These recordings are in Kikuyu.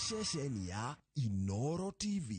Ceceni ya Inoro TV.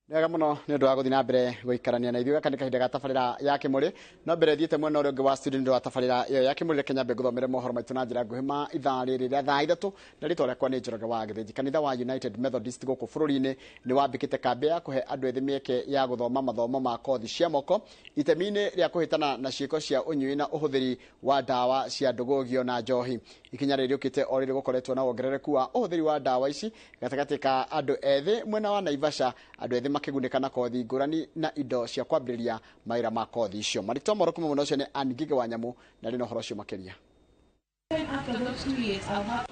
Wega muno ni undu wa guthii na mbere guikarania na ithuĩ. Gaka nĩ kahinda ga tabarĩra ya Kĩmũrĩ. No mbere thiĩte mwena ũrĩa ũngĩ wa studio nĩ wa tabarĩra ĩyo ya Kĩmũrĩ, reke nyambe ngũthomere mohoro maitũ na njĩra nguhĩ ma ithaa rĩrĩ rĩa thaa 3, na rĩtwa rĩakwa nĩ Njoroge wa Gĩthĩnji. Kanitha wa United Methodist gũkũ bũrũri-inĩ nĩ wambĩkĩte kambĩ ya kũhe andũ ethĩ mĩeke ya gũthoma mathomo ma kothi cia moko itemi-inĩ rĩa kũhĩtana na ciĩko cia ũnyui na ũhũthĩri wa ndawa cia ndũgũgio na njohi. Ikinya rĩrĩ rĩũkĩte o rĩrĩ gũkoretwo na wongerereku wa ũhũthĩri wa ndawa ici gatagatĩ ka andũ ethĩ mwena wa Naivasha, andũ ethĩ makĩgunĩka na kothi ngũrani na indo cia kwambĩrĩria mawĩra ma kothi icio. Marĩtwa moro kuma mwena ũcio nĩ Ann Ngige wa Nyamũ, na rĩ na ũhoro ũcio makĩria.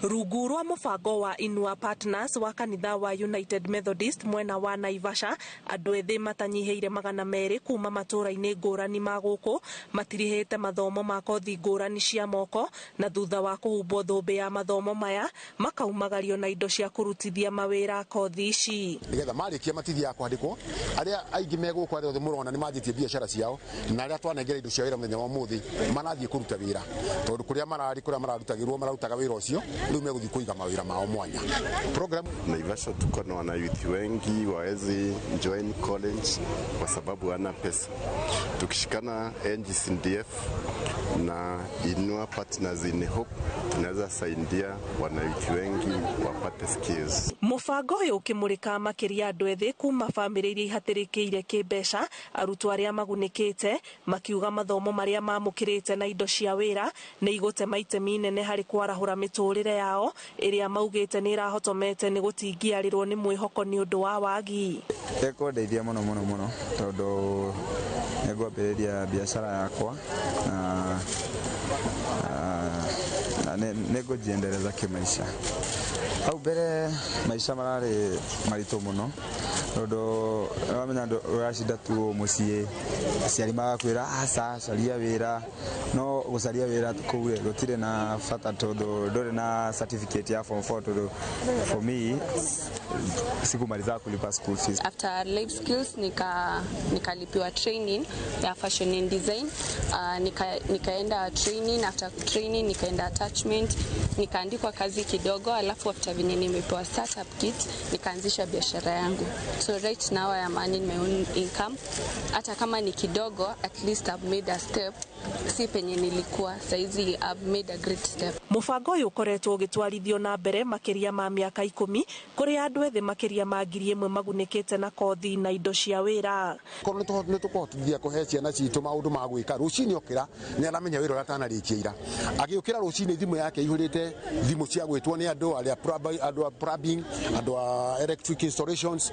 Rungu rwa mũbango wa Inua Partners wa kanitha wa United Methodist mwena wa Naivasha, andũ ethĩ matanyihĩire 200 kuma matũũra-inĩ ngũrani ma gũkũ matirihĩte mathomo ma kothi ngũrani cia moko, na thutha wa kũhumbwo thũmbĩ ya mathomo maya makaumagario na indo cia kũrutithia mawĩra kothi ici. Nĩgetha marĩkia matithiaga kwandĩkwo, arĩa aingĩ me gũkũ arĩa othe mũrona nĩ manjĩtie biacara ciao, na arĩa twanengera indo cia wĩra mũthenya wa ũmũthĩ marathiĩ kũruta wĩra, tondũ kũrĩa mararĩ kũrĩa mararutagĩrwo mararutaga wĩra ũcio, rĩu megũthiĩ kũiga mawĩra mao mwanya. Program Naivasha tuko na wanayouth wengi waezi join college kwa sababu wana pesa. Tukishikana NGCDF na Inua Partners in Hope tunaweza saidia wanayouth wengi wapate skills. Mũbango ũyũ ũkĩmũrĩka makĩria andũ ethĩ kuma bamĩrĩ iria ihatĩrĩkĩire kĩmbeca, arutwo arĩa magunĩkĩte makiuga mathomo marĩa mamũkĩrĩte na indo cia wĩra nĩ igũtema itemi nene harĩ kwarahũra mĩtũrĩre yao ĩrĩa maugĩte nĩ ĩrahotomete nĩ gũtingiarĩrwo nĩ mwĩhoko nĩ ũndũ wa wagi. Ĩkũndeithia mũno mũno mũno tondũ nĩngwambĩrĩria biacara yakwa na nĩngũjiendeleza kĩmaica. Hau mbere maica mararĩ maritũ mũno tondũ wamenya andũ ũracinda tu mũciĩ, aciari magakwĩra aca caria wĩra, no gũcaria wĩra kũu rĩ gũtirĩ na bata tondũ ndũrĩ na certificate ya form 4, tondũ for me sikumaliza kulipa school fees. After life skills nikalipiwa training ya fashion and design. Nikaenda training, after training nikaenda attachment, nikaandikwa kazi kidogo, alafu after venye nimepewa startup kit nikaanzisha biashara yangu. So right now I am earning my own income. Hata kama ni kidogo, at least I've made a step. Si penye nilikuwa saizi, I've made a great step. Mũbango ũyũ ũkoretwo ũgĩtwarithio na mbere makĩria ma mĩaka 10 kũrĩa andũ ethĩ makĩria ma 1000 magunĩkĩte na kothi na indo cia wĩra. Korwo nĩ tũkũhotithia kũhe ciana citũ maũndũ ma gwĩka, rũcinĩ okĩra nĩ aramenya wĩra ũrĩa atanarĩkia ira. Agĩũkĩra rũcinĩ thimũ yake ihũrĩte thimũ cia gwĩtwo nĩ andũ arĩa andũ a plumbing, andũ a electric installations,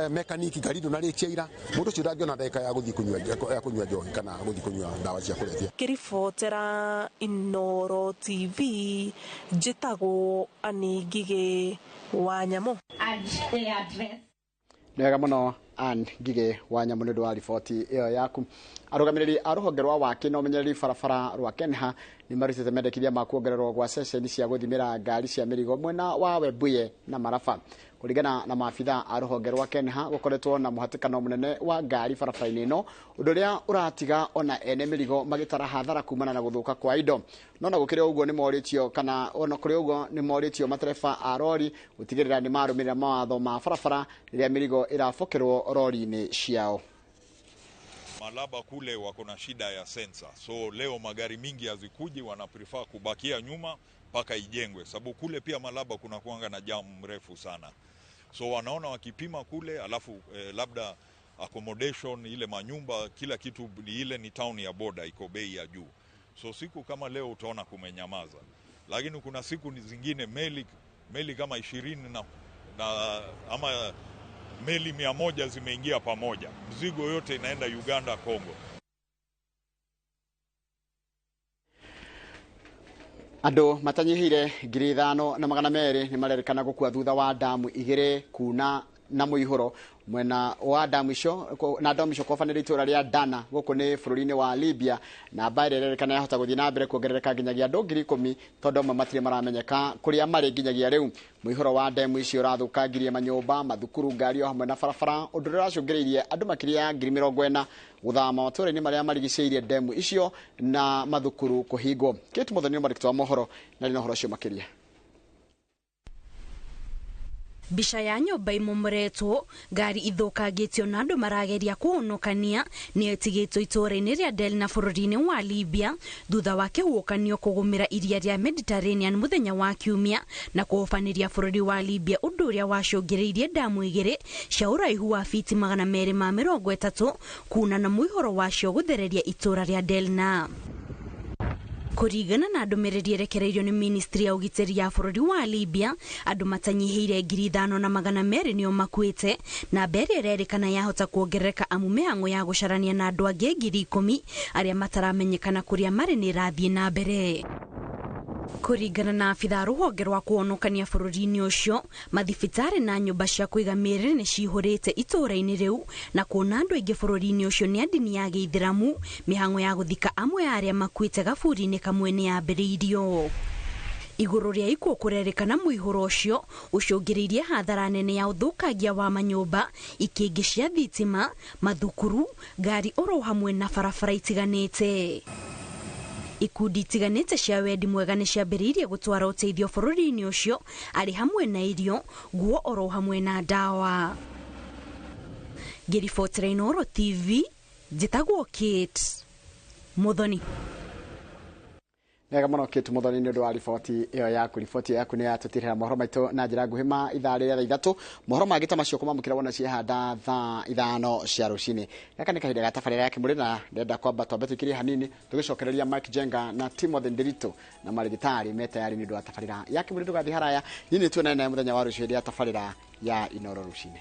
mechanic, ngari ndũnarĩkia ira. Mũndũ ũcio ndangĩona ndagĩka ya gũthiĩ kũnyua, ya kũnyua njohi kana gũthiĩ kũnyua ndawa cia kũrebia. Ngĩribotera Inoro TV, njĩtagwo Ann Ngige wa Nyamũ. Nĩ wega mũno Ann Ngige wa Nyamũ nĩ ũndũ wa riboti ĩyo yaku. Arũgamĩrĩri a rũhonge rwa waki na ũmenyereri barabara rwa Kenha nĩ marutĩte mendekithia ma kuongererwo gwa ceceni cia gũthimĩra ngari cia mĩrigo mwena wa Webuye na Maraba. Kũringana na maabitha a rũhonge rwa Kenha, gũkoretwo na mũhatĩkano mũnene wa ngari barabara-inĩ ĩno, ũndũ ũrĩa ũratiga ona ene mĩrigo magĩtara hathara kumana na gũthũka kwa indo. No na gũkĩrĩ ũguo nĩ morĩtio kana ona kũrĩ ũguo nĩ morĩtio matereba a rori gũtigĩrĩra nĩ marũmĩrĩra mawatho ma barabara rĩrĩa mĩrigo ĩrabokerwo rori-inĩ ciao. Malaba kule wako na shida ya sensa, so leo magari mingi hazikuji, wana prefer kubakia nyuma mpaka ijengwe, sababu kule pia Malaba kuna kuanga na jam mrefu sana, so wanaona wakipima kule, alafu labda accommodation ile manyumba kila kitu ile ni town ya border iko bei ya juu, so siku kama leo utaona kumenyamaza, lakini kuna siku zingine meli kama 20 na ama meli 100 zimeingia pamoja, mzigo yote inaenda Uganda, Congo. Andũ matanyihire 5,200 nĩ marerĩkana gũkua thutha wa damu 2 kuna na mũihũro mwena wa damu icio na damu icio kwabanĩria itũũra rĩa Dana gũkũ nĩ bũrũri-inĩ wa Libya na mbaara ĩrerĩkana yahota gũthiĩ na mbere kuongerereka nginyagia andũ 10,000 tondũ amwe matirĩ maramenyeka kũrĩa marĩ nginyagia rĩu. Mũihũro wa demu icio ũrathũkangirie manyũmba, mathukuru, ngari o hamwe na barabara, ũndũ ũrĩa ũracũngĩrĩirie andũ makĩria ya 40,000 gũthama matũũra-inĩ marĩa marigicĩirie demu icio na mathukuru kũhingwo. Kate Muthoni nĩ mwandĩki wa mohoro na rĩ na ũhoro ũcio makĩria. Mbica ya nyũmba imomoretwo, ngari ithũkangĩtio na andũ marageria kũhonokania nĩ ĩtigĩtwo itũũra-inĩ rĩa Derna bũrũri-inĩ wa Libya thutha wa kĩhuhũkanio kũgũmĩra iria rĩa Mediterranean mũthenya wa Kiumia na kũhobanĩria bũrũri wa Libya, ũndũ ũrĩa wacũngĩrĩirie damu igĩrĩ cia ũraihu wa fiti 230 kuna na mũihũro wacio gũthereria itũũra rĩa Derna. Kũringana na ndũmĩrĩri ĩrekereirio nĩ ministry ya ũgitĩri ya bũrũri wa Libya, andũ matanyihĩire 5,200 nĩo makuĩte na mbere ĩrerĩkana yahota kuongerereka amu mĩhang'o ya gũcarania na andũ angĩ 10,000 arĩa mataramenyekana kũrĩa marĩ nĩ ĩrathiĩ na mbere. Kũringana na abithaa rũhonge rwa kũhonokania bũrũri-inĩ ũcio, mathibitarĩ na nyũmba cia kũiga mĩĩrĩ nĩ cihũrĩte itũũra-inĩ rĩu na kuona andũ aingĩ bũrũri-inĩ ũcio nĩ a ndini ya gĩithĩramu, mĩhang'o ya gũthika amwe a arĩa makuĩte gaburi-inĩ kamwe nĩ yambĩrĩirio. Igũrũ rĩa ikuũ kũrerĩkana mũihũro ũcio ũcũngĩrĩirie hathara nene ya ũthũkangia wa manyũmba, ikĩngĩ cia thitima, mathukuru, ngari oro hamwe na barabara itiganĩte. Ikundi itiganĩte cia wendi mwega nĩ ciambĩrĩirie gũtwara ũteithio bũrũri-inĩ ũcio arĩ hamwe na irio, nguo oro hamwe na ndawa. Ngĩribotera Inooro TV, njĩtagwo Kate Muthoni. Wega mũno Kate Muthoni nĩ ũndũ wa riboti ĩyo yaku. Riboti ĩyo yaku nĩ yatũtirĩra mohoro maitũ na njĩra nguhĩ ma ithaa rĩrĩa thaa 3. Mohoro mangĩ ta macio kũmamũkĩra wona ciehanda thaa 5 cia rũcinĩ. Gaka nĩ kahinda ga tabarĩra ya Kĩmũrĩ na ndĩrenda kwamba twambe tũikirie hanini tũgĩcokereria Mike Jenga na Timothy Ndiritu na marĩgĩtarĩ me tayari nĩ ũndũ wa tabarĩra ya Kĩmũrĩ. Ndũgathiĩ haraya, niĩ nĩ tuonane nawe mũthenya wa rũciũ hĩndĩ ya tabarĩra ya Inooro rũcinĩ.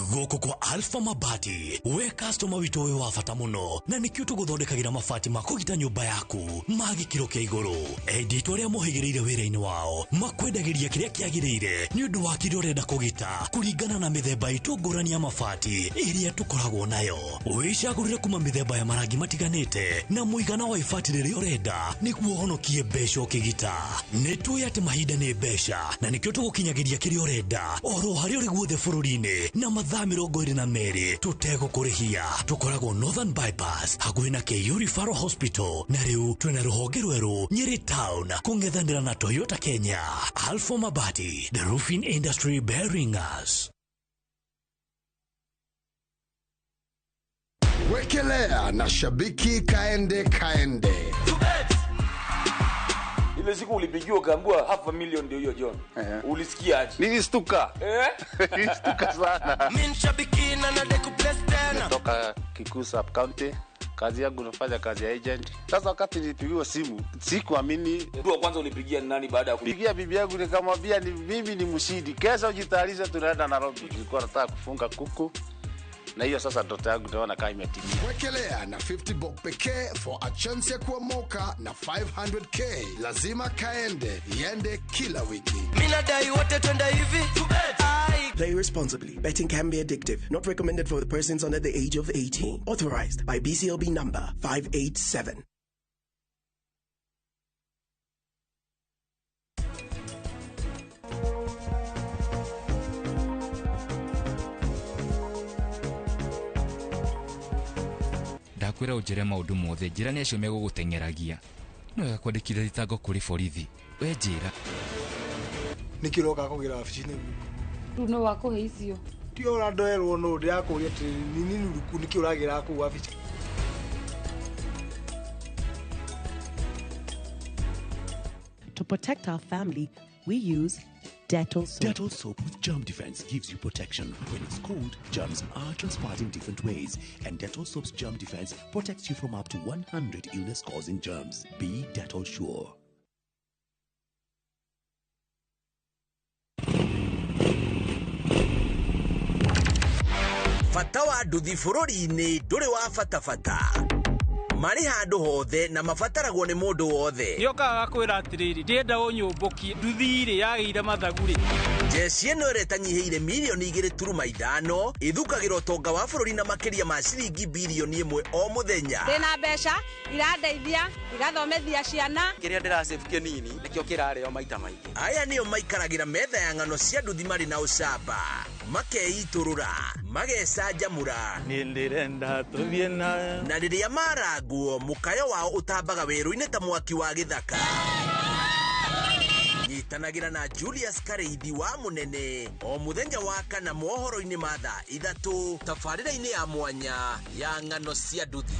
Gũkũ kwa Alpha Mabati, we customer witũ wĩ wa bata mũno na nĩkĩo tũgũthondekagĩra mabati ma kũgita nyũmba yaku ma gĩkĩro kĩa igũrũ. Endia itũ arĩa mohĩgĩrĩire wĩra-inĩ wao makwendagĩria kĩrĩa kĩagĩrĩire nĩ ũndũ wa kĩrĩa ũrenda kũgita kũringana na mĩthemba itũ ngũrani ya mabati ĩrĩa tũkoragwo nayo. Wĩcagũrĩre kuma mĩthemba ya marangi matiganĩte na mũigana wa ibati rĩrĩa ũrenda nĩguo ũhonokie mbeca ũkĩgita. Nĩ tũĩ atĩ mahinda nĩ mbeca na nĩkĩo tũgũkinyagĩria kĩrĩa ũrenda oro harĩa ũrĩ guothe bũrũri-inĩ na mathaa 22 tũtegũkũrĩhia. Tũkoragwo Northern Bypass hakuhĩ na KU Referral Hospital na rĩu twĩna rũhonge rwerũ Nyeri Town kũng'ethanĩra na Toyota Kenya. Alpha Mabati, the roofing industry bearing us. Wekelea na shabiki kaende kaende. Ile siku ulipigiwa ukaambiwa 500,000 ndio hiyo John. Ulisikia aje? Nilistuka. Nilistuka sana. Mimi shabiki na nadeku place tena. Natoka Kikuyu Sub County. Kazi yangu nafanya kazi ya agent. Sasa wakati nilipigiwa simu, sikuamini. Mtu wa kwanza ulipigia ni nani baada ya kupigia bibi yangu nikamwambia ni mimi ni mshindi. Kesho jitayarishe tunaenda Nairobi. Nilikuwa nataka kufunga kuku. Na hiyo sasa ndoto yangu naona kama imetimia. Wekelea na 50 bob pekee for a chance ya kuomoka na 500k. Lazima kaende, iende kila wiki. Mimi nadai wote twende hivi. Play responsibly. Betting can be addictive. Not recommended for the persons under the age of 18. Authorized by BCLB number 587. Ndakwĩra ũnjĩre maũndũ mothe, njĩra nĩ acio megũgũteng'eragia. No wega kwandĩkithia thitango kũrĩ borithi. We njĩra. Nĩkĩ ũroka kũgĩra wabici-inĩ? Rĩu no wakũhe icio. Ti ũrandoerwo nũ ndĩrakũria atĩrĩrĩ nini nuruku nĩkĩ ũragĩra kũu wabici? To protect our family, we use Dettol soap. Dettol soap with germ defense gives you protection. When it's cold, germs are transpired in different ways, and Dettol soap's germ defense protects you from up to 100 illness-causing germs. Be Dettol sure. Bata wa nduthi bũrũri-inĩ ndũrĩ wa bata bata. Marĩ handũ hothe na mabataragwo nĩ mũndũ wothe. Nĩokaga gakwĩra atĩrĩrĩ, ndĩrenda ũnyũmbũkie nduthi-rĩ yagĩire mathagu-rĩ. Jeshi ĩno ĩrĩa ĩtanyihĩire mirioni 2.5 ĩthukagĩra ũtonga wa bũrũri na makĩria ma ciringi birioni 1 o mũthenya. Ndĩna mbeca irandeithia igathomithia ciana. Kĩrĩa ndĩrasave kĩnini nĩkĩo kĩrarĩo maita maingĩ. Aya nĩo maikaragĩra metha ya ng'ano cia nduthi marĩ na ũcamba, makeitũrũra, magecanjamũra. Niĩ ndĩrenda tũthiĩ na. Na rĩrĩa marangwo mũkayo wao ũtambaga werũ-inĩ ta mwaki wa gĩthaka. Nyitanagĩra na Julius Kareithi wa Mũnene o mũthenya wa kana mohoro-inĩ ma thaa 3 tabarĩra-inĩ ya mwanya ya ng'ano cia nduthi.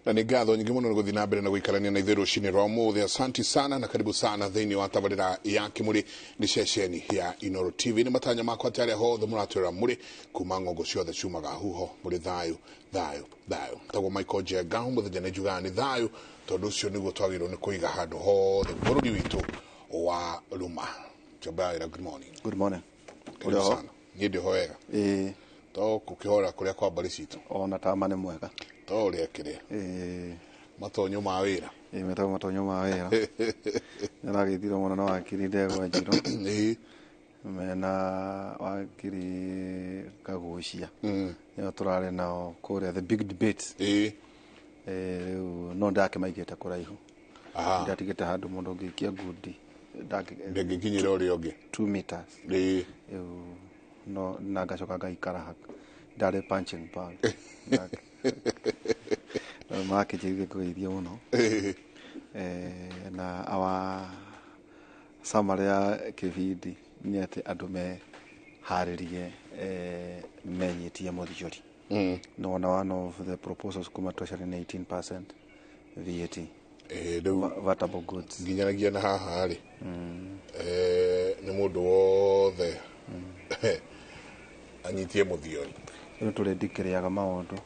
Na nä ngatho nyingä må no nä gå thiä na mbere na gå ikarania na ithuä rå cinä rwa må thä. Asanti sana na karibu sana thä wa tabarä ya kä må rä nä ceceni ya Inoro TV. Nä matanya makwa atä arä a hothe må ratwä ra må rä kuma ng'ongo ciothe ciumaga huho må rä thayå thayå thayå. Tagwo Michael Njenga må thenya nä njugaga nä thayå tondå å cio nä guo twagä rwo nä kå iga handå hothe bå rå ri witå wa ruma. Njamba, good morning. Good morning. Karibu sana. Niä ndä ho wega to kå kä hora kå rä a kwa mbarä citå ona tama nä mwega to å rä a kä rä a matonyo ma wä ra. Metagwo matonyo ma wä ra. Nä aragäthirwo mũno na wakiri Ndegwa Njirũ mena wakiri Kagucia nĩo tũrarĩ nao kũrĩa the big debate. Rĩu no ndakĩmaigĩte kũraihu, ndatigĩte handũ mũndũ ũngĩikia ngundi ndangĩkinyĩra ũrĩa ũngĩ 2 meters. Rĩu no na ngacoka ngaikara ndarĩ punching bag. Makĩnjĩrire ngũgeithia mũno. Na our summary ya kĩbindi nĩ atĩ andũ meharĩrie menyitie mũthiori. No one of the proposals kuma Treasury nĩ 18% VAT. Vatable goods. Nginyanagia na haha rĩ nĩ mũndũ wothe anyitie mũthiori. Rĩu tũrĩndikĩrĩaga maũndũ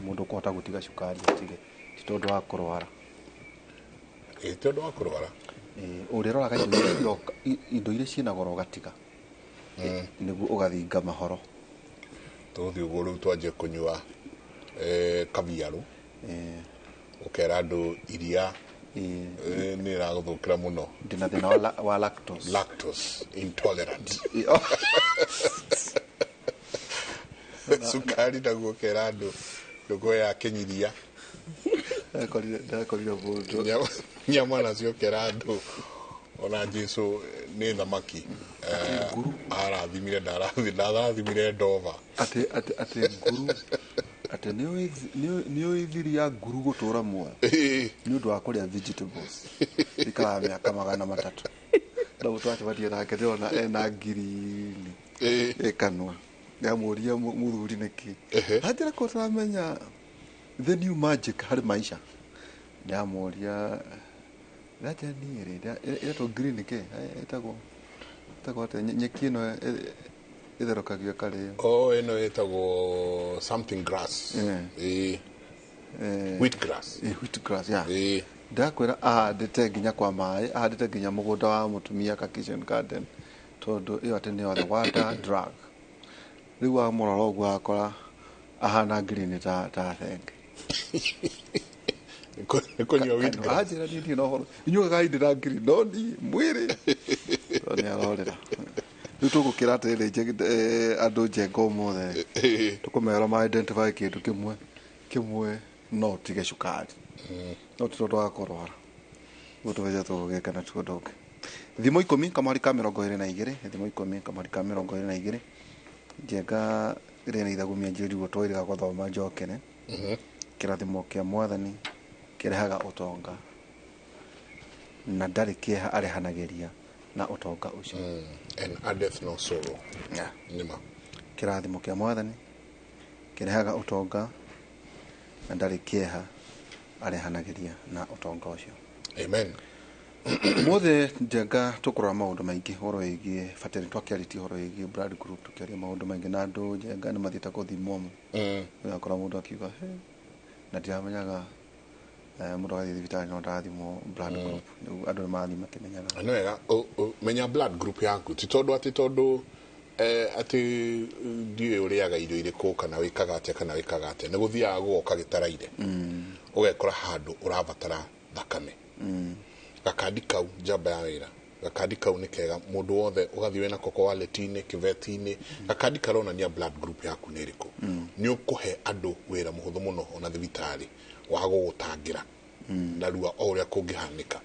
mũndũ ũkũhota gũtiga cukari atige ti tondũ wa kũrwara. Ti ũndũ wa kũrwara. Ũrĩroraga indo iria ciĩna goro ũgatiga nĩguo ũgathinga mahoro. Tũgũthiĩ ũguo rĩu twanjie kũnyua kabiarũ ũkera andũ iria nĩ ĩragũthũkĩra mũno. Ndĩna thĩna wa lactose. Lactose intolerant. Cukari naguo ũkera andũ ndũkũheaga kĩnyiria. Ndakorire mũndũ nyama nacio ũkera andũ ona Jesu nĩ thamaki arathimire ndarathimire ndova. Atĩ nguru atĩ nĩ ũĩ thiri ya nguru gũtũra muoyo nĩ ũndũ wa kũrĩa vegetables ikaraga mĩaka 300. Na mũtwacemania nake ndĩrona ena ngirini ĩkanua. Ndamũria mũthuri nĩkĩ anjĩra ko ũtaramenya the new magic harĩ maisha. Ndamũria ndaja niĩ rĩ ĩretwo green kĩ ĩtagwo atĩa nyeki ĩno ĩtherũkagio ĩkarĩo. Oh, ĩno ĩtagwo something grass. Wheat grass. Wheat grass, yeah. Ndakwĩra ahandĩte nginya kwa maĩ, ahandĩte nginya mũgũnda wa mũtumia ka kitchen garden tondũ ĩyo atĩ nĩyo the water drug. Rĩu wamũrora ũguo akora ahana green ta thenge. Kũnyua wheat grass. Anjĩra niĩ ndirĩ na ũhoro inyuaga indĩ na green no niĩ mwĩrĩ nĩ arorera. Rĩu tũgũkĩra atĩrĩrĩ andũ njenga ũmũthĩ tũkũmera ma identify kĩndũ kĩmwe no ũtige cukari no ti tondũ wa kũrwara. Ũguo tũbeca tũgũgĩka na ti ũndũ ũngĩ. Thimũ 10 kamũhari ka 22 thimũ 10 kamũhari ka 22 njenga rĩ na ithagumia njĩrigwo twĩrĩga gũthoma njokere. Kĩrathimo kĩa mwathani kĩrehaga ũtonga na ndarĩ kĩeha arehanagĩria na ũtonga ũcio. And addeth no sorrow. Nĩma. Kĩrathimo kĩa mwathani kĩrehaga ũtonga na ndarĩ kĩeha arehanagĩria na ũtonga ũcio. Amen. Mothe Njenga tũkũrora maũndũ maingĩ ũhoro wĩgiĩ batĩrĩ twakĩarĩtie ũhoro wĩgiĩ blood group tũkĩaria maũndũ maingĩ na andũ Njenga nĩ mathiĩte gũthimwo ũgakora mũndũ akiuga "He, na ndiramenyaga mũndũ agathiĩ thibitarĩ no ndarathimwo blood group." Rĩu andũ nĩ marathiĩ makĩmenyaga. Nĩ wega menya blood group yaku ti tondũ atĩ tondũ atĩ ndiũĩ ũrĩaga irio irĩkũ kana wĩkaga atĩa kana wĩkaga atĩa nĩ gũthiaga gũgoka gĩtaraire ũgekora handũ ũrabatara thakame. Gakandi kau njamba ya wĩra gakandi kau nĩ kega mũndũ wothe ũgathiĩ wĩna koko wallet-inĩ kĩbeti-inĩ gakandi karonania blood group yaku nĩ ĩrĩkũ. Nĩ ũkũhe andũ wĩra mũhũthũ mũno ona thibitarĩ wa gũgũtangĩra narua o ũrĩa kũngĩhanĩka.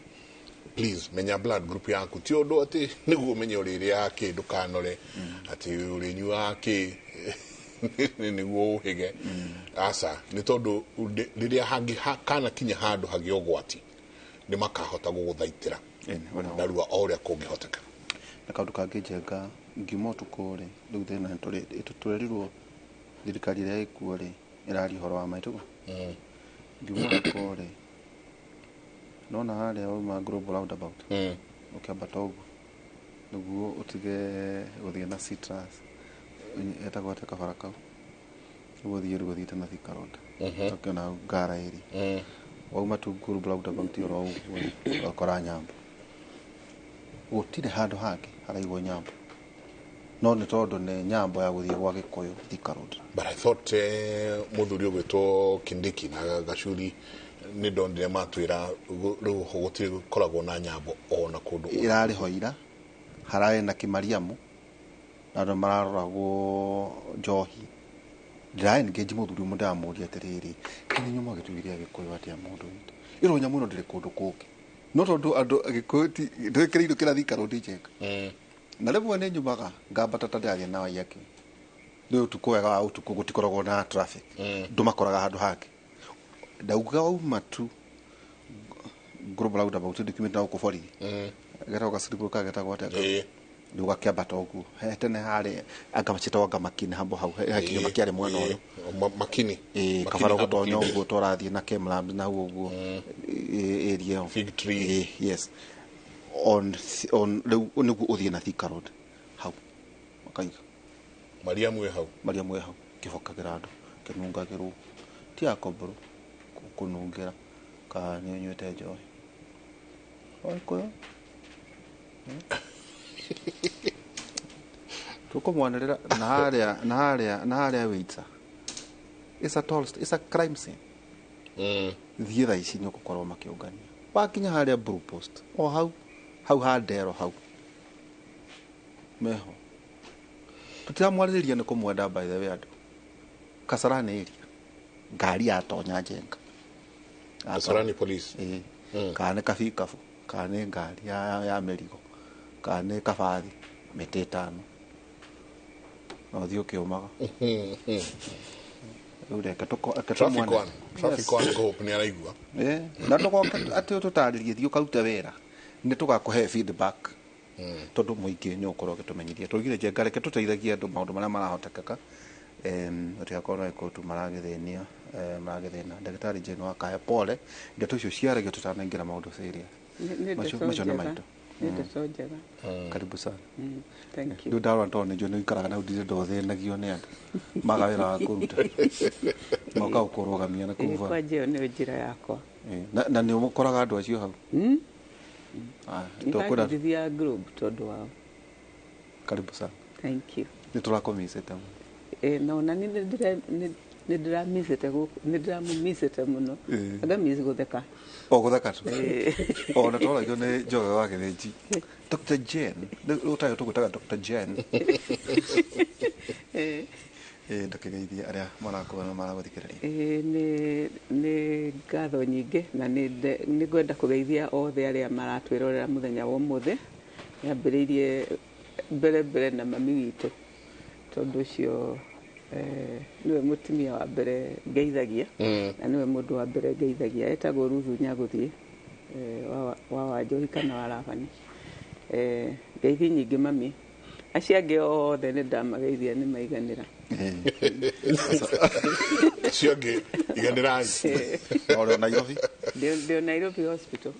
Please menya blood group yaku ti ũndũ atĩ nĩguo ũmenye ũrĩrĩaga kĩ ndũkanore atĩ ũrĩnyuaga kĩ nĩguo ũhĩge aca nĩ tondũ rĩrĩa kana kinya handũ hagĩa ũgwati nĩ makahota gũgũthaitĩra narua o ũrĩa kũngĩhoteka. Na kaũndũ kangĩ Njenga ngiuma ũtukũ rĩ rĩu thĩna tũrerirwo thirikari ĩrĩa ĩkuo rĩ ĩraria ũhoro wa maitũ ngiuma ũtukũ rĩ nona harĩa wauma Global Roundabout ũkĩambata ũguo nĩguo ũtige gũthiĩ na Citrus etagwo atĩa kabara kau nĩguo ũthiĩ rĩu ũthiĩte na Thika Road ũkĩona ngara ĩrĩ wauma tu Global Roundabout oro ũguo ũgakora nyambo gũtirĩ handũ hangĩ haraigwo nyambo no nĩ tondũ nĩ nyambo ya gũthiĩ gwa Gĩkũyũ Thika Road. But I thought mũthuri ũgwĩtwo Kindiki na Gacuri nĩ ndonire matwĩra rĩu gũtirĩ gũkoragwo na nyambo ona kũndũ ĩrarĩ ho ira hararĩ na Kĩmariamu na andũ mararoragwo njohi ndĩra engage mũthuri ũmwe ndĩramũria atĩrĩrĩ kĩ nĩ nyuma gĩtugire Gĩkũyũ atĩa mũndũ witũ ĩro nyamũ ĩno ndĩrĩ kũndũ kũngĩ no tondũ andũ Agĩkũyũ ti ndwĩkĩrĩirwo kĩra Thika Road Njenga na rĩmwe nĩ nyumaga ngambata ta ndĩrathiĩ na Waiyaki nĩ ũtukũ wega wa ũtukũ gũtikoragwo na traffic ndũmakoraga handũ hangĩ ndauga wauma tu Global Roundabout ndikiumĩte na gũkũ borithi getagwo gaciribũ ka getagwo atĩa rĩu gakĩambata ũguo he tene harĩa anga macĩtagwo anga makini hambo hau he kinya makĩarĩ mwena ũyũ makini kabara gũtonya ũguo tũrathiĩ na Kemlab na hau ũguo area ĩyo fig tree. Yes on rĩu nĩguo ũthiĩ na Thika Road hau makaiga Mariamu wĩ hau Mariamu wĩ hau kĩbokagĩra andũ kĩnungagĩrwo ti akomboro kũnungĩra kana nĩ ũnyuĩte njohi Agĩkũyũ tũkũmwanĩrĩra na harĩa na harĩa na harĩa wĩita it's a toll, it's a crime scene. Thiĩ thaa ici nĩ ũgũkorwo makĩũngania wakinya harĩa Blue Post o hau hau ha Ndero hau meho tũtiramwarĩrĩria nĩ kũmwenda by the way andũ Kasarani area ngari yatonya Njenga Kasarani police kana nĩ kabikabu kana nĩ ngari ya mĩrigo kana nĩ kabathi mĩtĩ ĩtano na ũthiĩ ũkĩũmaga rĩu reke traffic one hope nĩ araigua na ndũgoke atĩ ũtũtarĩrie thiĩ ũkarute wĩra nĩ tũgakũhe feedback tondũ mũingĩ nĩ ũkorwo ũgĩtũmenyithia tũigire Njenga reke tũteithagie andũ maũndũ marĩa marahotekeka gũtigakorwo na gĩkũyũ tu maragĩthĩnia maragĩthĩna. Ndagĩtarĩ Jane Wakaya pole ndeto icio ciaragio tũtanaingĩra maũndũ serious macio nĩ maitũ. Nĩ ndeto njega. Karibu sana. Thank you. Rĩu ndarora tondũ nĩ njũĩ nĩ ũikaraga na ndirĩ ndothĩnagio nĩ andũ maga wĩra wa kũruta moka gũkũrũgamia na kũu kwanja ĩyo nĩyo njĩra yakwa. Na nĩ ũkoraga andũ acio hau nĩndithiaga Globe tondũ wao. Karibu sana. Thank you. Nĩ tũrakũmicĩte mũno. Na ona nĩ ndĩramicĩte gũkũ nĩ ndĩramũmicĩte mũno ngamici gũtheka o gũtheka tu ona twaragio nĩ Njoge wa Gĩthĩnji Dr. Jane rĩu tayo tũgwĩtaga Dr. Jane ndũkĩgeithie arĩa marakuona maragũthikĩrĩria. Nĩ ngatho nyingĩ na nĩ ngwenda kũgeithia othe arĩa maratwĩrorera mũthenya wa ũmũthĩ. Nyambĩrĩirie mbere mbere na mami witũ tondũ ũcio niwe mũtumia wa mbere ngeithagia na niwe mũndũ wa mbere ngeithagia etagwo Ruthu Nyagũthiĩ wa Wanjohi kana wa Rabani. Ngeithi nyingĩ mami acio angĩ othe nĩ ndamageithia nĩ maiganĩra. Acio angĩ iganĩrai. Ũrĩ o Nairobi? Ndĩ o Nairobi Hospital,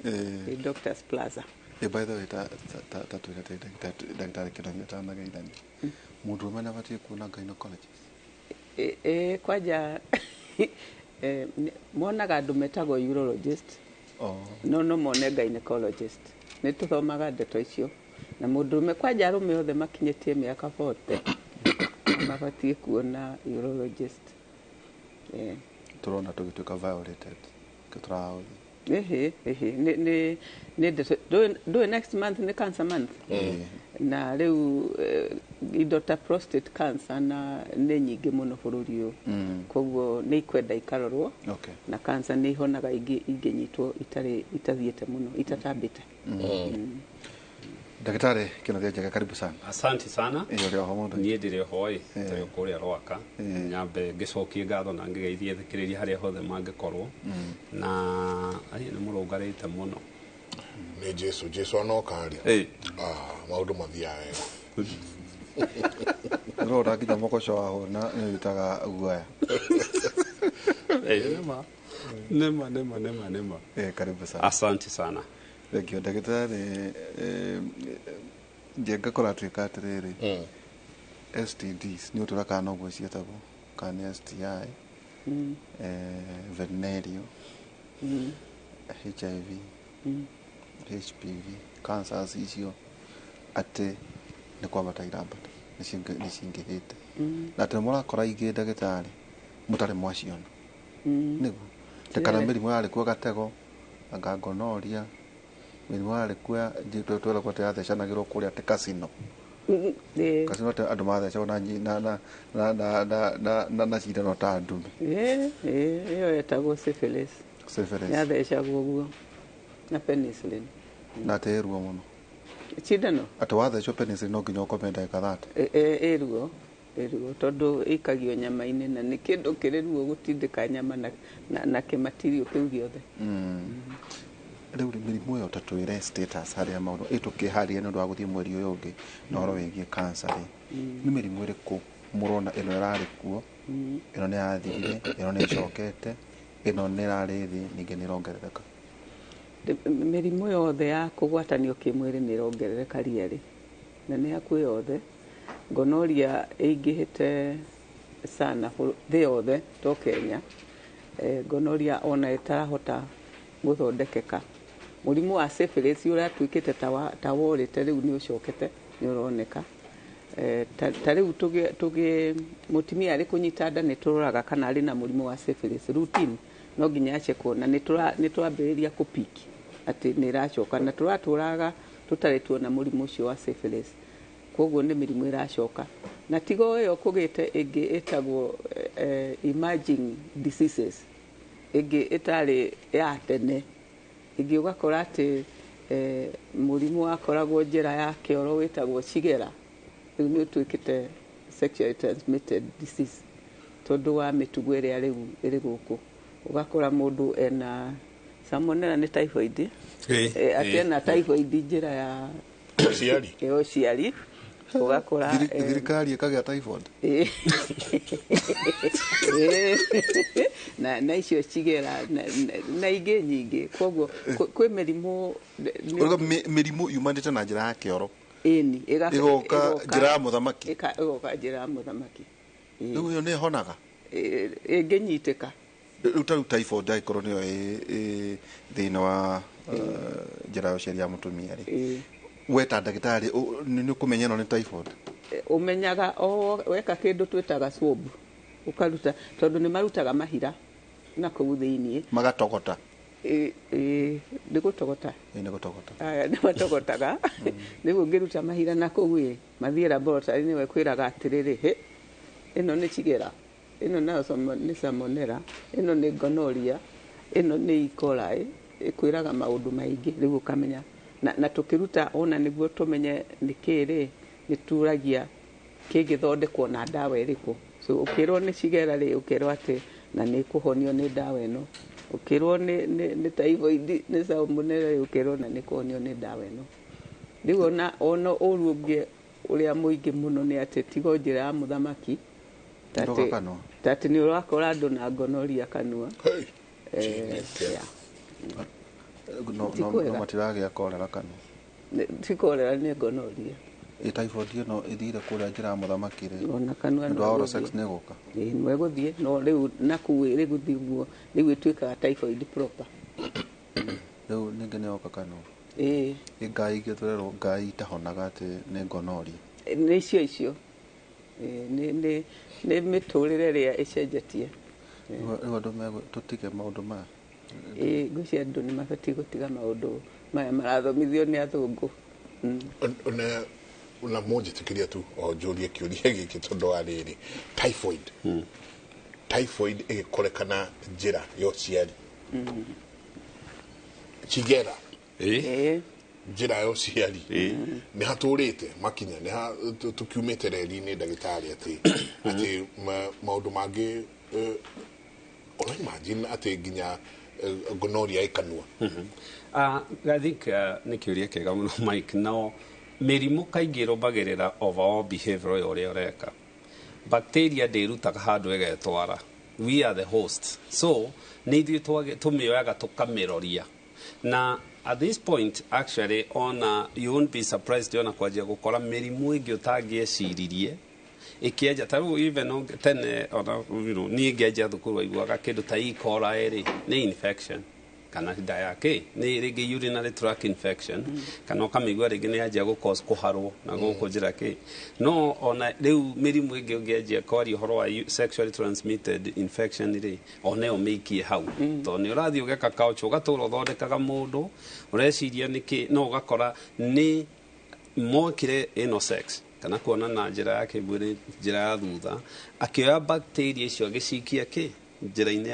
Doctors Plaza. By the way, ta twĩre ndagĩtarĩ Kĩnothia atanageithania, mũndũrũme nĩabatiĩ kuona gynecologist? Kwanja monaga andũ metagwo urologist, no mone gynecologist. Nĩ tũthomaga ndeto icio na mũndũrũme, kwanja arũme othe makinyĩtie mĩaka 40 mabatiĩ kuona urologist. Tũrona tũgĩtuĩka violated tũraũthi. Ĩhĩ nĩ ndeto ndũĩ next month nĩ cancer month, na rĩu indo ta prostate cancer na nĩ nyingĩ mũno bũrũri ũyũ, koguo nĩ ikwenda ikarorwo. Na cancer nĩ ihonaga ingĩnyitwo itarĩ itathiĩte mũno, itatambĩte. Ndagĩtarĩ Kĩnothia Njega, karibu sana. Asante sana. Ĩĩ, ũrĩ oho mũndũ? Niĩ ndĩrĩ oho ĩ, tũrĩ kũrĩa Rwaka. Nyambe ngĩcokie ngatho na ngĩgeithie thikĩrĩria harĩa hothe mangĩkorwo. Na ariĩ nĩ mũrũngarĩte mũno. Nĩ Jesu, Jesu anoka rĩ. Maũndũ mathiaga wega. Ndĩrona nginya mũkoco wa hũna nĩ wĩtaga guoya. Nĩma. Nĩma, nĩma, nĩma, nĩma. Karibu sana. Asante sana. Thengio ndagĩtarĩ Njenga, kũratuĩka atĩrĩrĩ, STDs nĩ ũtũra kana noguo ciĩtagwo, kana nĩ STI, venereal, HIV, HPV, cancers icio atĩ nĩ kwambata irambata, nĩ cingĩhĩte, na atĩ mũrakora ingĩ ndagĩtarĩ mũtarĩ mwaciona, nĩguo kana mĩrimũ yarĩ kuo gatego, anga gonorrhea, mĩrimũ yarĩ kuo tweragwo atĩ yathecanagĩrwo kũrĩa atĩ casino casino, atĩ andũ mathecagwo na cindano ta ndume. Ĩyo ĩtagwo syphilis. Syphilis yathecagwo ũguo na penicillin, na atĩ ĩ ruo mũno cindano, atĩ wathecwo penicillin no nginya ũkome ndagĩka 30. Ĩ ruo, tondũ ĩikagio nyama-inĩ na nĩ kĩndũ kĩrĩ ruo gũtindĩka nyama na kĩmatirio kĩu gĩothe. Rĩu mĩrimũ ĩyo ta twĩre status harĩa maũndũ ĩtũkĩharĩria nĩ ũndũ wa gũthiĩ mweri ũyũ ũngĩ na ũhoro wĩgiĩ cancer rĩ, nĩ mĩrimũ ĩrĩkũ mũrona ĩno ĩrarĩ kuo, ĩno nĩ yathirire, ĩno nĩ ĩcokete, ĩno nĩ ĩrarĩ thĩ, ningĩ nĩ ĩrongerereka? Mĩrimũ yothe ya kũgwatanio kĩmwĩrĩ nĩ ĩrongerereka rĩarĩ, na nĩ hakuhĩ yothe. Gonorrhea ĩingĩhĩte sana thĩ yothe to Kenya. Gonorrhea ona ĩtarahota gũthondekeka. Mũrimũ wa syphilis ũratuĩkĩte ta worĩte, rĩu nĩ ũcokete, nĩ ũroneka. Ta rĩu tũgĩ mũtumia arĩ kũnyita nda nĩ tũroraga kana arĩ na mũrimũ wa syphilis routine, no nginya acekwo, na nĩ twambĩrĩria kũpiki atĩ nĩ ĩracoka, na tũratũraga tũtarĩ tuona mũrimũ ũcio wa syphilis, koguo nĩ mĩrimũ ĩracoka. Na tigo ĩyo kũgĩte ĩngĩ ĩtagwo emerging diseases, ĩngĩ ĩtarĩ ya tene, ĩngĩ ũgakora atĩ mũrimũ wakoragwo njĩra ya kĩoro wĩtagwo Shigella, rĩu nĩ ũtuĩkĩte sexually transmitted disease tondũ wa mĩtugo ĩrĩa rĩu ĩrĩ gũkũ. Ũgakora mũndũ ena salmonella nĩ typhoid, atĩ ena typhoid njĩra ya ũciari, ũgakora thirikari ĩkagĩa typhoid na icio Shigella na ingĩ nyingĩ. Koguo kwĩ mĩrimũ mĩrimũ yumanĩte na njĩra ya kĩoro, ĩni ĩgoka njĩra ya mũthamaki, ĩgoka njĩra ya mũthamaki. Rĩu ĩyo nĩ ĩhonaga ĩngĩnyitĩka. Rĩu ta rĩu typhoid angĩkorwo nĩyo ĩ thĩinĩ wa njĩra ya ũciari ya mũtumia rĩ, we ta ndagĩtarĩ nĩ ũkũmenya ĩno nĩ typhoid? Ũmenyaga o weka kĩndũ twĩtaga swab, ũkaruta, tondũ nĩ marutaga mahira na kũu thĩinĩ magatogota. Nĩ gũtogota, nĩ gũtogota, nĩ matogotaga. Rĩu ũngĩruta mahira na kũu ĩ, mathiĩ laboratory nĩwe kwĩraga atĩrĩrĩ, hĩ, ĩno nĩ Shigella, ĩno nayo nĩ salmonella, ĩno nĩ gonorrhea, ĩno nĩ E. coli, ĩkwĩraga maũndũ maingĩ rĩu ũkamenya. Na tũkĩruta ona nĩguo tũmenye nĩ kĩ rĩ, nĩ turagia kĩngĩthondekwo na ndawa ĩrĩkũ. So ũkĩrwo nĩ Shigella rĩ, ũkerwo atĩ na nĩ kũhonio nĩ ndawa ĩno, ũkĩrwo nĩ typhoid nĩ salmonella rĩ, ũkerwo na nĩ kũhonio nĩ ndawa ĩno. Rĩu ona ũru ũngĩ ũrĩa mũingĩ mũno nĩ atĩ tigo njĩra ya mũthamaki, tatĩ nĩ ũrakora andũ na gonorrhea kanua. No matiragĩa cholera kanua. Ti cholera nĩ gonorrhea. Ĩ typhoid ĩno ĩthire kũrĩa njĩra ya mũthamaki rĩ, ona kanua nĩ ũndũ wa oral sex nĩ ĩgũka? Ĩĩ, no ĩgũthiĩ, no rĩu nakuu ĩgũthiĩ ũguo rĩu ĩtuĩkaga typhoid proper. Rĩu ningĩ nĩ yoka kanua? Ĩĩ. Ĩ ngai ingĩ tũrerwo ngai itahonaga atĩ nĩ gonorrhea? Nĩ icio icio. Nĩ mĩtũrĩre ĩrĩa ĩcenjetie. Rĩu andũ tũtige maũndũ maya? Ĩĩ, ngwĩciria andũ nĩ mabatiĩ gũtiga maũndũ maya marathomithio nĩ athũngũ. Na mũnjĩtĩkĩria tu o njũrie kĩũria gĩkĩ tondũ wa rĩrĩ, typhoid ĩgĩkorekana njĩra ya ũciari, Chigera, njĩra ya ũciari nĩ hatũrĩte makinya, nĩ tũkiumĩte reri-inĩ ndagĩtarĩ atĩ maũndũ mangĩ, ona imagine atĩ nginya gonorrhea ĩkanua. I think nĩ kĩũria kĩega mũno Mike. No mĩrimũ kaingĩ ĩrũmbagĩrĩra overall behavior ya ũrĩa ũreka. Bacteria ndĩrutaga handũ ĩgetwara. We are the host, so nĩ ithuĩ tũmĩoyaga tũkamĩroria. Na at this point actually, ona you won't be surprised ona kwanjia gũkora mĩrimũ ĩngĩ ũtangĩeciririe ĩkĩanjia. Ta rĩu even tene ona niĩ ngĩanjia thukuru waiguaga kĩndũ ta E. coli rĩ nĩ infection kana nda yake nĩ rĩngĩ urinary tract infection, kana ũkamĩigua rĩngĩ nĩ yanjia gũ cause kũharwo na gũkũ njĩra kĩ. No ona rĩu mĩrimũ ĩngĩ ũngĩanjia kwaria ũhoro wa sexually transmitted infection rĩ, ona ĩyo mĩikie hau, tondũ nĩ ũrathiĩ ũgeka couch ũgatũra ũthondekaga mũndũ ũreciria nĩkĩ, no ũgakora nĩ mokire ĩno sex kana kuona na njĩra ya kĩmwĩrĩ njĩra ya thutha, akĩoya bacteria icio agĩcikia kĩ njĩra-inĩ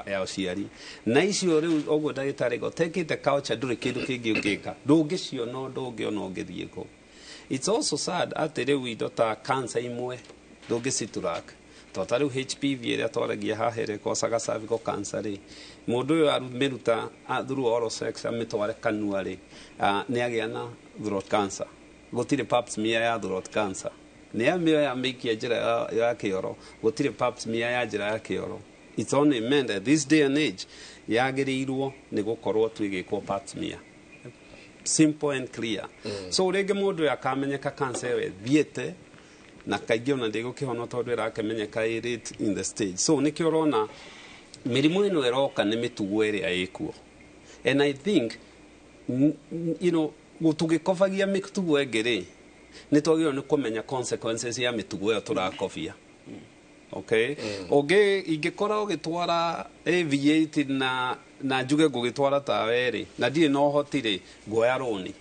ya ũciari. Na icio rĩu ũguo ndagĩtarĩ ũtekĩte culture ndũrĩ kĩndũ kĩngĩ ũngĩka, ndũngĩciona ũndũ ũngĩ ona ũngĩthiĩ kũ. It's also sad atĩ rĩu indo ta cancer imwe ndũngĩcitũrak, to ta rĩu HPV ĩrĩa twaragia haha ĩrĩa ĩkocaga cervical cancer rĩ, mũndũ ũyũ amĩruta through oral sex amĩtware kanua rĩ, nĩ agĩa na throat cancer. Gũtirĩ pap smear ya throat cancer. Nĩ amĩoya amĩikia njĩra ya kĩoro, gũtirĩ pap smear ya njĩra ya kĩoro. It's only meant at this day and age yagĩrĩirwo nĩ gũkorwo tu ĩgĩkwo pap smear, simple and clear. So rĩngĩ mũndũ ũyũ akamenyeka cancer ĩyo ĩthiĩte, na kaingĩ ona ndĩgũkĩhona tondũ ĩrakĩmenyeka ĩ late in the stage. So nĩkĩo ũrona mĩrimũ ĩno ĩroka nĩ mĩtugo ĩrĩa ĩkuo. And I think you know, tũgĩkobagia mĩtugo ĩngĩ rĩ, nĩ twagĩrĩirwo nĩ kũmenya consequences ya mĩtugo ĩyo tũrakobia. Okay, ũngĩ ingĩkora ũgĩtwara AV8 na njuge ngũgĩtwara tawe rĩ, na ndirĩ na ũhoti rĩ, nguoya rũni.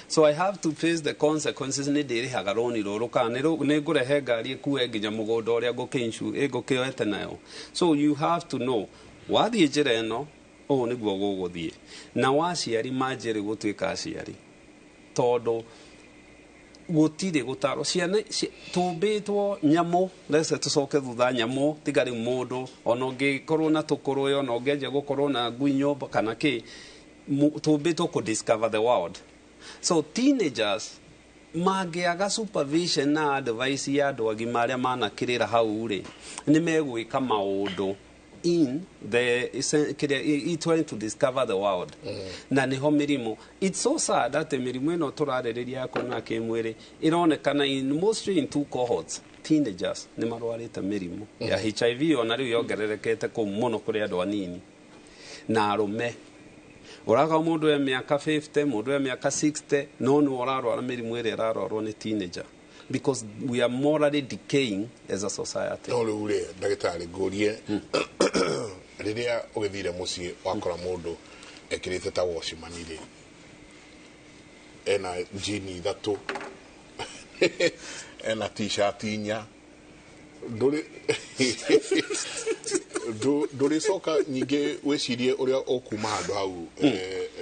So I have to face the consequences. Nĩ ndĩrĩhaga rũni rũrũ kana nĩ ngũrehe ngari ĩkue nginya mũgũnda ũrĩa ngũkĩoete nayo. So you have to know wathiĩ njĩra ĩno ũũ nĩguo gũgũthiĩ. Na waciari manjĩrĩ gũtuĩka aciari, tondũ gũtirĩ gũtarwo ciana tũmbĩtwo nyamũ. Rece tũcoke thutha nyamũ, tiga rĩu mũndũ ona ũngĩkorwo na tũkũrũe, ona ũngĩanjia gũkorwo na ngui nyũmba kana kĩ, tũmbĩtwo kũ discover the world. So teenagers mangĩaga supervision na advice ya andũ agima arĩa manakĩrĩra hau rĩ, nĩ megwĩka maũndũ in the trying to discover the world. Na niho mĩrimũ, it's so sad atĩ mĩrimũ ĩno tũrarĩrĩria ya kuonana kĩmwĩrĩ ĩronekana in mostly in two cohorts. Teenagers nĩ marwarĩte mĩrimũ ya HIV, ona rĩu yongererekete kũu mũno kũrĩ andũ anini na arũme. Ũraga mũndũ e mĩaka 50, mũndũ e mĩaka 60, no nĩ ũrarwara mĩrimũ ĩrĩa ĩrarwarwo nĩ teenager, because we are morally decaying as a society. No rĩu rĩ, ndagĩtarĩ, ngũrie, rĩrĩa ũgĩthire mũciĩ wakora mũndũ ekĩrĩte ta watchman rĩ, ena jini 3, ena t-shirt 4, ndũrĩcoka ningĩ wĩcirie ũrĩa ũkuma handũ hau,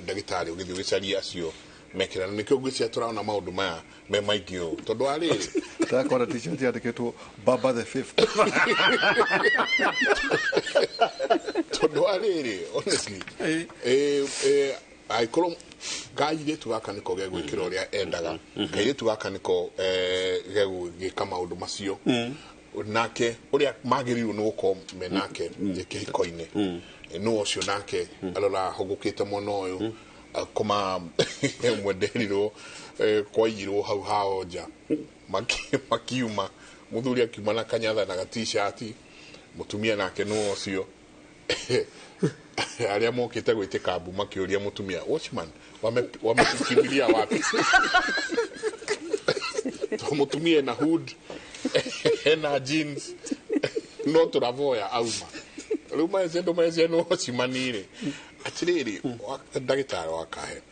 ndagĩtarĩ, ũgĩthiĩ ũgĩcaria acio mekĩra. Na nĩkĩo ngwĩciria tũrona maũndũ maya me maingĩ ũũ, tondũ wa rĩrĩ ndakora t-shirt yandĩkĩtwo Baba the Fifth. Tondũ wa rĩrĩ, honestly, angĩkorwo kairĩtu gaka nĩko gegwĩkĩra ũrĩa endaga, kairĩtu gaka nĩko gegũgĩka maũndũ macio nake ũrĩa magĩrĩirwo nĩ gũkorwo me nake kĩhiko-inĩ, nũ ũcio nake arora hũgũkĩte mwena ũyũ. Akoma ũmwe nderirwo kwaiyirwo hau hao nja, makiuma muthuri akiuma na kanyatha na gatishati, mutumia nake no ũcio. Arĩa mokĩte gwĩtĩka mbu makĩũria mũtumia, "Watchman, wamekukimbilia wapi?" To mũtumia ena hood, ena jeans, no tũravoya auma rĩu maece ndũ maece nĩ watchman rĩ. Atĩrĩrĩ, ndagĩtarĩ wa kahe,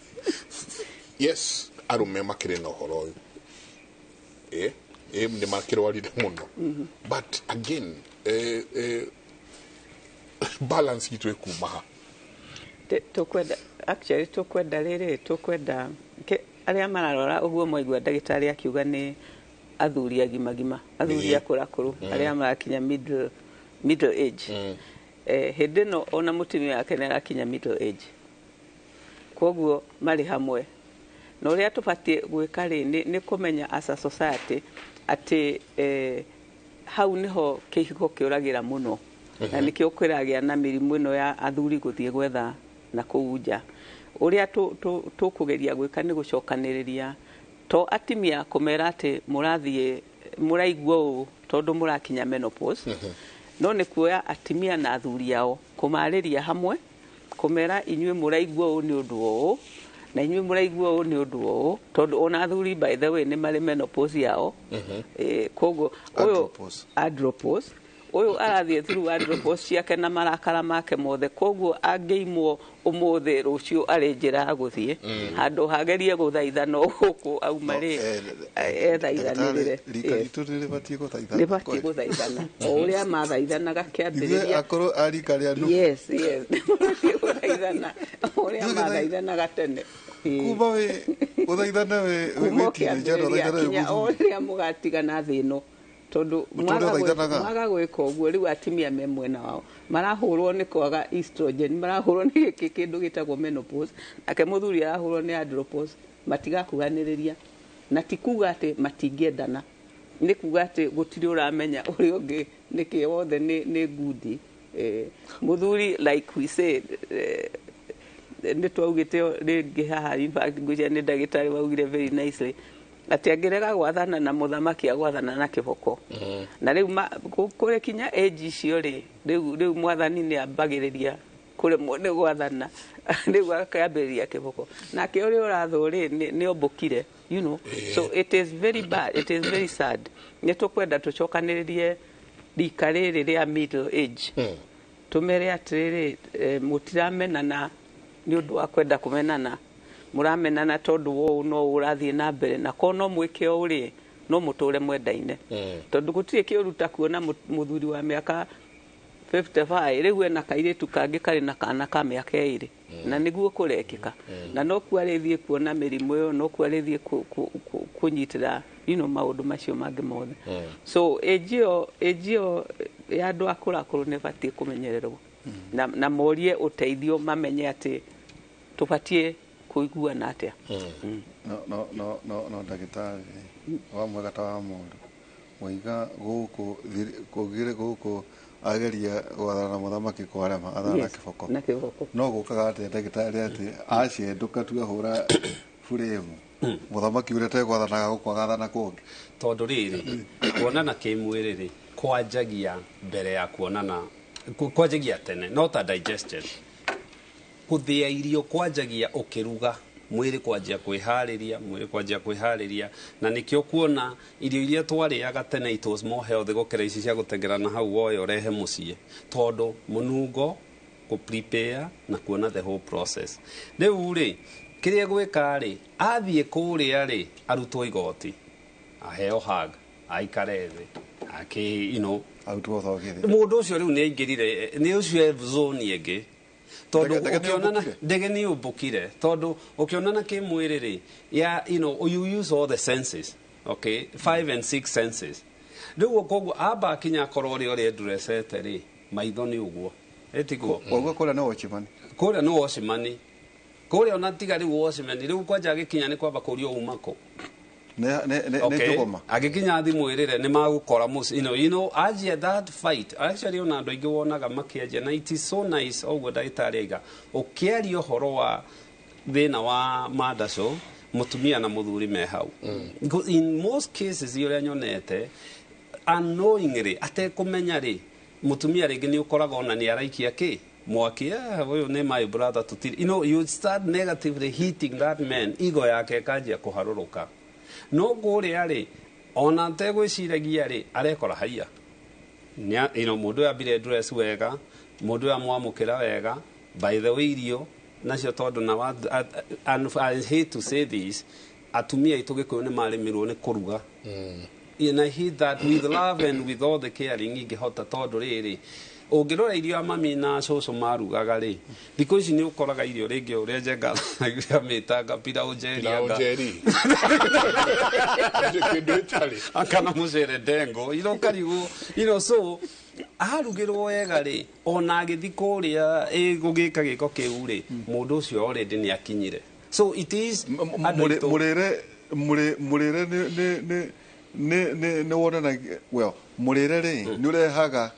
yes, arũme makĩrĩ na ũhoro ũyũ, nĩ makĩrwarire mũno, but again balance itũ ĩkuma ha? Tũkwenda actually, tũkwenda rĩrĩ, tũkwenda arĩa mararora ũguo mwaigua ndagĩtarĩ akiuga nĩ athuri agimagima, athuri akũrakũrũ, arĩa marakinya middle age. Hĩndĩ ĩno ona mũtumia wake nĩ arakinya middle age, koguo marĩ hamwe. Na ũrĩa tũbatiĩ gwĩka rĩ, nĩ kũmenya as a society atĩ hau nĩho kĩhiko kĩũragĩra mũno, na nĩkĩo kĩragĩa na mĩrimũ ĩno ya athuri gũthiĩ gwetha na kũu nja. Ũrĩa tũkũgeria gwĩka nĩ gũcokanĩrĩria to atimia, kũmera atĩ mũrathiĩ mũraigua ũũ tondũ mũrakinya menopause, no nĩ kuoya atimia na athuri ao, kũmarĩria hamwe, kũmera inyuĩ mũraigua ũũ nĩ ũndũ ũũ, na inyuĩ mũraigua ũũ nĩ ũndũ ũũ, tondũ ona athuri, by the way, nĩ marĩ menopause yao. Koguo ũyũ andropause, ũyũ arathiĩ through andropause ciake na marakara make mothe, koguo angĩimwo ũmũthĩ, rũciũ arĩ njĩra ya gũthiĩ handũ hagerie gũthaithana gũkũ auma rĩ, ethaithanĩrĩre. Rika ritũ nĩ rĩbatiĩ gũthaithana? Rĩbatiĩ gũthaithana o ũrĩa mathaithanaga kĩambĩrĩria. Akorwo a rika rĩa nuthu. Yes, mabatiĩ gũthaithana o ũrĩa mathaithanaga tene. Kuma wĩ ũthaithane wĩ kuma wĩ teenager na ũkĩambĩrĩria ũthaithane wĩ kinya o mũthuri. rĩrĩa mũgatigana thĩ ĩno, tondũ Mũtũũre ũthaithanaga. Mwaga gwĩka ũguo, rĩu atimia me mwena wao marahũrwo nĩ kwaga estrogen, marahũrwo nĩ gĩkĩ kĩndũ gĩtagwo menopause, nake mũthuri arahũrwo nĩ andropause. Matigakuhanĩrĩria, na ti kuga atĩ matingĩendana, nĩ kuga atĩ gũtirĩ ũramenya ũrĩa ũngĩ nĩkĩ, wothe nĩ ngundi. Mũthuri, like we said, nĩ twaugĩte rĩngĩ haha, in fact ngwĩciria nĩ ndagĩtarĩ waugire very nicely atĩ angĩrega gwathana na mũthamaki, agwathana na kĩboko. Na rĩu kũrĩ kinya age icio rĩ, rĩu mwathani nĩ ambagĩrĩria kũremwo nĩ gwathana, rĩu akambĩrĩria kĩboko, nake ũrĩa ũrathwo rĩ, nĩ ombũkire. So it is very bad, it is very sad. Nĩ tũkwenda tũcokanĩrĩrie rika rĩrĩ rĩa middle age, tũmere atĩrĩrĩ, mũtiramenana nĩ ũndũ wa kwenda kũmenana, mũramenana tondũ ũũ no ũrathiĩ na mbere, na korwo no mwĩke ũũ rĩ, no mũtũre mwendaine, tondũ gũtirĩ kĩũru ta kuona mũthuri wa mĩaka 55 rĩu ena kairĩtu kangĩ karĩ na kana ka mĩaka 2, na nĩguo kũrekĩka, na no kuo arĩthiĩ kuona mĩrimũ ĩyo, no kuo arĩthiĩ kũnyitĩra maũndũ macio mangĩ mothe. So age ĩyo ya andũ akũrakũrũ nĩ ĩbatiĩ kũmenyererwo na morie ũteithio, mamenye atĩ tũbatiĩ kũiguana atĩa. No ndagĩtarĩ wa mwega ta wa mũndũ waiga gũkũ kũgire gũkũ ageria gwathana na mũthamaki kwarema, athana na kĩboko. Na kĩboko. No gũkaga atĩa, ndagĩtarĩ, atĩ acendũka tu ahũra buremu, mũthamaki ũrĩa tegwathanaga gũkũ agathana kũngĩ? Tondũ rĩrĩ, kuonana kĩmwĩrĩ rĩ, kwanjagia mbere ya kuonana, kwanjagia tene, no ta digestion, gũthĩa irio kwanjagia ũkĩruga, mwĩrĩ kwanjia kwĩharĩria, mwĩrĩ kwanjia kwĩharĩria, na nĩkĩo kuona irio iria twarĩaga tene, it was more healthy gũkĩra ici cia gũtengerana hau woyo ũrehe mũciĩ, tondũ mũnungo, kũ prepare na kuona the whole process. Rĩu rĩ, kĩrĩa gwĩka rĩ, athiĩ kũrĩa rĩ, arutwo igoti, aheo hug, aikare thĩ akĩ arutwo thogithi. Mũndũ ũcio rĩu nĩ aingĩrire, nĩ ũcio e zone ĩngĩ, tondũ Ndege nĩ ũkĩonana ũmbũkire? Ndege nĩ ũmbũkire, tondũ ũkĩonana kĩmwĩrĩ rĩ, ya you use all the senses, okay, five and six senses. Rĩu koguo amba akinya akorwo ũrĩa ũrĩa ndũrecete rĩ, maitho nĩ ũguo ĩtiguo. Koguo kũrĩa nĩ watchman. Kũrĩa nĩ watchman, kũrĩa ona tiga rĩu watchman, rĩu kwanja agĩkinya nĩ kwamba kũrio uma kũ. Nĩ Okay. njũgũma. Agĩkinya thimũ ĩrĩre nĩ magũkora mũciĩ, anjia that fight. Actually ona andũ aingĩ wonaga makĩanjia, na it is so nice ũguo ndagĩtarĩ aiga ũkĩaria ũhoro wa Thĩna wa mandaco mũtumia na mũthuri me hau. Because in most cases ũrĩa nyonete, unknowingly, atekũmenya rĩ, mũtumia rĩngĩ nĩ ũkoraga ona nĩ araikia kĩ mwaki, "Eh, ũyũ nĩ my brother, tutiri," you start negatively hitting that man, ego yake ĩkanjia kũharũrũka. No kũrĩa rĩ, ona ategwĩciragia rĩ, arekora haiya mũndũ ũyũ ambire dress wega, mũndũ ũyũ amwamũkĩra wega. By the way, irio nacio tondũ na and I hate to say this, atumia aitũ Gĩkũyũ nĩ marĩmĩrwo nĩ kũruga. And I hate that with love and with all the caring ingĩhota, tondũ rĩrĩ, ũngĩrora irio a mami na cũcũ marugaga rĩ, thikũ ici nĩ ũkoraga irio rĩngĩ ũrĩa Njenga amĩtanga pilau njeri. Pilau njeri. Kĩndũ ĩtarĩ. Kana mũcere ndengo karigwo, so arugĩrwo wega rĩ, ona agĩthi kũrĩa gũgĩka gĩko kĩu rĩ, mũndũ ũcio already nĩ akinyire. So it is andũ aitũ- Mũrĩre nĩ wonanagia, well, mũrĩre rĩ, nĩ ũrehaga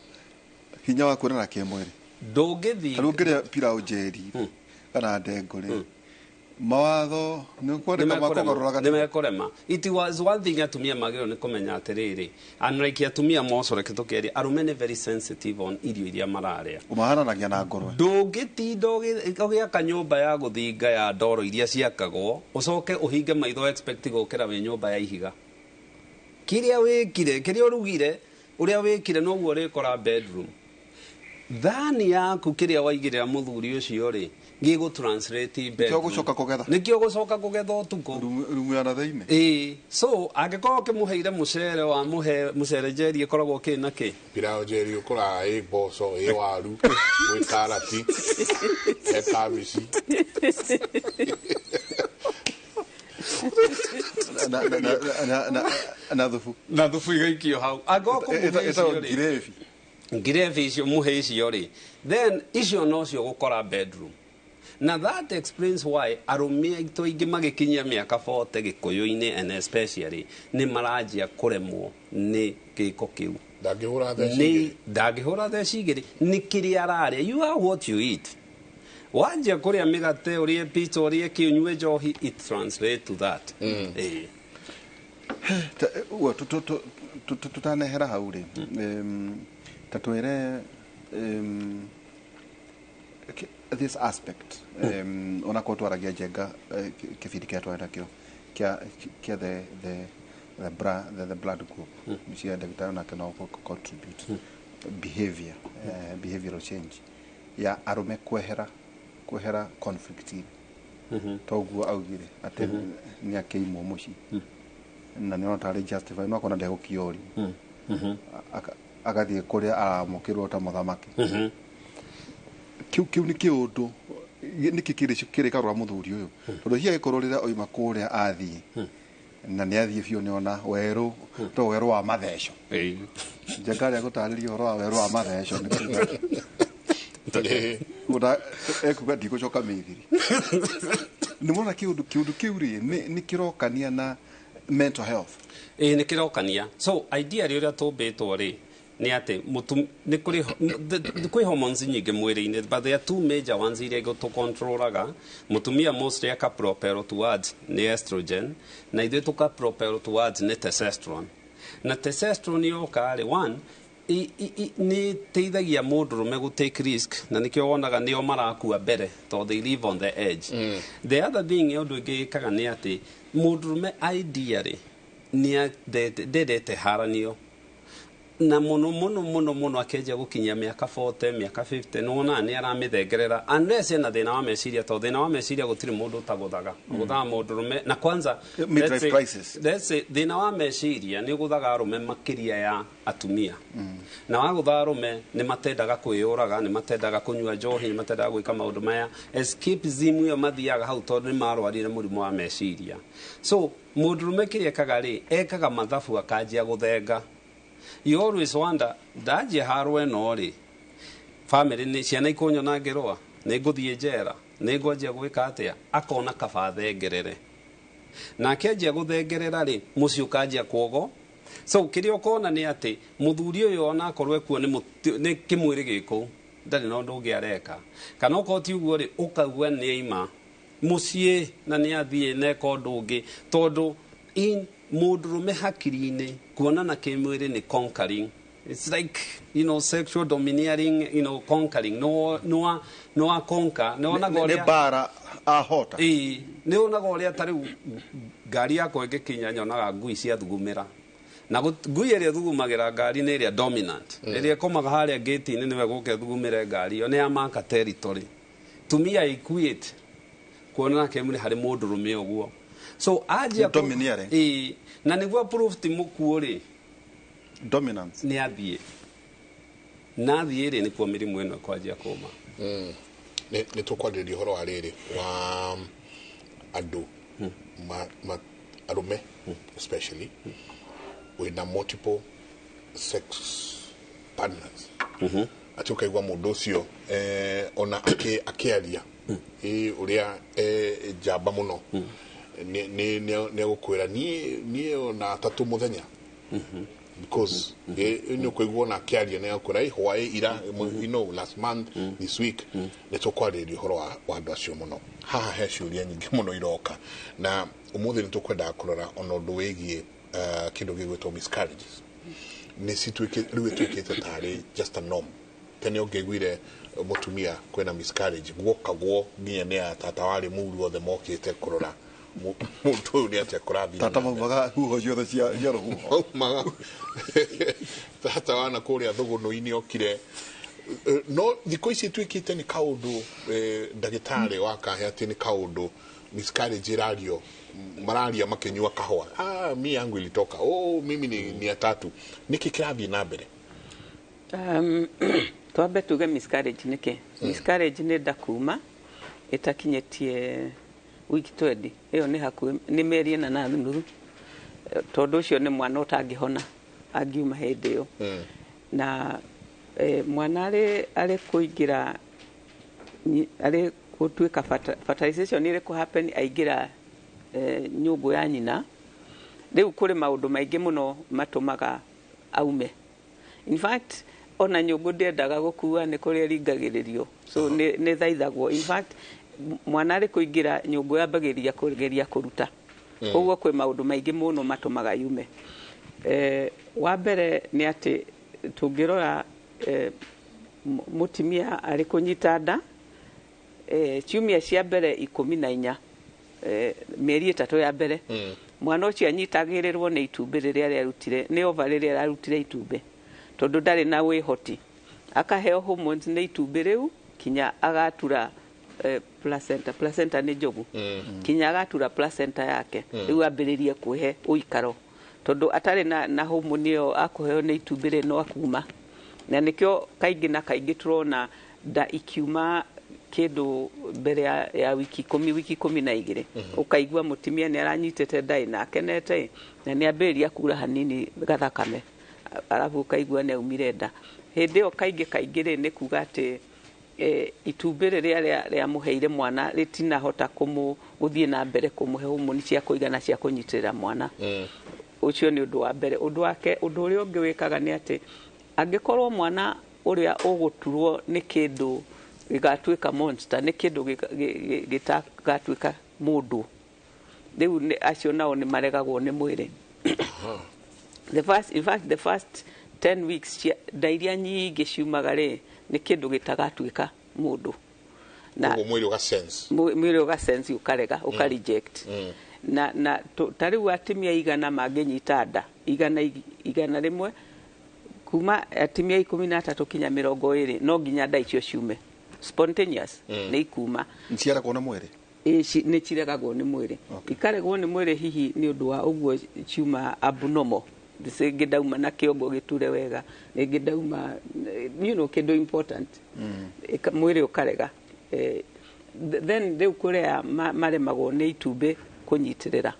hinya wa kuonana kĩmwĩrĩ. Ndũngĩthi Ta rĩu ũngĩrĩa pilau njeri kana ndengũ rĩ, mawatho nĩ kwandĩka makũgarũra. Nĩ mekũrema. It was one thing atumia magĩrĩirwo nĩ kũmenya atĩrĩrĩ, unlike atumia mocoreke tũkĩaria, arũme nĩ very sensitive on irio iria mararĩa. Ũmahananagia na ngũrwe. Ndũngĩtinda ũgĩaka nyũmba ya gũthinga ya ndoro iria ciakagwo, ũcoke ũhinge maitho expect gũkĩra wĩ nyũmba ya ihiga. Kĩrĩa wĩkire, kĩrĩa ũrugire, ũrĩa wĩkire, noguo ũrĩkora bedroom. Thani yaku, kĩrĩa waigĩrĩra mũthuri ũcio rĩ, gĩgũ translate Nĩkĩo ũgũcoka kũgetha. Nĩkĩo ũgũcoka kũgetha ũtukũ. Rumu ya na thĩinĩ. Ĩĩ, so angĩkorwo ũkĩmũheire mũcere, wamũhe mũcere njeri ĩkoragwo kĩ na kĩ. Pilau njeri ũkoraga ĩ mboco, ĩ waru, gwĩ karati, he kabici. Na thubu. Na thubu igaikio hau. Angĩkorwo kũmũhe Ĩtagwo icio rĩ, gravy. Gravy icio mũhe icio rĩ, then icio nocio gũkora bedroom. Na that explains why arũme aitũ aingĩ magĩkinyia mĩaka 40 Gĩkũyũ-inĩ and especially nĩ maranjia kũremwo nĩ gĩko kĩu. Ndangĩhũra theci Nĩ igĩrĩ. Ndangĩhũra theci igĩrĩ. Nĩ kĩrĩa ararĩa. You are what you eat. Wanjia kũrĩa mĩgate, ũrĩe pizza, ũrĩe kĩ, ũnyue njohi, it translate to that. Ĩĩ. Tũtanehera hau rĩ, ta twĩre this aspect, onakorwo twaragia Njenga, kĩbindi kĩrĩa twarĩ nakĩo kĩa the blood group cia ndagĩtarĩ, onake no contribute behavior, behavioral change ya arũme kwehera conflict-inĩ. Toguo augire atĩ nĩ akĩimwo mũciĩ na nĩ ona tarĩ justify, no akona ndegũkia ũrimũ. Agathiĩ kũrĩa aramũkĩrwo ta mũthamaki. Kĩu nĩ kĩũndũ nĩkĩ kĩrĩkarũra mũthuri ũyũ, tondũ hihi agĩkorwo rĩrĩa oima kũrĩa athiĩ na nĩ athiĩ biũ, nĩona werũ to werũ wa matheco. Njenga arĩa gũtarĩria ũhoro wa werũ wa matheco nĩ kuga ekuga ndigũcoka mĩthiri. Nĩ mona kĩũndũ kĩu rĩ, nĩ kĩrokania na mental health? Ĩĩ, nĩ kĩrokania. So ideally ũrĩa tũmbĩtwo rĩ, nĩ atĩ nĩ kũrĩ kwĩ hormones nyingĩ mwĩrĩ-inĩ, but there are two major ones iria tũcontrolaga. Mũtumia mostly aka propel towards nĩ estrogen, na ithuĩ tũka propel towards nĩ testosterone. Na testosterone yoka rĩ, one nĩ ĩteithagia mũndũrũme gũ take risk, na nĩkĩo wonaga nĩo marakua mbere tondũ they live on the edge. The other thing, ũndũ ĩngĩ ĩkaga nĩ atĩ mũndũrũme ideally nĩ ndendete haranio, na mũno mũno mũno mũno akĩanjia gũkinyia mĩaka 40, mĩaka 50, nĩ wonaga nĩ aramĩthengerera, unless ena thĩna wa meciria, tondũ thĩna wa meciria gũtirĩ mũndũ ũtagũthaga. Ũgũthaga mũndũrũme na kwanza Midlife crisis. Let's say thĩna wa meciria nĩ ũgũthaga arũme makĩria ya atumia. Na wagũtha arũme nĩ matendaga kwĩyũraga, nĩ matendaga kũnyua njohi, nĩ matendaga gwĩka maũndũ maya escapism ĩyo mathiaga hau tondũ nĩ marwarire mũrimũ wa meciria. So mũndũrũme kĩrĩa ekaga rĩ, ekaga mathabu, akanjia gũthenga. You always wonder, ndanjia harwo ĩno rĩ, family nĩ ciana ikũnyona ngĩrũa, nĩ ngũthiĩ njera, nĩ ngwanjia gwĩka atĩa? Akona kaba thengerere. Na akĩanjia gũthengerera rĩ, mũciĩ ũkanjia kuogo. So kĩrĩa ũkona nĩ atĩ mũthuri ũyũ onakorwo ekuo nĩ kĩmwĩrĩ gĩkũ, ndarĩ na ũndũ ũngĩ areka, kana okorwo ti ũguo rĩ, ũkaigua nĩ aima. Mũciĩ na nĩ athiĩ neka ũndũ ũngĩ, tondũ in mũndũrũme hakiri-inĩ kuonana kĩmwĩrĩ nĩ conquering. It's like sexual domineering, conquering. No no no a conquer. No na Nĩ mbara ahota. Ĩĩ, nĩ wonaga ũrĩa ta rĩu ngari yakwa ĩngĩkinya nyonaga ngui ciathugumĩra. Na ngui ĩrĩa ĩthugumagĩra ngari nĩ ĩrĩa dominant. Ĩrĩa ĩkomaga harĩa gate-inĩ nĩwe gũka ĩthugumĩre ngari ĩyo nĩ ya maka territory. Tumia equate kuonana kĩmwĩrĩ harĩ mũndũrũme ũguo. So anjia Nĩ domineering. Ĩĩ, na nĩguo proof ti mũkuũ rĩ. Dominance. Nĩ athiĩ. Na athiĩ rĩ nĩkuo mĩrimũ ĩno ĩkwanjia kũma. Nĩ tũkwarĩrĩria ũhoro wa rĩrĩ wa andũ arũme especially wĩna multiple sex partners, atĩ ũkaigua mũndũ ũcio ona akĩaria ũrĩa njamba mũno nĩ egũkwĩra niĩ ona atatũ mũthenya, because nĩ ũkũigua ona akĩaria nĩ egũkwĩra hwaĩ ira, last month, this week. Nĩ tũkwarĩrĩria ũhoro wa andũ acio mũno. Haha he ciũria nyingĩ mũno iroka, na ũmũthĩ nĩ tũkwendaga kũrora ona ũndũ wĩgiĩ kĩndũ gĩgwĩtwo miscarriages. Nĩ cituĩkĩ rĩu ĩtuĩkĩte tarĩ just a norm. Tene ũngĩaiguire mũtumia kwĩna miscarriage, guokagwo nginya nĩ a tata warĩ mũru othe mokĩte kũrora mũndũ ũyũ nĩ atĩa kũrathiĩ Tata na mbere. Maumaga huho ciothe cia rũhuho. Maumaga tata wana kũrĩa thũgũnũ-inĩ okire. No thikũ ici ĩtuĩkĩte nĩ kaũndũ, ndagĩtarĩ wa kahe atĩ nĩ kaũndũ miscarriage ĩrario, mararia makĩnyua kahũa, "Ah, mi yangu ilitoka, oh, mimi ni ya tatu." Nĩkĩ kĩrathiĩ na mbere? Twambe tuge miscarriage nĩkĩ. Miscarriage nĩ nda kuma ĩtakinyĩtie wiki 20, ĩyo nĩ hakuhĩ nĩ mĩeri 4 na nuthu. Tondũ ũcio nĩ mwana ũtangĩhona angiuma hĩndĩ ĩyo. Na mwana arĩ kũingĩra arĩ gũtuĩka fertilization ĩrĩ kũ happen aingĩra nyũngũ ya nyina. Rĩu kũrĩ maũndũ maingĩ mũno matũmaga aume. In fact, ona nyũngũ ndĩendaga gũkua, nĩ kũrĩa ĩringagĩrĩrio, so nĩ thaithagwo. In fact, mwana arĩ kũingĩra nyũngũ yambagĩrĩria kũgeria kũruta. Koguo kwĩ maũndũ maingĩ mũno matũmaga yume. Wa mbere nĩ atĩ tũngĩrora mũtumia arĩ kũnyita nda, ciumia cia mbere 14, mĩeri 3 ya mbere, mwana ũcio anyitagĩrĩrwo nĩ itumbĩ rĩrĩa rĩarutire, nĩ ova rĩrĩa rĩarutire itumbĩ, tondũ ndarĩ na wĩhoti, akaheo hormones nĩ itumbĩ rĩu kinya agatura placenta. Placenta nĩ njogu. Kinya agatura placenta yake. Rĩu ambĩrĩrie kwĩhe ũikaro, tondũ atarĩ na hormone ĩyo akũheo nĩ itumbĩ rĩ, no akuma. Na nĩkĩo kaingĩ na kaingĩ tũrona nda ikiuma kĩndũ mbere ya wiki 10, wiki 12. Ũkaigua mũtumia nĩ aranyitĩte nda na akenete, na nĩ ambĩrĩria kura hanini gathakame, arabu ũkaigua nĩ aumire nda. Hĩndĩ ĩyo kaingĩ kaingĩ rĩ, nĩ kuga atĩ itumbĩ rĩrĩa rĩamũheire mwana rĩtinahota gũthiĩ na mbere kũmũhe homoni cia kũigana cia kũnyitĩrĩra mwana. Ũcio nĩ ũndũ wa mbere. Ũndũ wake, ũndũ ũrĩa ũngĩ wĩkaga nĩ atĩ angĩkorwo mwana ũrĩa ũgũturwo nĩ kĩndũ gĩgatuĩka monster, nĩ kĩndũ gĩtagatuĩka mũndũ, rĩu acio nao nĩ maregagwo nĩ mwĩrĩ. The first, in fact, the first 10 weeks nda iria nyingĩ ciumaga rĩ, nĩ kĩndũ gĩtagatuĩka mũndũ. Na mwĩrĩ ũga sense. Mwĩrĩ ũga sense, ũkarega, ũka reject. Na ta rĩu atumia 100 mangĩnyita nda, 100 kuma atumia 13 kinya 20, no nginya nda icio ciume spontaneous. Nĩ ikuma. Nĩciaregwo nĩ mwĩrĩ? Nĩ ciregagwo nĩ mwĩrĩ. Ikaregwo nĩ mwĩrĩ hihi nĩ ũndũ wa ũguo ciuma abnormal. Rĩngĩ ndauma na kĩongo gĩture wega, rĩngĩ ndauma kĩndũ important. Mwĩrĩ ũkarega. Then rĩu kũrĩa maremagwo nĩ itumbĩ kũnyitĩrĩra.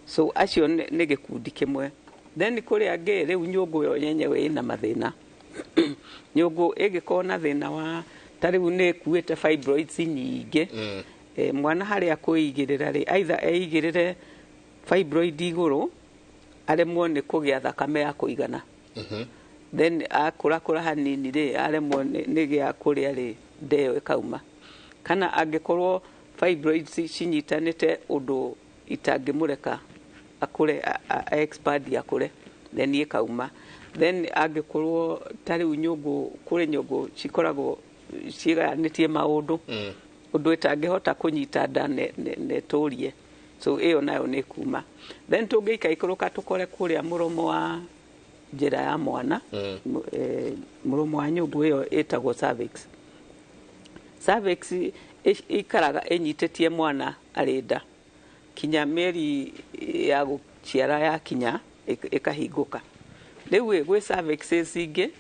So acio nĩ gĩkundi kĩmwe. Then kũrĩa angĩ rĩu nyũngũ yo yenyewe ĩna mathĩna. Nyũngũ ĩngĩkorwo na thĩna wa ta rĩu nĩ ĩkuĩte fibroids nyingĩ. Mwana harĩa kwĩigĩrĩra rĩ, either eigĩrĩre fibroid igũrũ aremwo nĩ kũgĩa thakame ya kũigana. Then akũrakũra hanini rĩ, aremwo nĩ gĩa kũrĩa rĩ, nda ĩyo ĩkauma. Kana angĩkorwo Fibroids cinyitanĩte ũndũ itangĩmũreka akũre, expand akũre, then ĩkauma. Then angĩkorwo ta rĩu nyũngũ, kũrĩ nyũngũ cikoragwo ciĩgayanĩtie maũndũ ũndũ ĩtangĩhota kũnyita nda ne ĩtũrie, so ĩyo nayo nĩ kuma. Then tũngĩikaikũrũka tũkore kũrĩa mũromo wa njĩra ya mwana, mũromo wa nyũngũ ĩyo ĩtagwo cervix. Cervix ikaraga ĩnyitĩtie mwana arĩ nda kinya mĩeri ya gũciara yakinya ĩkahingũka. Rĩu ĩ, gwĩ cervixes ingĩ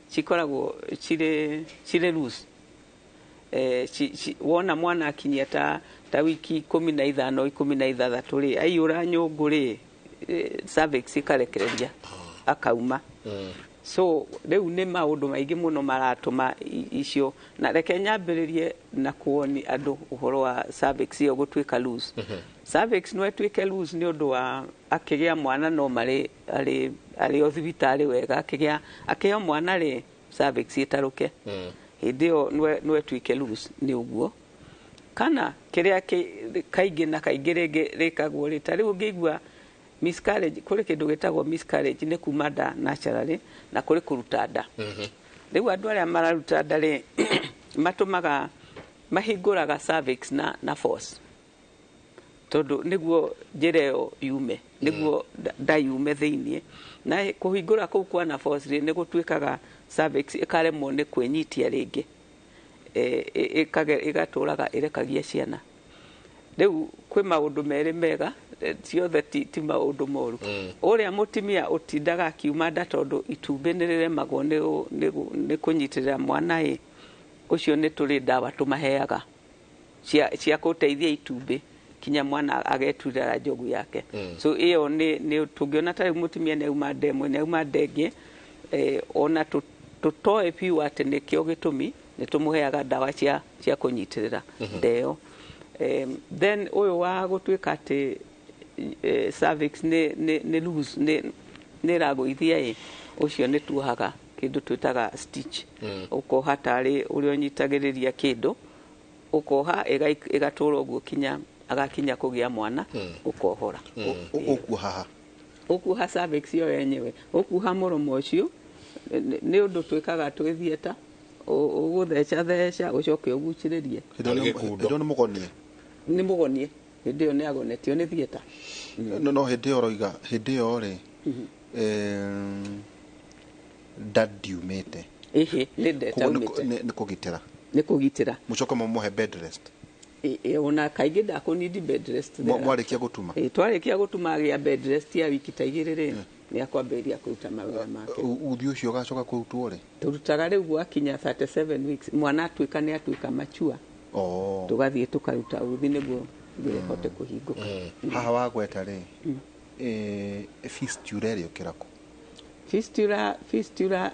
cikoragwo cirĩ loose. Wona mwana akinyia ta wiki 15, 16 rĩ, aiyũra nyũngũ rĩ, cervix ĩkarekereria akauma. So rĩu nĩ maũndũ maingĩ mũno maratũma icio, na reke nyambĩrĩrie na kuoni andũ ũhoro wa cervix ĩyo gũtuĩka loose. Cervix no ĩtuĩke loose nĩ ũndũ wa akĩgĩa mwana, no marĩ arĩ o thibitarĩ wega, akĩgĩa mwana rĩ, cervix ĩtarũke, hĩndĩ ĩyo no ĩtuĩke loose nĩ ũguo. Kana kĩrĩa kaingĩ na kaingĩ rĩngĩ rĩkagwo rĩ, ta rĩu ũngĩigua miscarriage, kũrĩ kĩndũ gĩtagwo miscarriage, nĩ kuma nda naturally, na kũrĩ kũruta nda. Rĩu andũ arĩa mararuta nda rĩ, matũmaga mahingũraga cervix na force, tondũ nĩguo njĩra ĩyo yume, nĩguo nda yume thĩiniĩ. Na kũhingũra kũu kwa na force rĩ, nĩ gũtuĩkaga cervix ĩkaremwo nĩ kwĩnyitia rĩngĩ, ĩgatũraga ĩrekagia ciana. Rĩu kwĩ maũndũ merĩ mega, ciothe ti maũndũ moru. Ũrĩa mũtumia ũtindaga akiuma nda tondũ itumbĩ nĩ rĩremagwo nĩ kũnyitĩrĩra mwana ĩ, ũcio nĩ tũrĩ ndawa tũmaheaga cia gũteithia itumbĩ kinya mwana ageturĩra njogu yake. So ĩyo nĩ tũngĩona ta rĩu mũtumia nĩ auma nda ĩmwe, nĩ auma nda ĩngĩ, ona tũtoĩ biũ atĩ nĩkĩo gĩtũmi, nĩ tũmũheaga ndawa cia kũnyitĩrĩra nda ĩyo. Then ũyũ wa gũtuĩka atĩ cervix nĩ loose, nĩ ĩragũithia ĩ, ũcio nĩ tuohaga kĩndũ twĩtaga stitch. Ũkoha tarĩ ũrĩa ũnyitagĩrĩria kĩndũ, ũkoha ĩgatũra ũguo kinya agakinya kũgĩa mwana, ũkohora. Ũkuoha ũkuoha cervix ĩyo yenyewe, ũkuoha mũromo ũcio. Nĩ ũndũ twĩkaga twĩ theatre, ũgũtheca theca ũcoke ũgucĩrĩrie. Hĩndĩ ĩyo nĩ mũgonie, nĩ mũgonie, hĩndĩ ĩyo nĩ agonetio nĩ theatre. No hĩndĩ ĩyo ũroiga, hĩndĩ ĩyo rĩ, nda ndiumĩte. Ĩhĩ, nĩ nda ĩtaumĩte. Nĩ kũgitĩra, nĩ kũgitĩra. Mũcoke mũmũhe bed rest. Ona kaingĩ ndakũnidi bed rest. Mwarĩkia gũtuma? Twarĩkia gũtuma agĩa bed rest ya wiki ta 2 rĩ, nĩ akwambĩrĩria kũruta mawĩra make. Uthi ũcio ũgacoka kũrutwo rĩ? Tũrutaga rĩu gwakinya 37 weeks, mwana atuĩka nĩ atuĩka mature. Tũgathiĩ tũkaruta uthi nĩguo ĩhote kũhingũka. Haha wagweta rĩ, fistula ĩrĩ ũkĩra kũ? Fistula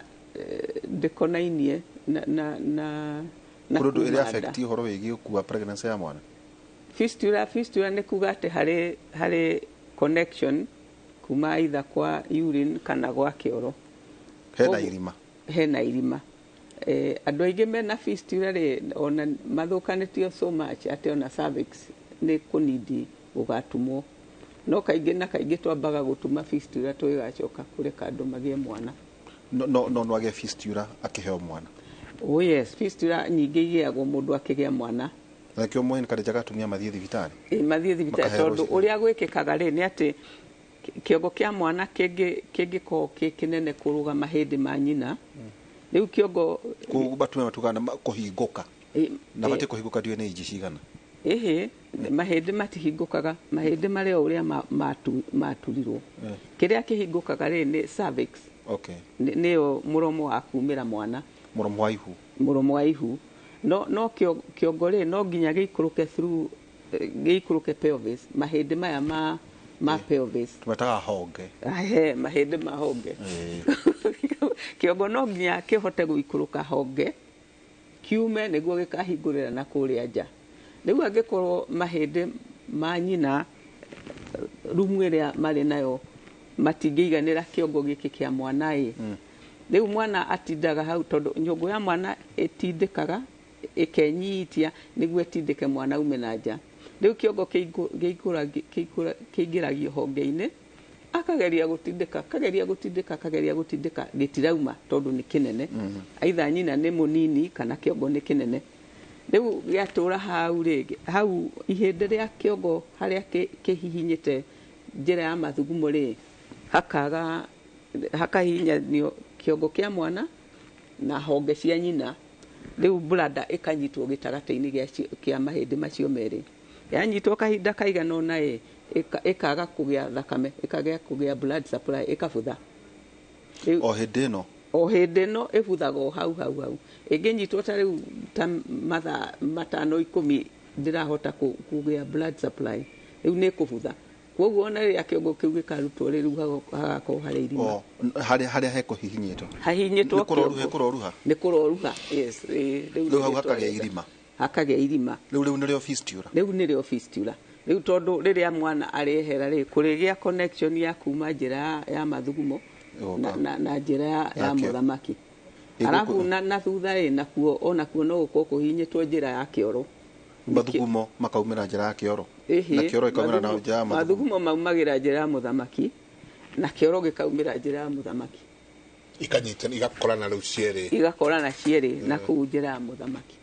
ndĩkonainie na kũrĩ ũndũ ĩrĩ affect ũhoro wĩgiĩ gũkua pregnancy ya mwana? Fistula nĩ kuga atĩ harĩ connection kuma either kwa urine kana gwa kĩoro. Hena irima. Hena irima. Andũ aingĩ mena fistula rĩ, ona mathũkanĩtio so much atĩ ona cervix nĩ kũnindi gũgatumwo. No kaingĩ na kaingĩ twambaga gũtuma fistula tũgĩgacoka kũreka andũ magĩe mwana. No no agĩe fistula akĩheo mwana. Oh yes, fistula nyingĩ igĩagwo mũndũ akĩgĩa mwana. Na kĩo mũheni karĩnjaga atumia mathiĩ thibitarĩ. Mathiĩ thibitarĩ tondũ ũrĩa gwĩkĩkaga rĩ nĩ atĩ kĩongo kĩa mwana kĩngĩkorwo kĩ kĩnene kũrũga mahĩndĩ ma nyina. Rĩu kĩongo batumia matugana kũhingũka. Na batiĩ kũhingũka ndiũĩ nĩ inji cigana. Ĩhĩ, mahĩndĩ matihingũkaga, mahĩndĩ marĩ o ũrĩa maturirwo. Kĩrĩa kĩhingũkaga rĩ nĩ cervix. Okay. Nĩyo mũromo wa kumĩra mwana. Mũromo wa ihu. Mũromo wa ihu. No kĩongo rĩ no nginya gĩikũrũke through, gĩikũrũke pelvis, mahĩndĩ maya ma pelvis. Tumetaga honge. Ahe, mahĩndĩ ma honge. Kĩongo no nginya kĩhote gũikũrũka honge kiume nĩguo gĩkahingũrĩra na kũrĩa nja. Rĩu angĩkorwo mahĩndĩ ma nyina rumu ĩrĩa marĩ nayo matingĩiganĩra kĩongo gĩkĩ kĩa mwana ĩ. Rĩu mwana atindaga hau tondũ nyũngũ ya mwana ĩtindĩkaga ĩkenyitia nĩguo ĩtindĩke mwana ume na nja. Rĩu kĩongo kĩingĩragio honge-inĩ, akageria gũtindĩka, akageria gũtindĩka, akageria gũtindĩka, gĩtirauma tondũ nĩ kĩnene. Aitha nyina nĩ mũnini kana kĩongo nĩ kĩnene. Rĩu gĩatũra hau rĩngĩ, hau ihĩndĩ rĩa kĩongo harĩa kĩhihinyĩte njĩra ya mathugumo rĩ, hakaga hakahihinyanio kĩongo kĩa mwana na honge cia nyina. Rĩu bladder ĩkanyitwo gĩtagatĩ-inĩ kĩa mahĩndĩ macio merĩ. Yanyitwo kahinda kaigana ũna ĩkaga kũgĩa thakame, ĩkagĩa kũgĩa blood supply, ĩkabutha. O hĩndĩ ĩno? O hĩndĩ ĩno ĩbuthaga o hau hau hau. Ĩngĩnyitwo ta rĩu ta mathaa 5 10 ndĩrahota kũgĩa blood supply, rĩu nĩ ĩkũbutha. Koguo ona rĩrĩa kĩongo kĩu gĩkarutwo rĩu hagakorwo harĩ irima. Harĩa hekũhihinyĩtwo? Hahihinyĩtwo kĩongo. Nĩ kũroruha? Nĩ kũroruha, yes. Rĩu hau hakagĩa irima? Hakagĩa irima. Rĩu nĩrĩo fistula? Rĩu nĩrĩo fistula. Rĩu tondũ rĩrĩa mwana arehera rĩ, kũrĩgĩa connection ya kuma njĩra ya mathugumo na njĩra ya mũthamaki. Arabu na thutha rĩ, nakuo onakuo no gũkorwo kũhihinyĩtwo njĩra ya kĩoro. Mathugumo makaumĩra njĩra ya kĩoro? Na kĩoro ĩkaumĩra na njĩra ya mathugumo? Mathugumo maumagĩra njĩra ya mũthamaki na kĩoro gĩkaumĩra njĩra ya mũthamaki. Ikanyitana, igakorana rĩu cierĩ. Igakorana cierĩ na kũu njĩra ya mũthamaki.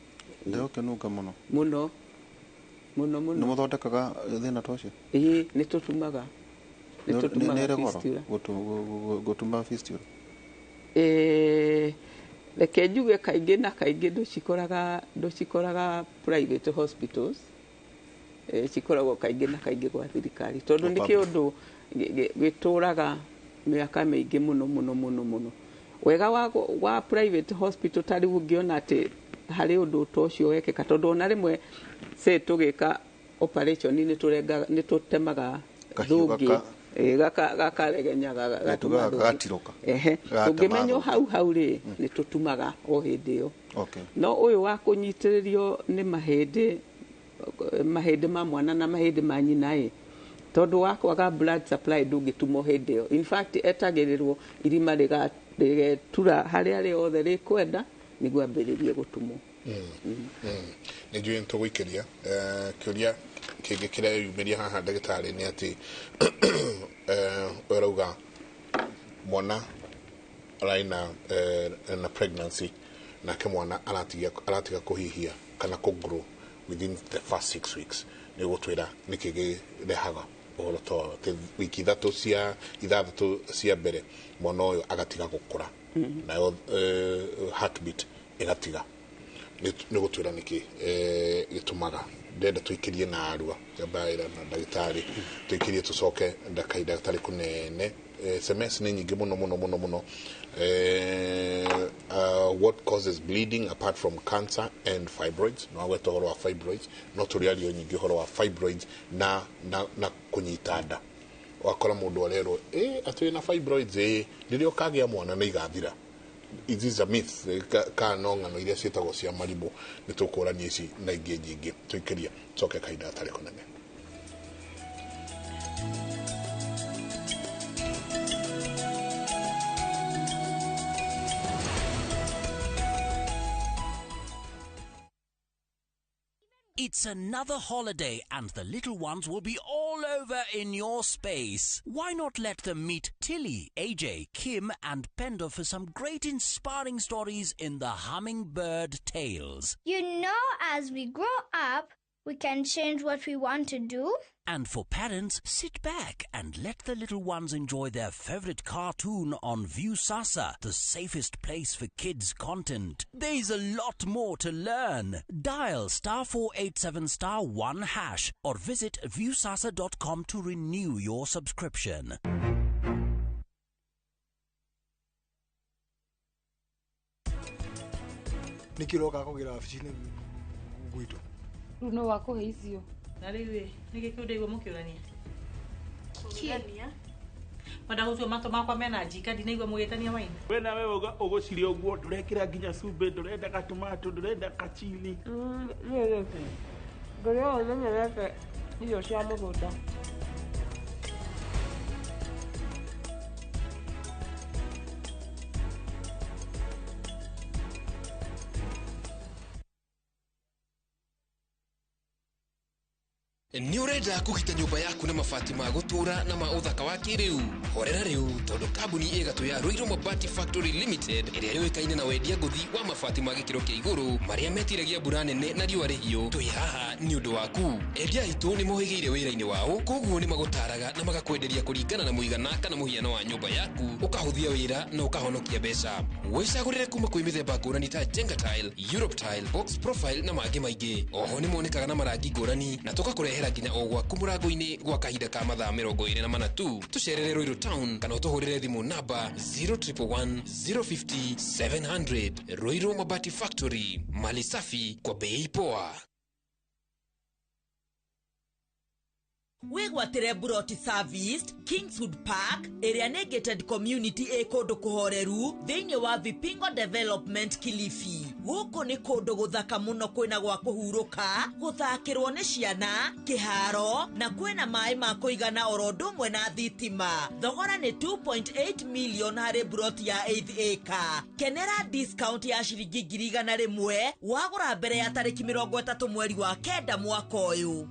Ndĩrokĩnunga mũno. Mũno. Mũno mũno. Nĩ mũthondekaga thĩna ta ũcio? Ĩĩ, nĩ tũtumaga. Nĩ tũtumaga fistula. Gũtuma fistula? Reke njuge kaingĩ na kaingĩ ndũcikoraga private hospitals, cikoragwo kaingĩ na kaingĩ gwa thirikari tondũ nĩ kĩũndũ gĩtũraga mĩaka mĩingĩ mũno mũno mũno mũno. Wega wa private hospital ta rĩu ũngĩona atĩ harĩ ũndũ ta ũcio wekĩka, tondũ ona rĩmwe say tũgĩka operation nĩ tũtemaga thũngĩ gakaregenyaga gagatirũka. Tũngĩmenywo hau hau rĩ, nĩ tũtumaga o hĩndĩ ĩyo. No ũyũ wa kũnyitĩrĩrio nĩ mahĩndĩ ma mwana na mahĩndĩ ma nyina ĩ, tondũ wa kwaga blood supply ndũngĩtumwo hĩndĩ ĩyo. In fact etagĩrĩrwo irima rĩgetura harĩa rĩothe rĩkwenda nĩguo ambĩrĩrie gũtumwo. Nĩ njũĩ nĩtũgũikĩria kĩũria kĩngĩ kĩreyumĩria haha ndagĩtarĩ nĩ atĩ ũrauga mwana ararĩ na pregnancy nake mwana aratiga kũhihia kana kũ grow within the first 6 weeks, nĩ gũtwĩra nĩkĩ kĩrehaga ũhoro ta ũyũ atĩ wiki 6 cia mbere mwana ũyũ agatiga gũkũra nayo heartbeat ĩgatiga. Nĩ gũtwĩra nĩkĩ gĩtũmaga. Ndĩrenda tũikĩrie na arua mbaĩra na ndagĩtarĩ tũikĩrie tũcoke kahinda gatarĩ kũnene. SMS nĩ nyingĩ mũno mũno mũno mũno. What causes bleeding apart from cancer and fibroids? No agweta ũhoro wa fibroids, no tũrĩario nyingĩ ũhoro wa fibroids na kũnyita nda. Wakora mũndũ arerwo atĩ wĩna fibroids, rĩrĩa ũkagĩa mwana nĩ igathira. It is a myth ka no ng'ano iria ciĩtagwo cia marimũ. Nĩ tũkũrania ici na ingĩ nyingĩ. Tũikĩrie tũcoke kahinda gatarĩ kũnene. It's another holiday and the little ones will be all over in your space. Why not let them meet Tilly, AJ, Kim and Pendo for some great inspiring stories in the Hummingbird Tales. You know, as we grow up, we can change what we want to do. And for parents, sit back and let the little ones enjoy their favorite cartoon on Viusasa, the safest place for kids' content. There's a lot more to learn. Dial *487*1# or visit viusasa.com to renew your subscription. Nĩkĩroka kũgĩra wabici-inĩ gwitũ. Rĩu no wakũhe icio. Na rĩu ĩ, nĩkĩ kĩu ndaigua mũkĩũrania? Kũrania? Mwenda gũtua matũ makwa mena njika, ndinaigua mũgĩtania waina. We nawe ũgũciria ũguo, ndũrekĩra nginya cumbĩ, ndũrenda gatomato, ndũrenda kachili. Ngũrĩ ũyũ menyerete irio cia mũgũnda. Nĩ ũrenda kũgita nyũmba yaku na mabati ma gũtũũra na ma ũthaka wa kĩrĩu? Horera rĩu, tondũ kambuni ĩgatũ ya Ruiru Mabati Factory Limited, ĩrĩa yũĩkaine na wendia ngũthi wa mabati ma gĩkĩro kĩa igũrũ marĩa metiragia mbura nene na riũa rĩhiũ, twĩ haha nĩ ũndũ waku. Endia aitũ nĩ mohĩgĩire wĩra-inĩ wao, koguo nĩ magũtaraga na magakwenderia kũringana na mũigana kana mũhiano wa nyũmba yaku, ũkahũthia wĩra na ũkahonokia mbeca. Wĩcagũrĩre kuma kwĩ mĩthemba ngũrani ta Jenga Tile, Europe Tile, Box Profile na mangĩ maingĩ. Oho nĩ monekaga na marangi ngũrani na tũgakũrehera nginya o gwaku mũrango-inĩ gwa kahinda ka mathaa 24 tu. Tũcerere Ruiru Town kana ũtũhũrĩre thimũ namba 0111 050 700. Ruiru Mabati Factory, mali safi kwa bei poa. Wĩgwatĩre Buroti Service Kingswood Park, ĩrĩa nĩ gated community ĩ kũndũ kũhoreru thĩinĩ wa Vipingo Development, Kilifi. Gũkũ nĩ kũndũ gũthaka mũno, kwĩna gwa kũhurũka, gũthakĩrwo nĩ ciana, kĩharo, na kwĩna maĩ ma kũigana oro ũndũ ũmwe na thitima. Thogora nĩ 2.8 million harĩ buroti ya 8 acre. Kenera discount ya ciringi 100,000 wagũra mbere ya tarĩki 30 mweri wa 9 mwaka ũyũ.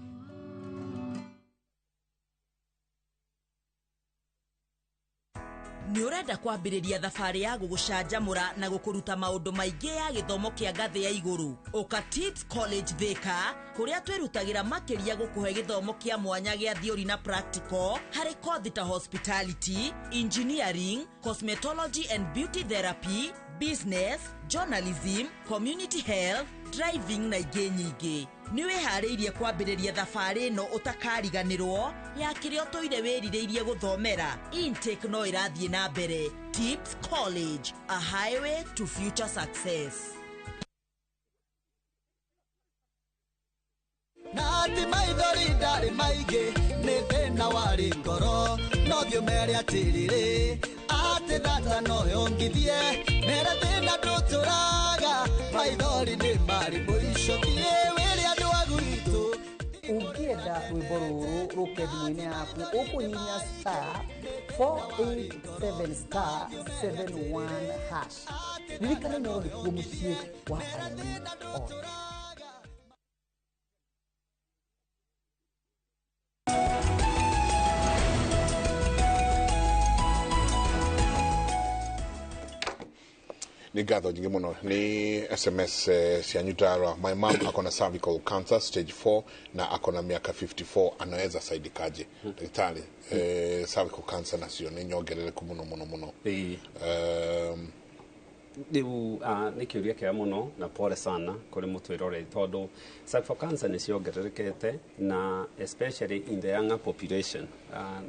Nĩ ũrenda kwambĩrĩria thabarĩ ya gũgũcanjamũra na gũkũruta maũndũ maingĩ ya gĩthomo kĩa ngathĩ ya igũrũ? Ũka Tips College Thika, kũrĩa twĩrutagĩra makĩria gũkũhe gĩthomo kĩa mwanya gĩa theory na practical harĩ kothi ta hospitality, engineering, cosmetology and beauty therapy, business, journalism, community health, driving na ingĩ nyingĩ. Nĩ wĩharĩirie kwambĩrĩria thabarĩ ĩno ũtakariganĩrwo ya kĩrĩa ũtũire wĩrirĩirie gũthomera? Intake no ĩrathiĩ na mbere. Tips College, a highway to future success. Na atĩ maithori ndarĩ maingĩ nĩ thĩna warĩ ngoro, no thiĩ ũmere atĩrĩrĩ atĩ thata no yongithie, mere thĩna ndũtũraga, maithori nĩ marĩ mũico, thiĩ wĩre andũ a gwitũ. Ũngĩenda rwĩmbo rũrũ rũke thimũ-inĩ yaku, ũkũhihinya *487*71#. Ririkana Inooro nĩkuo mũciĩ wa aini othe. Nĩ ngatho nyingĩ mũno nĩ SMS cianyu tarwa. My mom akona cervical cancer stage 4 na akona miaka 54, anaweza saidikaje? Daktari, cervical cancer nacio nĩ nyongerereku mũno mũno mũno. Rĩu nĩ kĩũria kĩega mũno na pole sana kũrĩ mũtwĩroreri, tondũ cervical cancer nĩ ciongererekete na especially in the younger population.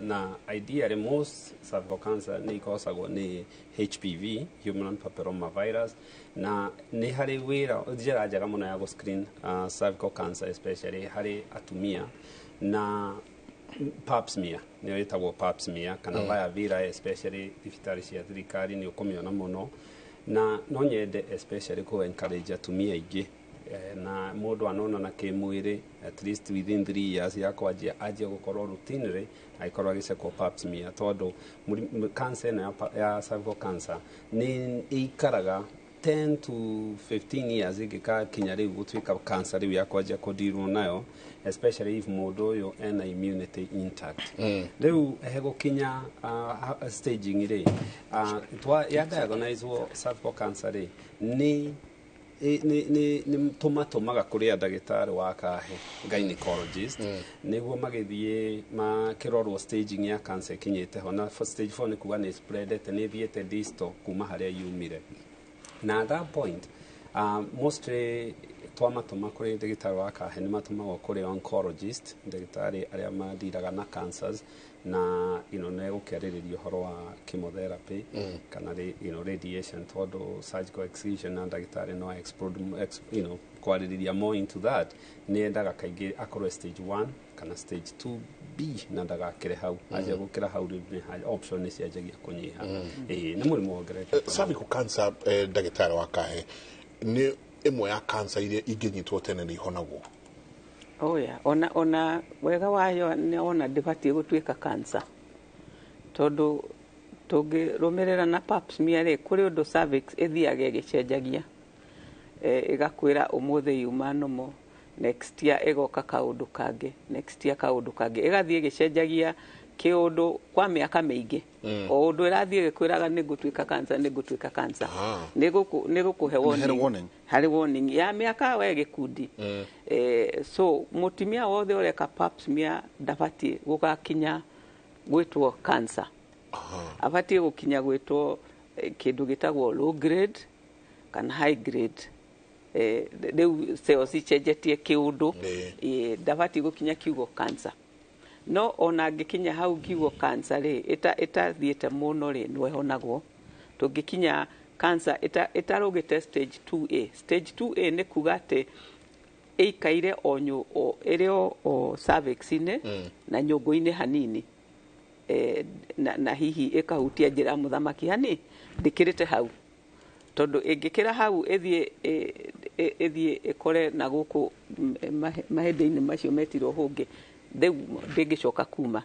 Na ideally most cervical cancer nĩ ikosagwo nĩ HPV, human papilloma virus, na nĩ harĩ wĩra njĩra njega mũno ya gũ-screen cervical cancer especially harĩ atumia na pap smear, nĩyo ĩtagwo pap smear kana via vira, especially thibitarĩ cia thirikari nĩ ũkũmĩona mũno. Na no nyende especially kũ encourage atumia aingĩ, na mũndũ anona na kĩmwĩrĩ at least within 3 years ya kwanjia anjie gũkorwo routinely agĩkorwo agĩcekwo pap smear, tondũ cancer ĩno ya cervical cancer nĩ ĩikaraga 10 to 15 years ĩngĩkakinya rĩu gũtuĩka cancer rĩu ya kwanjia kũndirwo nayo, especially if mũndũ ũyũ ena immunity intact. Rĩu hegũkinya staging rĩ, ya diagnosewo cervical cancer rĩ, nĩ tũmatũmaga kũrĩ ndagĩtarĩ wa kahe, gynecologist, nĩguo magĩthiĩ makĩrorwo staging ya cancer ĩkinyĩte ho, na stage 4 nĩ kuga nĩ spreadete, nĩ ĩthiĩte distal kuma harĩa yumire. Na at that point, mostly twamatũma kũrĩ ndagĩtarĩ wa kahe nĩ matũmagwo kũrĩ oncologist, ndagĩtarĩ arĩa mandiraga na cancers, na nĩ gũkĩarĩrĩria ũhoro wa chemotherapy kana radiation, tondũ surgical excision na ndagĩtarĩ no explode, kwarĩrĩria more into that. Nĩ endaga kaingĩ akorwo stage 1 kana stage 2B na ndagakĩre hau, anjia gũkĩra hau rĩu nĩ option nĩ cianjagia kũnyiha. Nĩ mũrimũ wongererekete. Cervical cancer, ndagĩtarĩ wa kahe, nĩ ĩmwe ya cancer iria ingĩnyitwo tene nĩ ihonagwo? Oya, ona wega wayo nĩ ona ndĩbatiĩ gũtuĩka cancer, tondũ tũngĩrũmĩrĩra na pap smear rĩ, kũrĩ ũndũ cervix ĩthiaga ĩgĩcenjagia, ĩgakwĩra ũmũthĩ yuma nomo, Next year ĩgoka kaũndũ kangĩ, next year kaũndũ kangĩ, ĩgathiĩ ĩgĩcenjagia kĩũndũ kwa mĩaka mĩingĩ. O ũndũ ĩrathiĩ ĩgĩkwĩraga nĩ ngũtuĩka cancer, nĩ ngũtuĩka cancer, nĩ gũkũhe warning, warning harĩ warning ya mĩaka we gĩkundi. So mũtumia wothe ũreka pap smear ndabatiĩ gũgakinya gwĩtwo cancer, abatiĩ gũkinya gwĩtwo kĩndũ gĩtagwo low grade kana high grade. Rĩu cells icenjetie kĩũndũ, ndabatiĩ gũkinya kiugo cancer. No ona angĩkinya hau kiugo cancer rĩ, ĩtathiĩte mũno rĩ, no ĩhonagwo. Tũngĩkinya cancer ĩtarũgĩte stage 2A. Stage 2A nĩ kuga atĩ ĩikaire o ĩrĩ o cervix-inĩ na nyũngũ-inĩ hanini, na hihi ĩkahutia njĩra ya mũthamaki hani, ndĩkĩrĩte hau. Tondũ ĩngĩkĩra hau ĩthiĩ ĩkore na gũkũ mahĩndĩ-inĩ macio metirwo hũngĩ, rĩu ndĩngĩcoka kuma.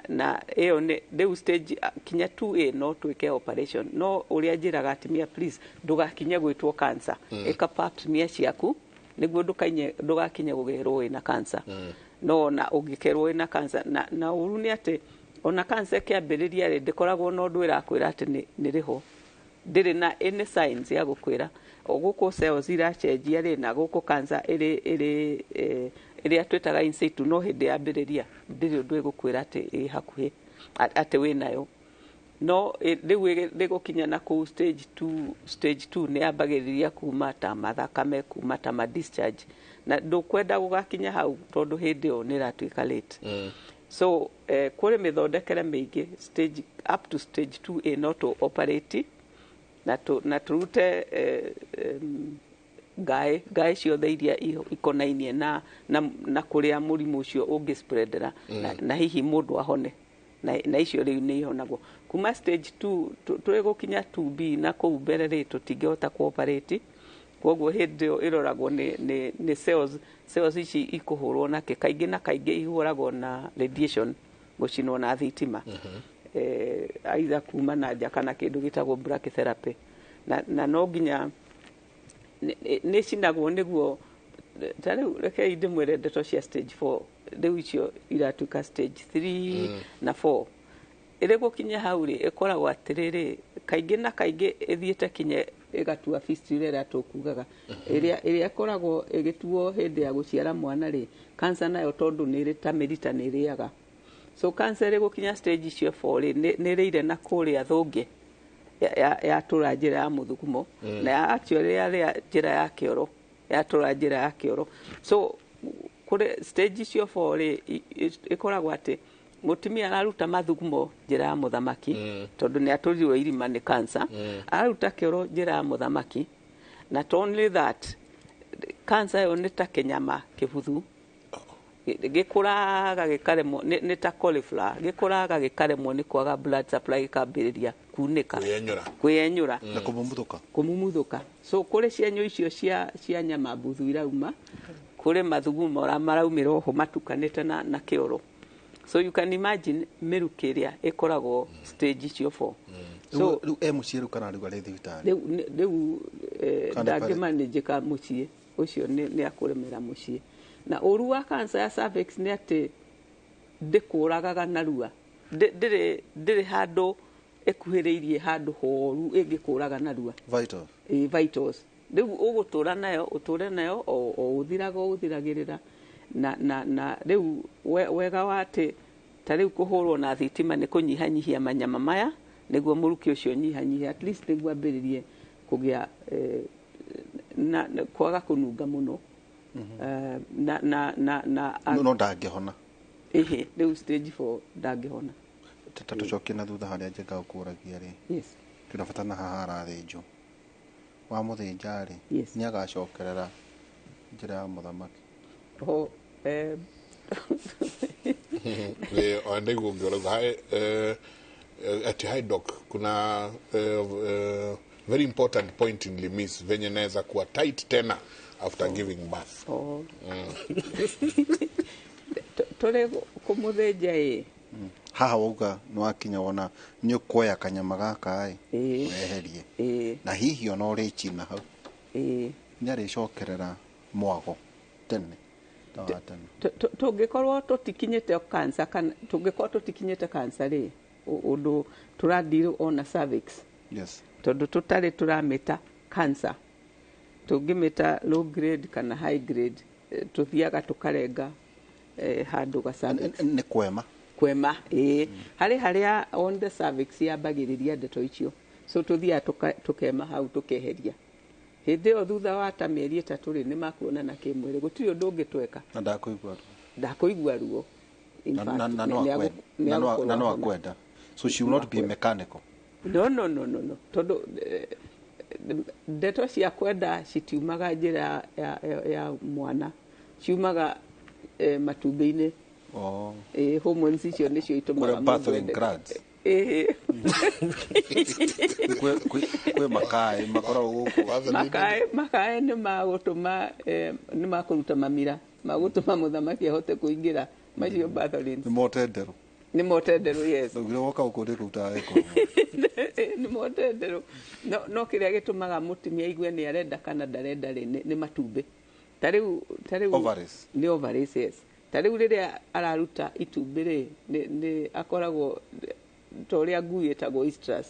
Na ĩyo nĩ rĩu stage kinya 2A no twĩke operation. No ũrĩa njĩraga atumia, please ndũgakinye gwĩtwo cancer, ĩka pap smear ciaku nĩguo ndũgakinye gũgĩrwo wĩna cancer. No ona ũngĩkerwo wĩna cancer, na ũru nĩ atĩ ona cancer ĩkĩambĩrĩria rĩ, ndĩkoragwo na ũndũ ĩrakwĩra atĩ nĩ rĩho, ndĩrĩ na any signs ya gũkwĩra. O gũkũ cells iracenjia rĩ, na gũkũ cancer ĩrĩ ĩrĩa twĩtaga in situ, no hĩndĩ yambĩrĩria ndĩrĩ ũndũ ĩgũkwĩra atĩ ĩ hakuhĩ atĩ wĩnayo. No rĩu rĩgũkinya na kũu stage 2, stage 2 nĩ yambagĩrĩria kuma ta mathakame, kuma ta ma discharge, na ndũkwenda gũgakinya hau tondũ hĩndĩ ĩyo nĩ ĩratuĩka late. So kũrĩ mĩthondekere mĩingĩ stage up to stage 2A no tũ operate na tũrute ngaĩ ciothe iria ikonainie na kũrĩa mũrimũ ũcio ũngĩspreadera, na hihi mũndũ ahone, na icio rĩu nĩ ihonagwo. Kuma stage 2 tũrĩ gũkinya 2B na kũu mbere rĩ, tũtingĩhota kũoperate. Koguo hĩndĩ ĩyo ĩroragwo nĩ cells ici ikũhũrwo nake, kaingĩ na kaingĩ ihũragwo na radiation, gũcinwo na thitima, either kuma na nja kana kĩndũ gĩtagwo brachytherapy, na no nginya nĩ cinagwo nĩguo. Ta rĩu rekei ndĩmwĩre ndeto cia stage 4, rĩu icio iratuĩka stage 3 na 4. Ĩrĩ gũkinya hau rĩ, ĩkoragwo atĩrĩrĩ, kaingĩ na kaingĩ ĩthiĩte kinya ĩgatua fistula ĩrĩa tũkugaga, ĩrĩa ĩkoragwo ĩgĩtuo hĩndĩ ya gũciara mwana rĩ, cancer nayo tondũ nĩ ĩrĩ ta mĩrita nĩ ĩrĩaga. So cancer ĩrĩ gũkinya stage icio 4 rĩ, nĩ ĩrĩire na kũrĩa thũngĩ yatũra njĩra ya mũthugumo, na actually yarĩa njĩra ya kĩoro, yatũra njĩra ya kĩoro. So kũrĩ stage icio 4 rĩ, ĩkoragwo atĩ mũtumia araruta mathugumo njĩra ya mũthamaki, tondũ nĩ atũrirwo irima nĩ cancer, araruta kĩoro njĩra ya mũthamaki. Not only that, cancer ĩyo nĩ ta kĩnyama kĩbuthu gĩkũraga gĩkaremwo, nĩ ta cauliflower gĩkũraga gĩkaremwo nĩ kwaga blood supply, gĩkambĩrĩria kunĩka, kwĩyenyũra na kũmumuthũka. So kũrĩ cienyũ icio cia nyama mbuthu irauma, kũrĩ mathugumo maraumĩra oho matukanĩte na kĩoro. So you can imagine mĩrukĩ ĩrĩa ĩkoragwo stage icio 4. So rĩu e mũciĩ rĩu kana rĩu arĩ thibitarĩ? Rĩu ndangĩmanĩnjĩka mũciĩ ũcio, nĩ akũremera mũciĩ. Na ũru wa cancer ya cervix nĩ atĩ ndĩkũragaga narua, ndĩrĩ handũ ĩkuhĩrĩirie handũ horu ĩngĩkũraga narua. Vitals. Rĩu ũgũtũra nayo, ũtũre nayo o ũthiraga o ũthiragĩrĩra. Na rĩu wega wa atĩ ta rĩu kũhũrwo na thitima nĩ kũnyihanyihia manyama maya, nĩguo mũrukĩ ũcio nyihanyihie, at least nĩguo ambĩrĩrie kũgĩa na kwaga kũnunga mũno. No ndangĩhona. Ĩhĩ, rĩu stage 4 ndangĩhona. Ta tũcokie na thutha harĩa Njenga ũkũragia rĩ, twĩna bata na haha arathĩnjwo, wamũthĩnja rĩ, nĩ agacokerera njĩra ya mũthamaki? Ati hi doc, kuna very important point nilimiss venye naweza kuwa tight tena after giving birth. Tore kũmũthĩnja ĩ haha wauga nĩ wakinya wona nĩ ũkuoya kanyama gaka ĩ weherie, na hihi ona ũrĩchina hau, nĩ arĩcokerera mwago. tene ta wa tene. Tũngĩkorwo tũtikinyĩte cancer, kana tũngĩkorwo tũtikinyĩte cancer rĩ, ũndũ tũradeal ona cervix, tondũ tũtarĩ tũramĩta cancer, tũngĩmĩta low grade kana high grade, tũthiaga tũkarenga handũ ga cervix. Nĩ kwema. Kwema, ĩĩ, harĩ harĩa on the cervix yambagĩrĩria ndeto icio, so tũthiaga tũkema hau, tũkeheria. Hĩndĩ ĩyo thutha wa ta mĩeri 3 rĩ, nĩ makuonana kĩmwĩrĩ, gũtirĩ ũndũ ũngĩ tweka. Na ndakũigua ruo. Ndakũigua ruo. In Na fact, na no akwenda. nĩ Na no agũkorwo na no ahona. akwenda, so she will not be mechanical. No, tondũ ndeto cia kwenda citiumaga njĩra ya mwana, ciumaga matumbĩ-inĩ. Oh. Hormones icio nĩcio itũmaga Kũrĩa mũndũ Bartholin ende. glands. Ĩĩ. Kwĩ makaĩ makoragwo gũkũ. Makaĩ nĩ magũtũma nĩ makũruta mamira magũtũma mũthamaki ahote kũingĩra, macio Bartholins. Nĩ motenderũ. Nĩ motenderũ, yes. Ndaugire woka gũkũ ndĩ kũruta eko. Nĩ motenderũ, no kĩrĩa gĩtũmaga mũtumia aigue nĩ arenda kana ndarenda rĩ, nĩ matumbĩ. Ta rĩu Ovaries. Nĩ ovaries, yes. Ta rĩu rĩrĩa araruta itumbĩ rĩ, nĩ akoragwo ta ũrĩa ngui ĩtagwo estrus,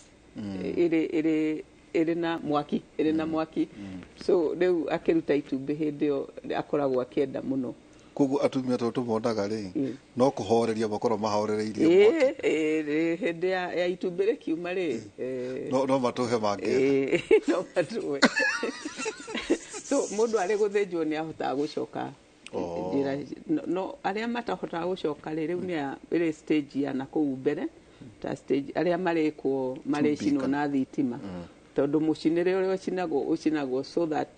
ĩrĩ na mwaki, ĩrĩ na mwaki. So rĩu akĩruta itumbĩ, hĩndĩ ĩyo akoragwo akĩenda mũno. Koguo atumia tondũ tũmonaga rĩ, no kũhoreria makorwo mahorereirie. Ĩĩ, hĩndĩ ya itumbĩ rĩkiuma rĩ, no matũhe mangĩenda. Ĩĩ, no matũhe. So mũndũ arĩ gũthĩnjwo nĩ ahotaga gũcoka njĩra, no arĩa matahotaga gũcoka rĩ, rĩu nĩ ĩrĩ stage ya nakũu mbere, ta stage arĩa marĩkwo marĩcinwo na thitima, tondũ mũcinĩre ũrĩa ũcinagwo, ũcinagwo so that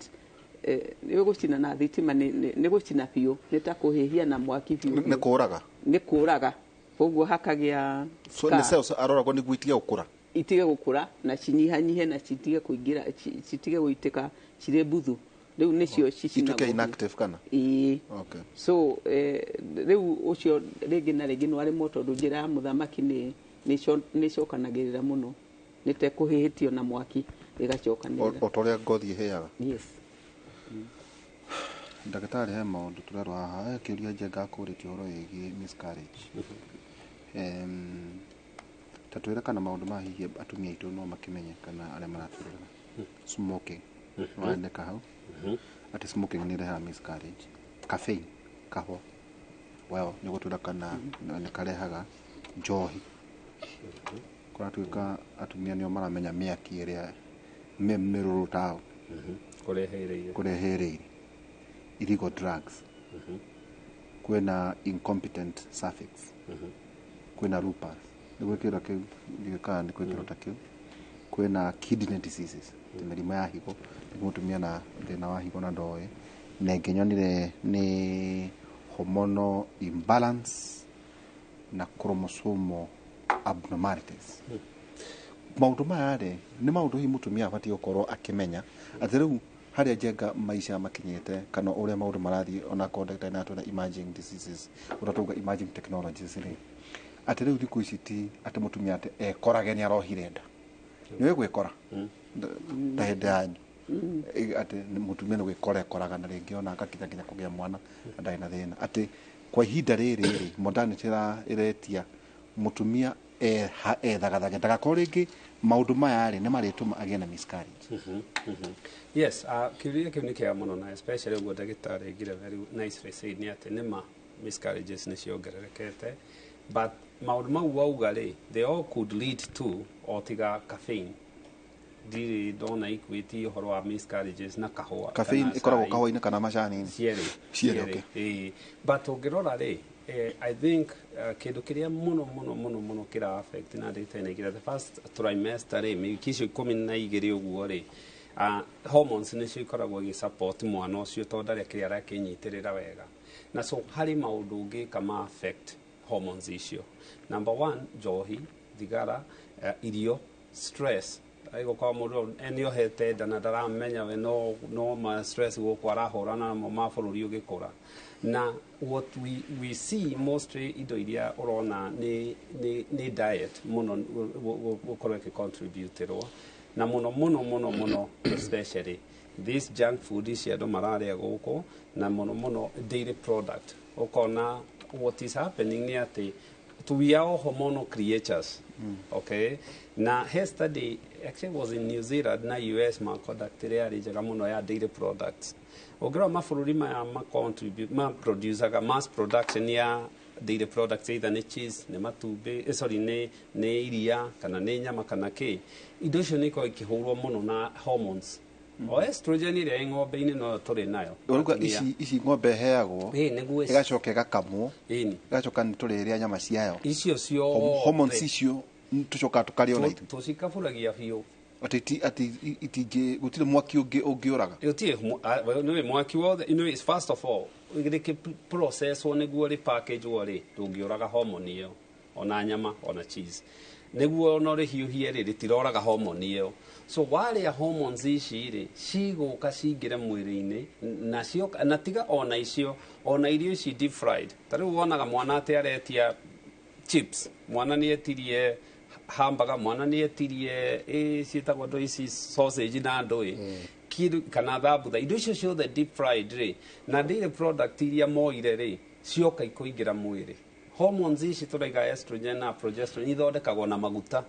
nĩ gũcina na thitima, nĩ gũcina biũ, nĩ ta kũhĩhia na mwaki biũ. Nĩ kũraga. Nĩ kũraga, koguo hakagĩa So scar. nĩ cells aroragwo nĩguo itige gũkũra. Itige gũkũra na cinyihanyihe na citige kũingĩra, citige gũitĩka cirĩ mbuthu. Rĩu nĩcio cicinagwo ituĩke biũ. Inactive kana? Ĩĩ. Okay. So rĩu ũcio rĩngĩ na rĩngĩ no arĩmwo, tondũ njĩra ya mũthamaki nĩ ĩcokanagĩrĩra mũno, nĩ ta kũhĩhĩtio na mwaki, ĩgacokanĩrĩra. O ta ũrĩa ngothi ĩhĩaga. Yes. Ndagĩtarĩ, he maũndũ tũrerwo haha. He kĩũria Njenga akũrĩtie ũhoro wĩgiĩ miscarriage. Ta twĩre kana maũndũ ma hihi atumia aitũ no makĩmenye kana arĩa maratwĩrorera. Smoking wandĩka hau atĩ smoking nĩ ĩrehaga miscarriage. Caffeine, kahũa, well, nĩ gũtwĩra kana nĩ karehaga. Njohi, kũratuĩka atumia nĩo maramenya mĩaki ĩrĩa mĩrũrũ tao. Kũrĩa ĩhĩrĩire. Kũrĩa ĩhĩrĩire. Illegal drugs, kwĩna incompetent cervix, kwĩna lupus, nĩ gwĩkĩrwo kĩu, ndiũĩ kana nĩ gwĩkĩrwo ta kĩu. Kwĩna kidney diseases, ti mĩrimũ ya higo, nĩ mũtumia na thĩna wa higo na ndoĩ. Na ĩngĩ nyonire nĩ hormonal imbalance na chromosomal abnormalities. Maũndũ maya rĩ, nĩ maũndũ hihi mũtumia abatiĩ gũkorwo akĩmenya atĩ rĩu harĩa Njenga maica makinyĩte kana ũrĩa maũndũ marathiĩ, ona korwo ndagĩtarĩ natwĩra emerging diseases, ũrĩa tauga emerging technologies rĩ, atĩ rĩu thikũ ici ti atĩ mũtumia atĩ ekorage nĩ arohire nda, nĩ gwĩkora ta hĩndĩ yanyu, atĩ nĩ mũtumia nĩ gwĩkora ekoraga na rĩngĩ ona agakinya nginya kũgĩa mwana na ndarĩ na thĩna, atĩ kwa ihinda rĩrĩ rĩ, modernity ĩretia mũtumia ethagathage ndagakorwo rĩngĩ maũndũ maya rĩ nĩ marĩtũma agĩe na miscarriage. Yes, kĩũria kĩu nĩ kĩega mũno, na especially ũguo ndagĩtarĩ aigire very nicely said, nĩ atĩ nĩma miscarriages nĩ ciongererekete, but maũndũ mau wauga rĩ, they all could lead to, o tiga caffeine, ndirĩ ndona equity ũhoro wa miscarriages na kahũa. Caffeine kana ĩkoragwo cai. kahũa-inĩ kana macani-inĩ? Cierĩ. Cierĩ, okay. Ĩĩ. But ũngĩrora rĩ, I think kĩndũ kĩrĩa mũno mũno mũno mũno kĩra affect, na ndagĩtarĩ naigĩra the first trimester rĩ, mĩwiki icio 12 ũguo rĩ, hormones nĩcio ikoragwo igĩsupport mwana ũcio, tondũ ndarĩ kĩrĩa arakĩnyitĩrĩra wega, na so harĩ maũndũ ũngĩka ma affect hormones icio. Number one, njohi, thigara, irio, stress. Gũkorwo mũndũ nĩ ohete nda na ndaramenya we, no ma stress gũkũ arahũrana namo ma bũrũri ũgĩkũra. Na what we see mostly, indo iria ũrona nĩ diet mũno gũkorwo ĩgĩcontributerwo na mũno mũno mũno mũno, especially This junk food ici andũ mararĩa gũkũ, na mũno mũno dairy product, ũkona what is happening nĩ atĩ we are all hormonal creatures. Okay, na he study actually was in New Zealand na US ma conduct ĩrĩa yarĩ njega mũno ya dairy products. Ũngĩrora mabũrũri maya ma contribute, ma producaga mass production ya dairy products, either nĩ cheese, nĩ matumbĩ, sorry, nĩ iria kana nĩ nyama kana kĩ, indo icio nĩ ikoragwo ikĩhũrwo mũno na hormones, o estrogen ĩrĩa ĩ ng'ombe-inĩ no tũrĩ nayo. Ũruga. Atumia. Ici ng'ombe heagwo, Ĩĩ, nĩguo ĩgacoka ĩgakamwo, Ĩni. ĩgacoka nĩ tũrĩrĩa nyama ciayo. Icio ciothe. Hormones icio tũcokaga tũkarĩa ona ithuĩ. Tũcikabũragia biũ. Atĩ atĩ itingĩ, gũtirĩ mwaki ũngĩ ũngĩũraga. Gũtirĩ nĩũĩ mwaki wothe nĩũĩ, first of all rĩkĩ processwo nĩguo rĩ package-wo rĩ, ndũngĩũraga hormone ĩyo, ona nyama ona cheese nĩguo ona rĩhiũhie rĩ, rĩtiroraga hormone ĩyo. So warĩa hormones ici rĩ, cigũka cingĩre mwĩrĩ-inĩ na cioka, na tiga ona icio, ona irio ici deep fried. Ta rĩu wonaga mwana atĩ aretia chips, mwana nĩ etirie hamburger, mwana nĩ etirie ciĩtagwo ndũ ici, sausage na ndũĩ kĩndũ kana thambutha, indo icio ciothe deep fried rĩ, na dairy product iria moire rĩ, cioka ikũingĩra mwĩrĩ. Hormones ici tũraiga estrogen na progesterone ithondekagwo na maguta,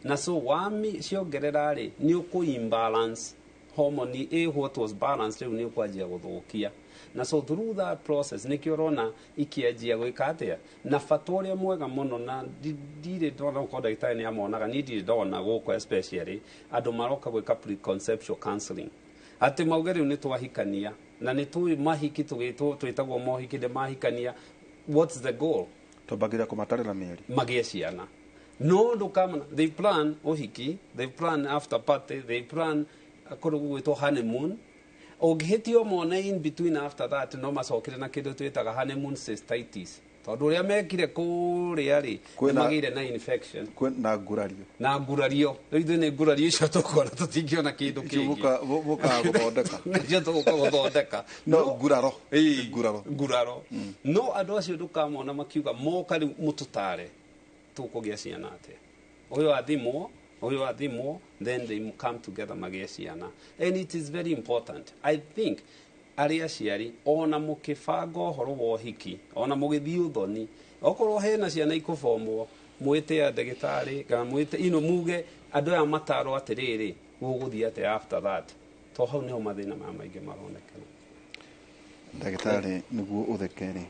na so wami ciongerera rĩ, nĩ ũkũ imbalance hormone ĩ what was balanced, rĩu nĩ ũkwanjia gũthũkia. Na so through that process nĩkĩo ũrona ikĩanjia gwĩka atĩa. Na bata ũrĩa mwega mũno, na ndirĩ ndona gũkorwo ndagĩtarĩ nĩ amonaga, niĩ ndirĩ ndona gũkũ, especially andũ maroka gwĩka preconceptual counseling, atĩ mauge rĩu nĩ twahikania na nĩ tũĩ mahiki tũgĩtwo twĩtagwo mohiki nĩ mahikania, what's the goal? Twambagĩrĩra kũmatarĩra mĩeri. Magĩe ciana. No ndũkamona they plan ũhiki, they plan after party, they plan kũndũ gũgwĩtwo honeymoon. Ũngĩhĩtio mone in between after that, no macokire na kĩndũ twĩtaga honeymoon cystitis, tondũ ũrĩa mekire kũrĩa rĩ, nĩ magĩire na infection. Na ngurario. Na ngurario. Rĩu ithuĩ nĩ ngurario icio tũkuona, tũtingĩona kĩndũ Icio kĩngĩ. Mũkaga gũthondeka. Nĩcio tũgũka gũthondeka. No nguraro. Ĩĩ, nguraro. Nguraro. No andũ acio ndũkamona makiuga moka rĩu mũtũtare tũkũgĩa ciana atĩa, ũyũ athimwo, ũyũ athimwo, then they come together magĩe ciana. And it is very important, I think, arĩ aciari ona mũkĩbanga ũhoro wa ũhiki, ona mũgĩthiĩ ũthoni, okorwo hena ciana ikũbomwo, mwĩte a ndagĩtarĩ kana mwĩte ino muge andũ aya matarwo atĩrĩrĩ, gũgũthiĩ atĩa after that, to hau nĩho mathĩna maya maingĩ maronekana. Ndagĩtarĩ, nĩguo ũtheke rĩ,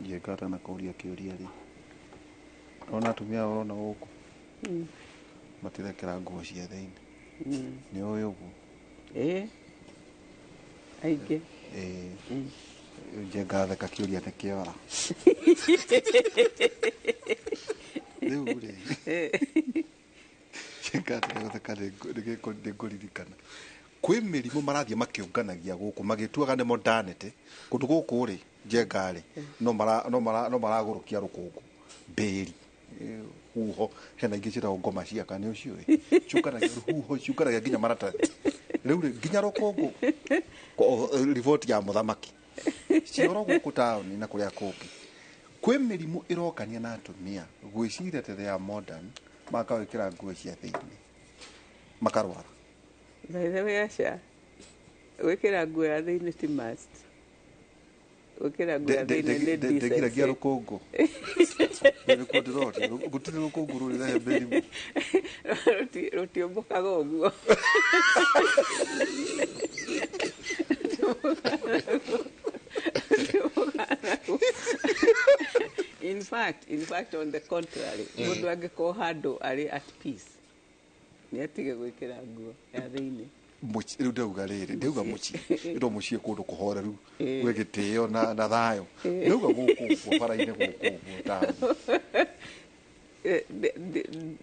njenga atanakũria kĩũria rĩ, ona atumia aya ũrona gũkũ matithekera nguo cia thĩinĩ. Nĩ ũĩ ũguo? Ĩĩ, aingĩ. Ĩĩ, njenga theka, kĩũria nĩ kĩora rĩu rĩ. Njenga tiga gũtheka, nĩ ngũririkana kwĩ mĩrimũ marathiĩ makĩũnganagia gũkũ magĩtuaga nĩ modernity kũndũ gũkũ rĩ, njenga rĩ, no maragũrũkia rũkũngũ mbĩri, huho, hena ingĩ ciĩtagwo ngoma ciaka, nĩ ũciũĩ, ciũnganagia rũhuho, ciũnganagia nginya maratathi rĩu rĩ, nginya rũkũngũ. Riboti ya mũthamaki cioro gũkũ taũni na kũrĩa kũngĩ, kwĩ mĩrimũ ĩrokania na atumia gwĩciria atĩ they are modern, makawĩkĩra nguo cia thĩinĩ makarwara. By the way, aca, gwĩkĩra nguo ya thĩinĩ ti must. Gwĩkĩra nguo ya thĩinĩ nĩ Ndegiragia decency. Rũkũngũ nĩkuo ndĩroria, gũtirĩ rũkũngũ rũrĩrehe mĩrimũ? Rũtiũmbũkaga ũguo. In fact, on the contrary, mũndũ angĩkorwo handũ arĩ at peace, nĩ atige gwĩkĩra nguo ya thĩinĩ. Rĩu ndauga rĩrĩ, ndauga mũciĩ ĩndo mũciĩ kũndũ kũhoreru gwĩ gĩtĩo na thayũ, ndauga gũkũ ũguo bara-inĩ, gũkũ ũguo taũni.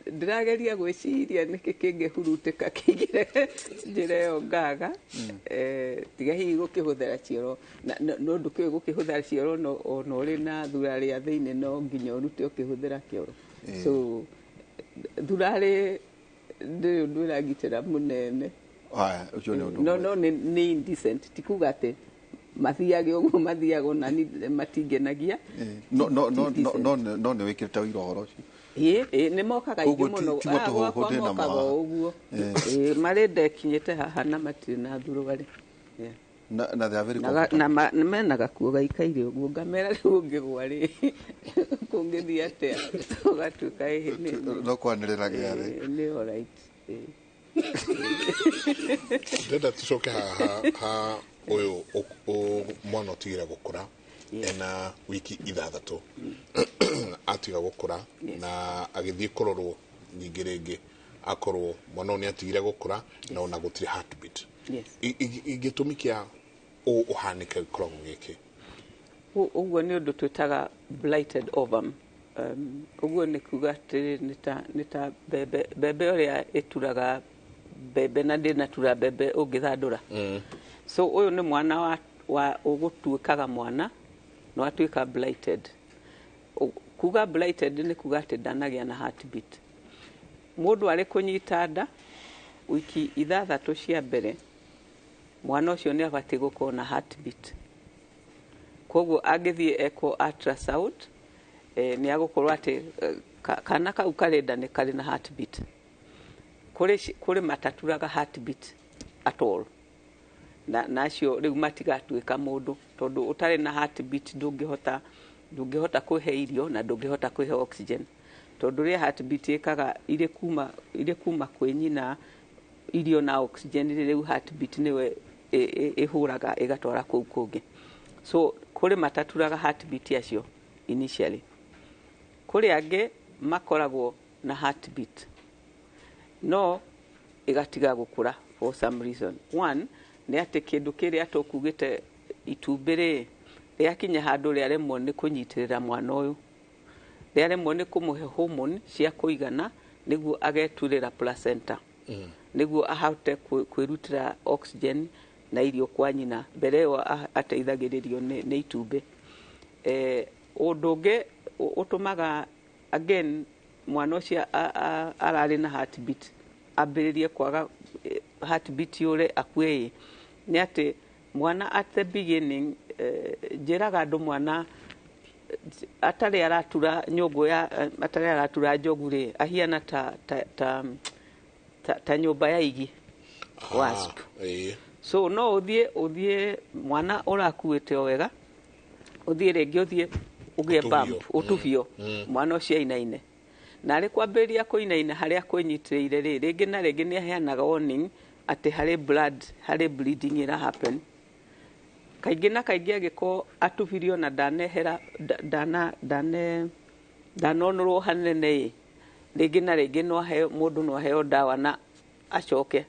Ndĩrageria gwĩciria nĩkĩ kĩngĩhurutĩka kĩingĩre njĩra ĩyo ngaga. Tiga hihi gũkĩhũthĩra cioro, no ndũkĩũĩ gũkĩhũthĩra cioro, no ona ũrĩ na thurarĩ ya thĩinĩ no nginya ũrute ũkĩhũthĩra kĩoro. So thurarĩ ndĩrĩ ũndũ ĩragitĩra mũnene. Haya, ũcio nĩ ũndũ No ũmwe. no nĩ indecent, ti kuga atĩ mathiage ũguo mathiaga, ona ni matingenagia. No nĩ wĩkĩrĩte ũira ũhoro ũcio? Ĩĩ, nĩ mokaga aingĩ Koguo mũno. ti matũhũhũ Gwakwa ndĩnamo mokaga haha. o ũguo. Ĩĩ, marĩ ndekinyĩte haha na matirĩ na thuruarĩ. Yeah. Na they are very Na comfortable. na mena gakuo gaikaire ũguo, ngamera rĩu ũngĩgwa rĩ, kũngĩthiĩ atĩa? Ũgatuĩka ĩhĩ No kwanĩrĩra gĩathĩ. Nĩ alright. Ndĩrenda tũcoke haha ha ũyũ mwana ũtigire gũkũra ena wiki 6, atiga gũkũra na agĩthiĩ kũrorwo nyingĩ rĩngĩ, akorwo mwana ũyũ nĩ atigire gũkũra na ona gũtirĩ heartbeat. Gĩtũmi kĩa ũũ ũhanĩke gĩkoragwo gĩkĩ? Ũguo nĩ ũndũ twĩtaga blighted ovum. Ũguo nĩ kuga atĩrĩ, nĩ ta mbembe ũrĩa ĩturaga mbembe na ndĩnatura mbembe ũngĩthandũra. So ũyũ nĩ mwana wa ũgũtuĩkaga mwana na watuĩka blighted. Kuga blighted nĩ kuga atĩ ndanagĩa na heartbeat. Mũndũ arĩ kũnyita nda, wiki 6 cia mbere, mwana ũcio nĩ abatiĩ gũkorwo na heartbeat. Koguo angĩthiĩ ekwo ultrasound, nĩ agũkorwo atĩ kana kau karĩ nda nĩ karĩ na heartbeat. Kũrĩ mataturaga heartbeat at all, na acio rĩu matigatuĩka mũndũ, tondũ ũtarĩ na heartbeat ndũngĩhota kwĩhe irio na ndũngĩhota kwĩhe oxygen, tondũ rĩrĩa heartbeat ĩkaga irĩ kuma kwĩ nyina irio na oxygen, rĩu heartbeat nĩwe ĩhũraga ĩgatwara kũu kũngĩ. So kũrĩ mataturaga heartbeat acio initially. Kũrĩ angĩ makoragwo na heartbeat no ĩgatiga gũkũra for some reason. One nĩ atĩ kĩndũ kĩrĩa tũkugĩte itumbĩ rĩ, rĩakinya handũ rĩaremwo nĩ kũnyitĩrĩra mwana ũyũ, rĩaremwo nĩ kũmũhe hormone cia kũigana nĩguo ageturĩra placenta, nĩguo ahote kwĩrutĩra oxygen na irio kwa nyina. Mbere ĩyo ateithagĩrĩrio nĩ itumbĩ. Ũndũ ũngĩ ũtũmaga again mwana ũcio ararĩ na heartbeat ambĩrĩrie kwaga heartbeat yũre akue ĩ, nĩ atĩ mwana at the beginning, njĩraga andũ, mwana atarĩ aratura nyũngũ ya atarĩ aratura njogu rĩ, ahiana ta nyũmba ya igi, wasp. So no ũthiĩ mwana ũrakuĩte o wega, ũthiĩ rĩngĩ ũthiĩ ũgĩe Ũtubio. bump, ũtubio, mwana ũcio ainaine, na arĩ kwambĩrĩria kũinaina harĩa kwĩnyitĩrĩire rĩ, rĩngĩ na rĩngĩ nĩ aheanaga warning atĩ harĩ blood, harĩ bleeding ĩra happen. Kaingĩ na kaingĩ angĩkorwo atubirio na ndanehera ndana ndanonũrwo hanene ĩ, rĩngĩ na rĩngĩ no aheo, mũndũ no aheo ndawa na acoke,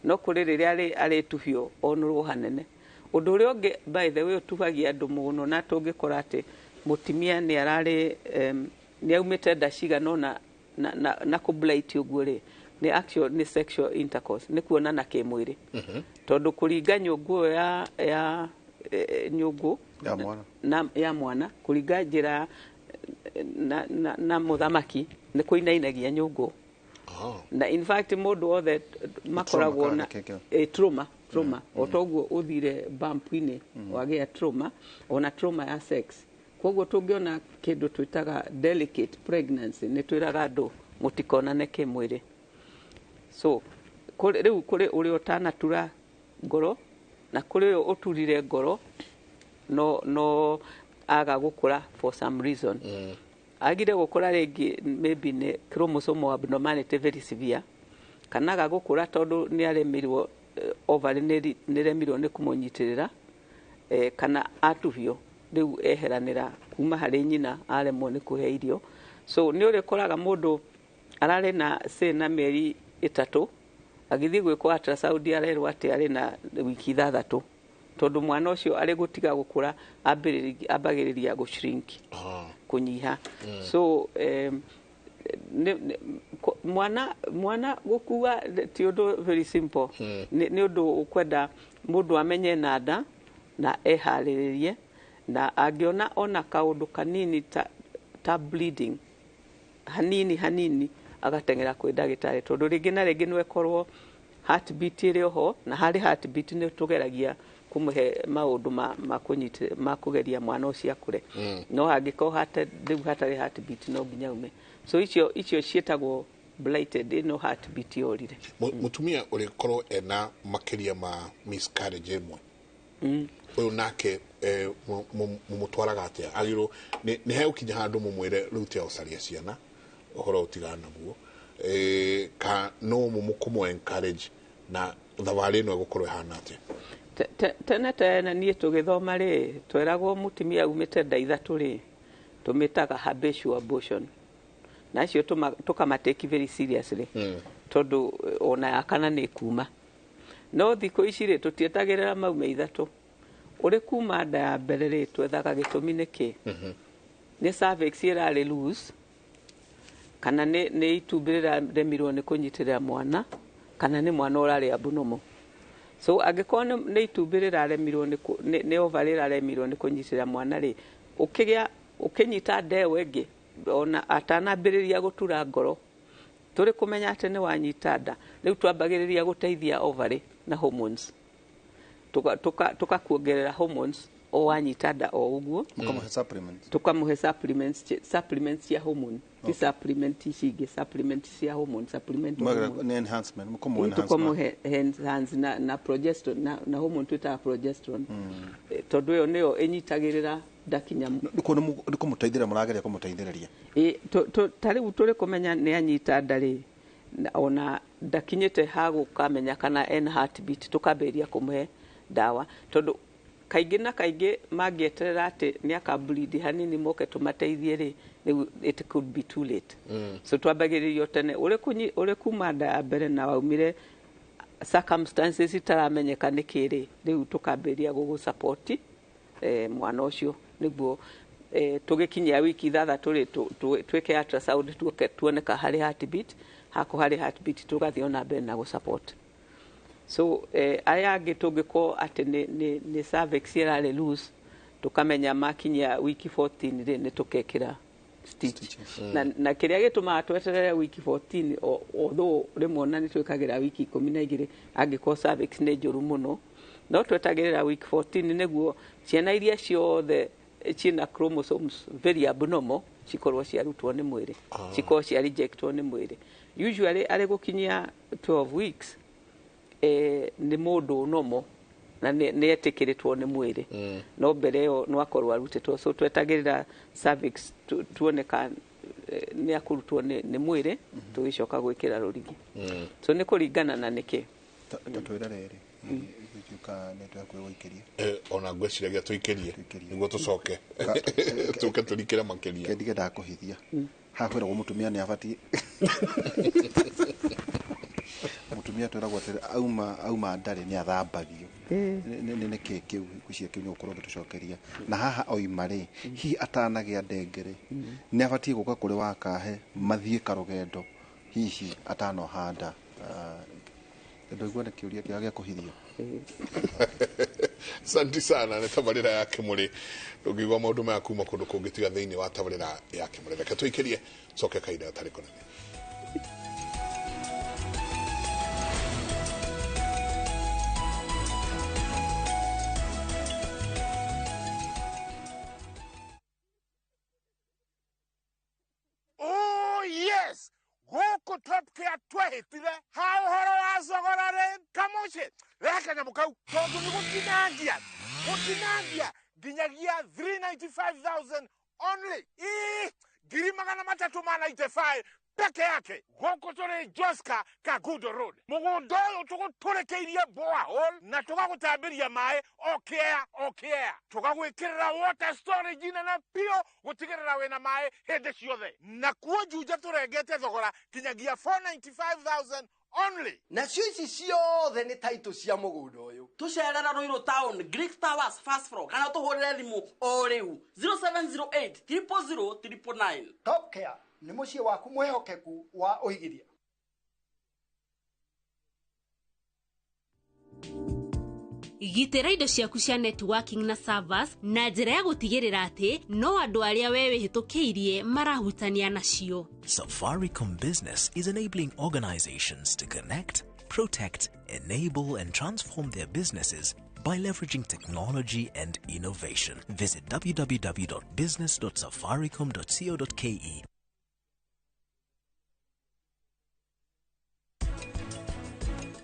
no kũrĩ rĩrĩa arĩtubio onũrwo hanene. Ũndũ ũrĩa ũngĩ, by the way, ũtubagia andũ mũno na tũngĩkora atĩ mũtumia nĩ ararĩ nĩ aumĩte nda cigana ũna na kũblight ũguo rĩ, nĩ actual nĩ sexual intercourse, nĩ kuonana kĩmwĩrĩ, tondũ kũringa nyũngũ ĩyo ya nyũngũ ya mwana. Na ya mwana kũringa njĩra na mũthamaki nĩ kũinainagia nyũngũ, na in fact mũndũ wothe makoragwo na kana kĩkĩ? Trauma o toguo ũthire bump-inĩ wagĩa trauma, ona trauma ya sex. Koguo tũngĩona kĩndũ twĩtaga delicate pregnancy, nĩ twĩraga andũ mũtikonane kĩmwĩrĩ. So rĩu kũrĩ ũrĩa ũtanatura ngoro na kũrĩ ũyũ ũturire ngoro no aga gũkũra for some reason. Agire gũkũra rĩngĩ maybe nĩ chromosomal abnormality very severe, kana aga gũkũra tondũ nĩ aremirwo, ovary nĩ remirwo nĩ kũmũnyitĩrĩra, kana atubio rĩu eheranĩra kuma harĩ nyina, aremwo nĩ kũhe irio. So nĩ ũrĩkoraga mũndũ ararĩ na say na mĩeri 3, agĩthiĩ gwĩkwo ultrasound arerwo atĩ arĩ na wiki 6, tondũ mwana ũcio arĩ gũtiga gũkũra ambagĩrĩria gũ shrink, kũnyiha. So mwana gũkua ti ũndũ very simple. Nĩ ũndũ ũkwenda mũndũ amenye na nda na eharĩrĩrie, na angĩona ona kaũndũ kanini ta bleeding hanini hanini, agateng'era kwĩ ndagĩtarĩ, tondũ rĩngĩ na rĩngĩ no ĩkorwo heartbeat ĩrĩ oho, na harĩ heartbeat nĩ tũgeragia kũmũhe maũndũ ma kũnyitĩ ma kũgeria mwana ũcio akũre. No angĩkorwo rĩu hatarĩ heartbeat, no nginya ume. So icio ciĩtagwo Blighted ĩno heartbeat yorire. Mutumia ũrĩkorwo ena makĩria ma miscarriage ĩmwe, ũyũ nake mũmũtwaraga atĩa? Agĩrwo nĩ hegũkinya handũ mũmwĩre rĩu tia ũcaria ciana, ũhoro ũtigana naguo, ka no mũmũkũmũ encourage na thabarĩ ĩno ĩgũkorwo ĩhana atĩa? Tene tene niĩ tũgĩthoma rĩ, tweragwo mũtumia aumĩte nda ithatũ rĩ, tũmĩtaga habitual abortion, na acio tũkamatake very seriously, tondũ ona ya kana nĩ kuma. No thikũ ici rĩ, tũtietagĩrĩra maume ithatũ. Ũrĩ kuma nda ya mbere rĩ, twethaga gĩtũmi nĩkĩ. Nĩ cervix ĩrarĩ loose, kana nĩ itumbĩ rĩraremirwo nĩ kũnyitĩrĩra mwana, kana nĩ mwana ũrarĩ abnormal. So angĩkorwo nĩ itumbĩ rĩraremirwo nĩ ovary ĩraremirwo nĩ kũnyitĩrĩra mwana rĩ, ũkĩgĩa ũkĩnyita nda ĩyo ĩngĩ, ona atanambĩrĩria gũtura ngoro, tũrĩ kũmenya atĩ nĩ wanyita nda, rĩu twambagĩrĩria gũteithia ovary na hormones, tukakuongerera hormones o wanyita nda o ũguo. Mũkamũhe supplements. Tukamũhe supplements cia hormone, ti supplement ici ingĩ, supplement cia hormone, supplement hormone. Nĩ enhancement, mũkamũhe enhancement. Tukamũhe enhance na progesterone na hormone twĩtaga progesterone, tondũ ĩyo nĩyo ĩnyitagĩrĩra ndakinya. Nĩ kũmũteithĩrĩria mũrageria kũmũteithĩrĩria. Ta rĩu tũrĩ kũmenya nĩ anyita nda rĩ, ona ndakinyĩte ha gũkamenya kana ena heartbeat, tũkambĩrĩria kũmũhe ndawa, tondũ kaingĩ na kaingĩ mangĩeterera atĩ nĩ akableed hanini moke tũmateithie rĩ, rĩu it could be too late. So twambagĩrĩrio tene ũrĩ kuma nda ya mbere na waumire circumstances itaramenyeka nĩkĩ rĩ, rĩu tũkambĩrĩria gũgũ-support mwana ũcio, nĩguo tũgĩkinyia wiki 6 rĩ, twĩke ultrasound tuone ka harĩ heartbeat, hako harĩ heartbeat tũgathiĩ ona mbere na gũ-support. So arĩa angĩ tũngĩkorwo atĩ nĩ cervix ĩrarĩ loose, tũkamenya makinyia wiki 14 rĩ, nĩ tũkekĩra stitch. Na kĩrĩa gĩtũmaga tweterere wiki 14, although rĩmwe ona nĩ twĩkagĩra wiki 12 angĩkorwo cervix nĩ njũru mũno, no twetagĩrĩra wiki 14 nĩguo ciana iria ciothe ciĩna chromosomes very abnormal cikorwo ciarutwo nĩ mwĩrĩ, cikorwo cia rejectwo nĩ mwĩrĩ. Usually arĩ gũkinyia 12 weeks nĩ mũndũ normal na nĩ etĩkĩrĩtwo nĩ mwĩrĩ, no mbere ĩyo no akorwo arutĩtwo. So twetagĩrĩra cervix tuone ka nĩ akũrutwo nĩ mwĩrĩ, tũgĩcoka gwĩkĩra rũrigi. So nĩ kũringana na nĩkĩ. Ta twĩre rĩrĩ, gũtuĩka nĩ twakuĩ gũikĩria. Ona ngwĩciragia tũikĩrie nĩguo tũcoke tũke tũrikĩre makĩria. Kendige ndakũhithia haha kwĩragwo mũtumia nĩ abatiĩ, mũtumia twĩragwo atĩrĩ auma ndarĩ nĩ athambagio. Nĩ kĩ kĩu ngwĩciria kĩu nĩ ũgũkorwo ũgĩtũcokeria. Na haha oima rĩ, hihi atanagĩa ndengere nĩ abatiĩ gũka kũrĩ wakahe mathiĩ karũgendo hihi atanohanda? Ndaigua nĩ kĩũria kĩega gĩa kũhithio. Asante sana. Nĩ tabarĩra ya Kĩmũrĩ. Ndũngĩigua maũndũ maya kuma kũndũ kũngĩ tiga thĩinĩ wa tabarĩra ya Kĩmũrĩ. Reke tũikĩrie, coke kahinda gatarĩ kũnene. Oh yes, gũkũ Top Care twehĩtire ha ũhoro wa thogora rĩ, kamũciĩ rehe kanyamũ kau, tondũ nĩ gũtinangia nginyagia 395,000 only, ii 395,000 peke yake. Gũkũ tũrĩ Joska Kagundo Road, mũgũnda ũyũ tũgũtũrĩkĩirie borehole na tũgagũtambĩria maĩ o kĩea o kĩea, tũgagwĩkĩrĩra water storage nene biũ gũtigĩrĩra wĩna maĩ hĩndĩ ciothe. Na kuo Juja tũrengete thogora kinyagia 495,000 only. Nacio ici ciothe nĩ taitũ cia mũgũnda ũyũ. Tũcerera Ruiru Town, Greek Towers first floor, kana tũhũrĩre thimũ o rĩu 0708 000 999. Top Care nĩ mũciĩ waku mwĩhokeku wa ũigithia. Gitĩra indo ciaku cia networking na servers na njĩra ya gũtigĩrĩra atĩ no andũ arĩa we wĩhĩtũkĩirie marahutania nacio. Safaricom Business is enabling organizations to connect, protect, enable, and transform their businesses by leveraging technology and innovation. Visit www.business.safaricom.co.ke.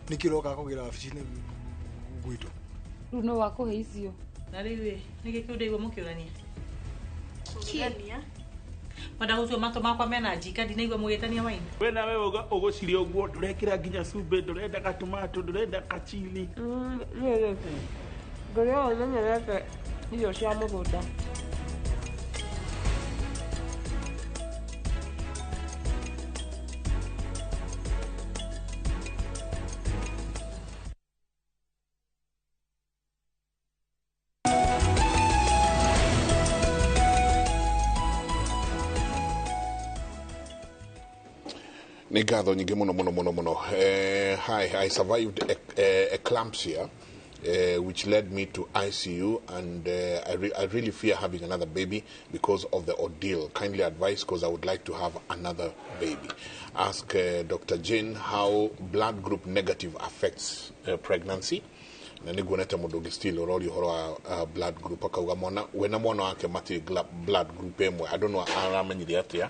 Nĩkĩ ũroka kũgĩra wabici-inĩ gwitũ? Rĩu no wakũhe icio. Na rĩu ĩ, nĩkĩ kĩu ndaigua mũkĩũrania? Kũrugania. Mwenda gũtua matũ makwa mena njika ndinaigua mũgĩtania waini. We nawe ũgũciria ũguo ndũrekĩra nginya cumbĩ, ndũrenda gatomato, ndũrenda kachili. Niĩ ngũrĩ o menyerete irio cia mũgũnda. Nĩ ngatho nyingĩ mũno mũno mũno mũno. Hi, I survived eclampsia, which led me to ICU, and I really fear having another baby because of the ordeal. Kindly advise, because I would like to have another baby. Ask Dr. Jane how blood group negative affects pregnancy. Na nĩ nguonete mũndũ ũngĩ still ũroria ũhoro wa blood group, akauga mwana wena mwana wake matirĩ blood group ĩmwe. I don't know aramenyire atĩa.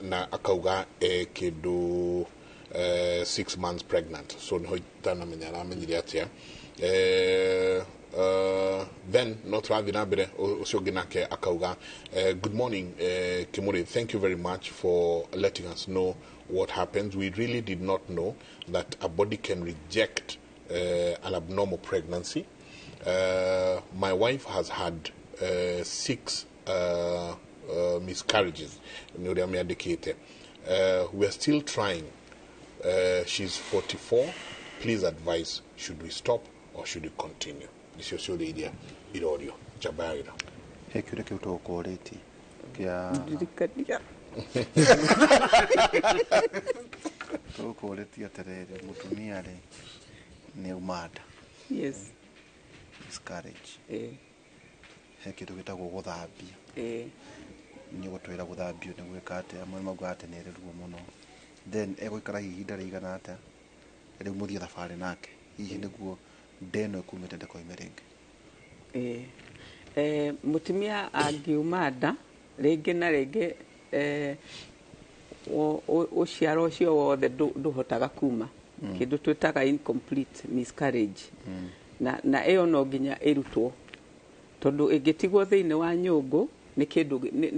Na akauga kĩndũ 6 months pregnant, so niho itanamenya aramenyire atĩa. Then no tũrathiĩ na mbere, ũcio ũngĩ nake akauga, good morning, Kimuri, thank you very much for letting us know what happens. We really did not know that a body can reject an abnormal pregnancy. My wife has had 6 miscarriages. Nĩ ũrĩa amĩandĩkĩte. We are still trying. She's 44. Please advise, should we stop or should we continue? Icio ciũria iria irorio. Njamba ya wĩra. He kĩũria kĩu tũgũkũrĩtie kĩa Ndirikania. Tũgũkũrĩtie atĩrĩrĩ, mũtumia rĩ nĩ auma nda. Yes. Miscarriage. He kĩndũ gĩtagwo gũthambia. Nĩ ũgũtwĩra gũthambio nĩ gwĩka atĩa, amwe maugaga atĩ nĩ ĩrĩ ruo mũno. Then egũikara hihi ihinda rĩigana atĩa, rĩu mũthiĩ thabarĩ nake, hihi nĩguo nda ĩno ĩkumĩte ndĩkoime rĩngĩ. Mũtumia angiuma nda rĩngĩ na rĩngĩ, ũciaro ũcio wothe ndũhotaga kuma, kĩndũ twĩtaga incomplete miscarriage. Na ĩyo no nginya ĩrutwo, tondũ ĩngĩtigwo thĩinĩ wa nyũngũ nĩ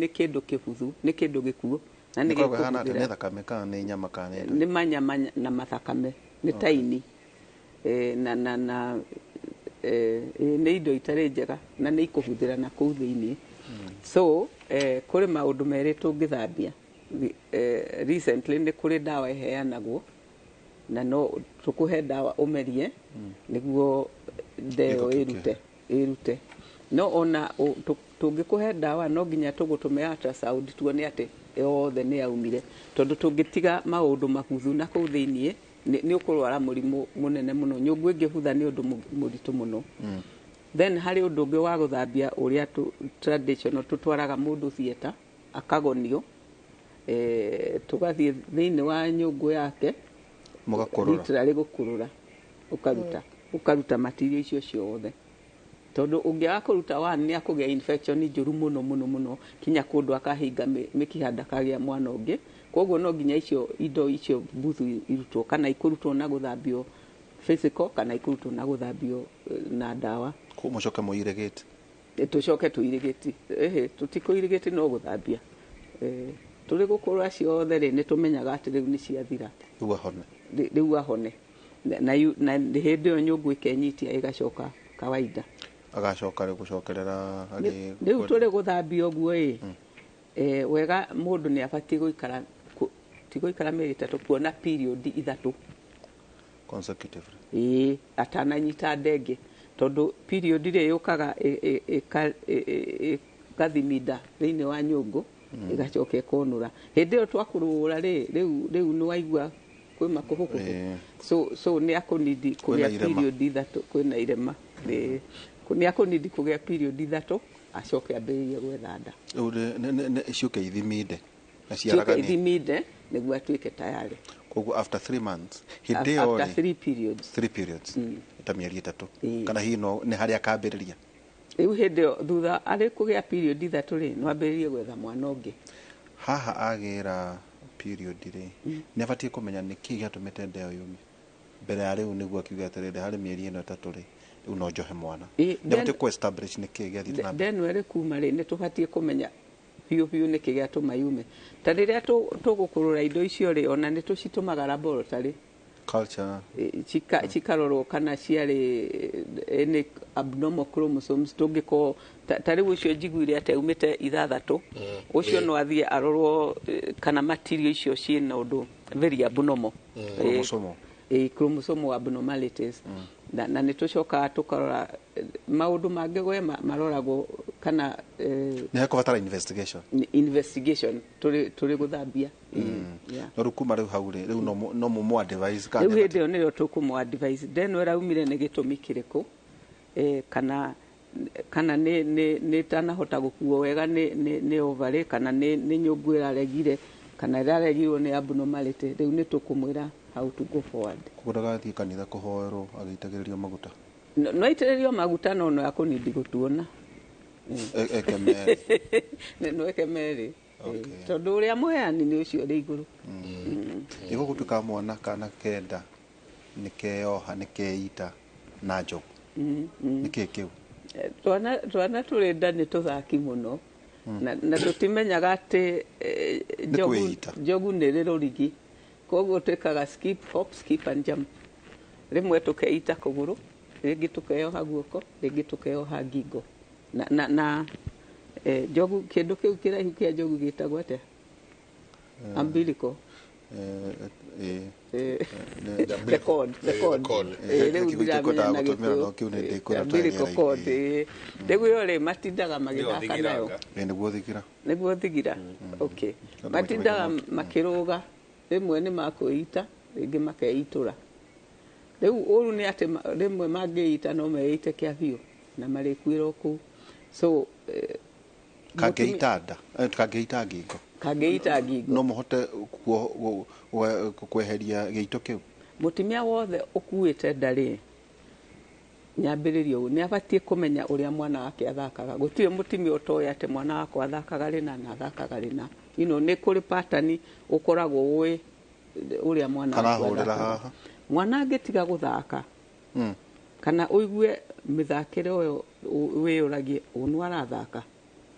kĩndũ kĩbuthu, nĩ kĩndũ gĩkuũ. Na nĩ gĩkũhana nĩ thakame kana nĩ nyama kana nĩ nĩ manyama na mathakame, nĩ taini na na na nĩ indo itarĩ njega na nĩ ikũbuthĩra na kũu thĩinĩ. So kũrĩ maũndũ merĩ tũngĩthambia. Recently nĩ kũrĩ ndawa ĩheanagwo, na no tũkũhe ndawa ũmerie nĩguo ndeo ĩrute. No ona tũngĩkũhe ndawa no nginya tũgũtũme ultrasound tuone atĩ yothe nĩ yaumire, tondũ tũngĩtiga maũndũ mabuthu na kũu thĩinĩ nĩ ũkũrwara mũrimũ mũnene mũno. Nyũngũ ĩngĩbutha nĩ ũndũ mũritũ mũno. Then harĩ ũndũ ũngĩ wa gũthambia ũrĩa traditional tũtwaraga mũndũ theatre akagonio, tũgathiĩ thĩinĩ wa nyũngũ yake mũgakũrũra, literally gũkũrũra, ũkaruta material icio ciothe, tondũ ũngĩaga kũruta one nĩ akũgĩa infection njũru mũno mũno mũno kinya kũndũ akahinga mĩkiha ndakagĩa mwana ũngĩ. Koguo no nginya icio indo icio buthu irutwo, kana ikũrutwo na gũthambio physical, kana ikũrutwo na gũthambio na ndawa. Mũcoke mũirĩgĩte? Tũcoke tũirĩgĩte. Tũtikũirĩgĩte no gũthambia. Tũrĩ gũkũrũra ciothe rĩ, nĩ tũmenyaga atĩ rĩu nĩ ciathira. Rĩu ahone. Rĩu ahone. Na hĩndĩ ĩyo nyũngũ ĩkenyitia ĩgacoka kawaida. Agacoka rĩ gũcokerera harĩ rĩu tũrĩ gũthambia ũguo ĩ, wega mũndũ nĩ abatiĩ gũikara, ti gũikara mĩeri 3, kuona period 3 consecutively. Atananyita ndenge, tondũ period ĩrĩa yũkaga ĩgathiminda thĩinĩ wa nyũngũ, ĩgacoka ĩkonũra. Hĩndĩ ĩyo twakũrũra rĩ, rĩu nĩ waigua kwĩ makũhũkũhũ. So nĩ akũnidi kũgĩa period 3, kwĩna irema. Nĩ akũnidi kũgĩa period 3 acoke ambĩrĩrie gwetha nda. Rĩu ciũke ithiminde na ciaraganie. Ciũke ithiminde nĩguo atuĩke tayari. Koguo after 3 months, hĩndĩ ĩyo after 3 periods. 3 periods. Ta mĩeri 3. Kana hihi no nĩ harĩa akambĩrĩria. Rĩu hĩndĩ ĩyo thutha arĩ kũgĩa period 3 rĩ, no ambĩrĩrie gwetha mwana ũngĩ. Haha agĩra period rĩ, nĩ abatiĩ kũmenya nĩ kĩĩ gĩatũmĩte nda ĩyo yume. Mbere ya rĩu nĩguo akiuga atĩrĩrĩ, harĩ mĩeri ĩno 3 rĩ, rĩu no njohe mwana. Ĩ, Nĩ kũ establish nĩ kĩĩ gĩathiĩte na mbere. Ndeno ĩrĩ kuma rĩ, nĩ tũbatiĩ kũmenya biũ biũ nĩkĩ gĩatũma yume. Ta rĩrĩa tũgũkũrũra indo icio rĩ, ona nĩ tũcitũmaga laboratory Culture. Cikarorwo kana ciarĩ any abnormal chromosomes tũngĩkorwo ta rĩu ũcio njiguire atĩ aumĩte 6 ũcio no athiĩ arorwo kana material icio ciĩna ũndũ very abnormal. Chromosomal. Chromosomal abnormalities. Na nĩ tũcokaga tũkarora maũndũ mangĩ we maroragwo kana Nĩ hekũbatara investigation. Investigation tũrĩ gũthambia. Yeah. No rĩu kuma rĩu hau rĩ, rĩu no mũmũ advise kana Rĩu hĩndĩ ĩyo nĩrĩo tũkũmũ advise ndeno ĩraumire nĩ gĩtũmi kĩrĩkũ, kana nĩ ĩtanahota gũkuo wega nĩ ovary, kana nĩ nyũngũ ĩraregire, kana ĩraregirwo nĩ abnormality. Rĩu nĩ tũkũmwĩra how to go forward. Koguo ndagathiĩ kanitha kũhoerwo agĩitagĩrĩrio maguta. No aitĩrĩrio maguta no no akũnindi gũtuona. Eke merĩ. No eke merĩ. Tondũ ũrĩa mũheani nĩ ũcio ũrĩ igũrũ. Ĩgo gũtuĩka mwana kana kenda nĩ keyoha nĩ keita na njogu. Nĩ kĩĩ kĩu? Twana tũrĩ nda nĩ tũthaki mũno. Na tũtimenyaga atĩ Nĩ kwĩita. njogu nĩ ĩrĩ rũrigi. Koguo twĩkaga skip, hop, skip and jump. Rĩmwe tũkeita kũgũrũ, rĩngĩ tũkeyoha guoko, rĩngĩ tũkeyoha ngingo. Na njogu, kĩndũ kĩu kĩraihu kĩa njogu gĩtagwo atĩa? Umbilical. The cord, the cord. Rĩu ndiramenya na gũtũmĩra no Gĩkũyũ. kĩu nĩ ndĩkwĩra. Umbilical cord. Rĩu ĩyo rĩ, matindaga magĩthaka nayo. Nĩguo thigira. Nĩguo thigira. Okay. Tondũ Matindaga maita makĩrũga, rĩmwe nĩ makwĩita, rĩngĩ makeitũra. Rĩu ũru nĩ atĩ rĩmwe mangĩita no meite kĩa biũ na marĩkuĩra o kũu. So Kangĩita nda, kangĩita ngingo. Kangĩita ngingo. No mũhote kweheria gĩito kĩu. Mũtumia wothe ũkuĩte nda rĩ, nyambĩrĩrio ũguo, nĩ abatiĩ kũmenya ũrĩa mwana wake athakaga. Gũtirĩ mũtumia ũtoĩ atĩ mwana wakwa athakaga rĩna na athakaga rĩna. Nĩ kũrĩ pattern ũkoragwo ũĩ ũrĩa mwana waku Karahũrĩra athakaga. haha. Mwana angĩtiga gũthaka, kana ũigue mĩthakĩre ũyũ wĩyũragie, ũyũ nĩ arathaka,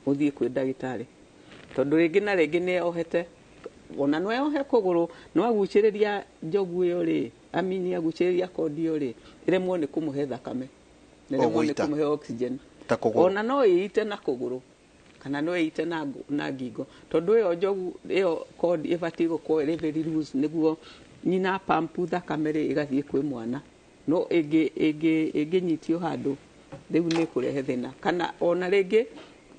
ũthiĩ kwĩ ndagĩtarĩ. Tondũ rĩngĩ na rĩngĩ nĩ ohete, ona no eohe kũgũrũ, no agucĩrĩria njogu ĩyo rĩ, amini agucĩrĩria kondi ĩyo rĩ, ĩremwo nĩ kũmũhe thakame, na ĩremwo nĩ Ũgũita. kũmũhe oxygen. Ta kũgũrũ. Ona no ĩite na kũgũrũ, kana no ĩite na ngingo. Tondũ ĩyo njogu, ĩyo kondi ĩbatiĩ gũkorwo ĩrĩ very loose nĩguo nyina pump thakame rĩ, ĩgathiĩ kwĩ mwana. No ĩngĩnyitio handũ, rĩu nĩ ĩkũrehe thĩna. Kana ona rĩngĩ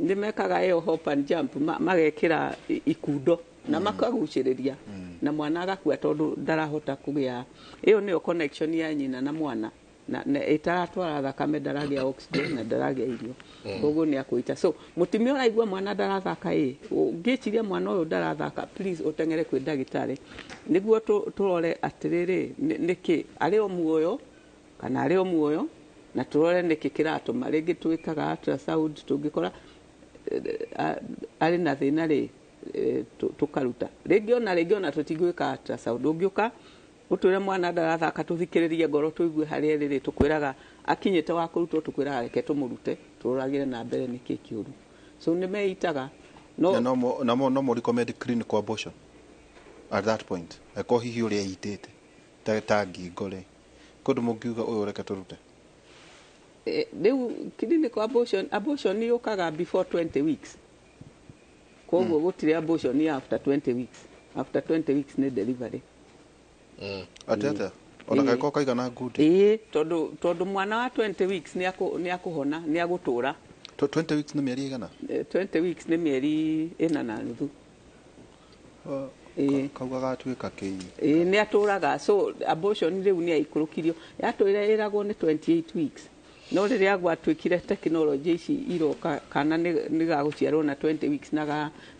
nĩ mekaga ĩyo hop and jump, magekĩra ikundo na makagucĩrĩria na mwana agakua tondũ ndarahota kũgĩa. Ĩyo nĩyo connection ya nyina na mwana, na ĩtaratwara thakame, ndaragĩa oxygen na ndaragĩa irio. Koguo nĩ akũita. So mũtumia ũraigua mwana ndarathaka ĩ, ũngĩciria mwana ũyũ ndarathaka, please ũteng'ere kwĩ ndagĩtarĩ nĩguo tũrore atĩrĩrĩ, nĩkĩ arĩ o muoyo kana arĩ o muoyo, na tũrore nĩkĩ kĩratũma. Rĩngĩ twĩkaga ultrasound, tũngĩkora arĩ na thĩna rĩ, tũkaruta. Rĩngĩ ona rĩngĩ ona tũtingĩka ultrasound, ũngĩũka ũtwĩre mwana ndarathaka, tũthikĩrĩrie ngoro tũigue harĩa ĩrĩ rĩ, tũkwĩraga akinyĩte wa kũrutwo, tũkwĩraga reke tũmũrute, tũroragĩre na mbere nĩkĩ kĩũru. So nĩ meitaga. No Na no mo recommend clinical abortion at that point. Eko hihi ũrĩa ĩitĩte ta ngingo rĩ, kũndũ mũngiuga ũyũ reke tũrute. Rĩu clinical abortion yũkaga before 20 weeks. Koguo gũtirĩ abortion after 20 weeks. After 20 weeks nĩ delivery. Atĩ atĩa? Ona kangĩkorwo kaigana ngundi. Ĩĩ, tondũ mwana wa 20 weeks nĩ akũhona, nĩ agũtũra. 20 weeks nĩ mĩeri ĩigana? 20 weeks nĩ mĩeri 4.5. Kau gagatuĩka kĩi. Ĩĩ, nĩ atũraga. So abortion rĩu nĩ yaikũrũkirio. Yatũire ĩragwo nĩ 28 weeks. No rĩrĩa gwatuĩkire technology ici iroka, kana nĩ gagũciarwo na 20 weeks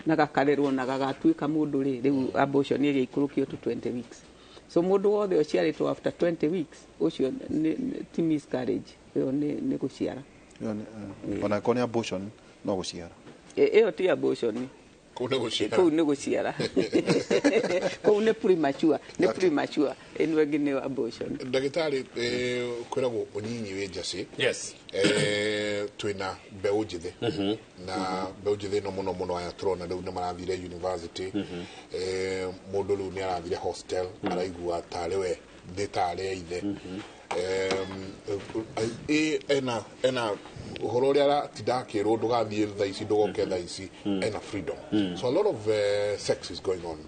na gakarerwo na gagatuĩka mũndũ rĩ, rĩu abortion ĩgĩikũrũkio to 20 weeks. So mũndũ wothe ũciarĩtwo after 20 weeks, ũcio ti miscarriage, ĩyo nĩ gũciara. Ĩyo nĩ, ona angĩkorwo nĩ abortion no gũciara. Ĩyo ti abortion. Kũu nĩ gũciara. Kũu nĩ gũciara, kũu nĩ premature, nĩ premature. Ĩno ĩngĩ nĩ abortion. Ndagĩtarĩ, kwĩragwo ũnyinyi wĩ njacĩ. Yes. Twĩna mbeũ njĩthĩ, na mbeũ njĩthĩ ĩno mũno mũno aya tũrona rĩu nĩ marathire university. Mũndũ rĩu nĩ arathire hostel, araigua tarĩ we thĩ tarĩ ya ithe. Ena ũhoro ũrĩa aratinda akĩrwo ndũgathiĩ thaa ici, ndũgoke thaa ici, ena freedom. So a lot of sex is going on.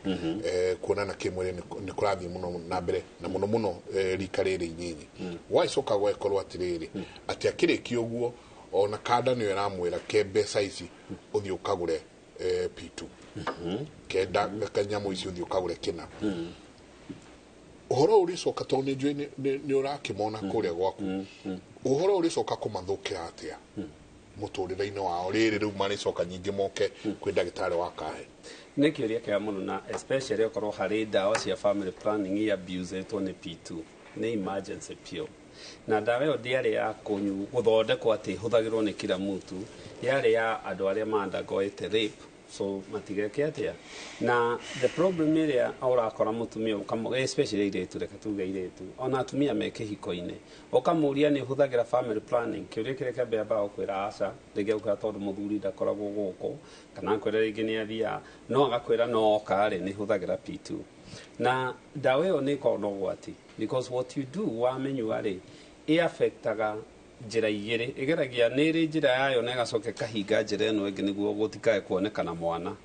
Kuonana kĩmwĩrĩ nĩ kũrathiĩ mũno na mbere, na mũno mũno rika rĩrĩ inyinyi. Wacoka gwekorwo atĩrĩrĩ, atĩ akĩrĩkia ũguo, ona kanda nĩyo ĩramwĩra ke mbeca ici ũthiĩ ũkagũre P2, kenda kanyamũ ici ũthiĩ ũkagũre kĩna. Ũhoro ũrĩcoka, tondũ nĩ njũĩ nĩ ũrakĩmona kũrĩa gwaku, ũhoro ũrĩcoka kũmathũkĩra atĩa mũtũrĩre-inĩ wao rĩrĩ rĩu marĩcoka nyingĩ moke kwĩ ndagĩtarĩ wa kahe? Nĩ kĩũria kĩega mũno, na especially okorwo harĩ ndawa cia family planning iabuse-ĩtwo nĩ P2, nĩ emergency pill, na ndawa ĩyo ndĩarĩ ya kũnyu gũthondekwo atĩ ĩhũthagĩrwo nĩ kila mtu, yarĩ ya andũ arĩa ma undergoete rape, so matigeke atĩa. Na the problem ĩrĩa ũrakora mũtumia especially airĩtu, reke tuge airĩtu ona atumia me kĩhiko-inĩ, ũkamũria nĩ ũhũthagĩra family planning, kĩũria kĩrĩa kĩa mbere ambaga gũkwĩra aca. Rĩngĩ agũkwĩra tondũ mũthuri ndakoragwo gũkũ, kana akwĩra rĩngĩ nĩ athiaga, no agakwĩra no oka rĩ nĩ hũthagĩra P2. Na ndawa ĩyo nĩ ĩkoragwo na ũgwati, because what you do wamenyua rĩ, ĩaffectaga njĩra igĩrĩ. Ĩgeragia nĩ ĩrĩ njĩra yayo na ĩgacoka ĩkahinga njĩra ĩno ĩngĩ nĩguo gũtikae kuonekana mwana.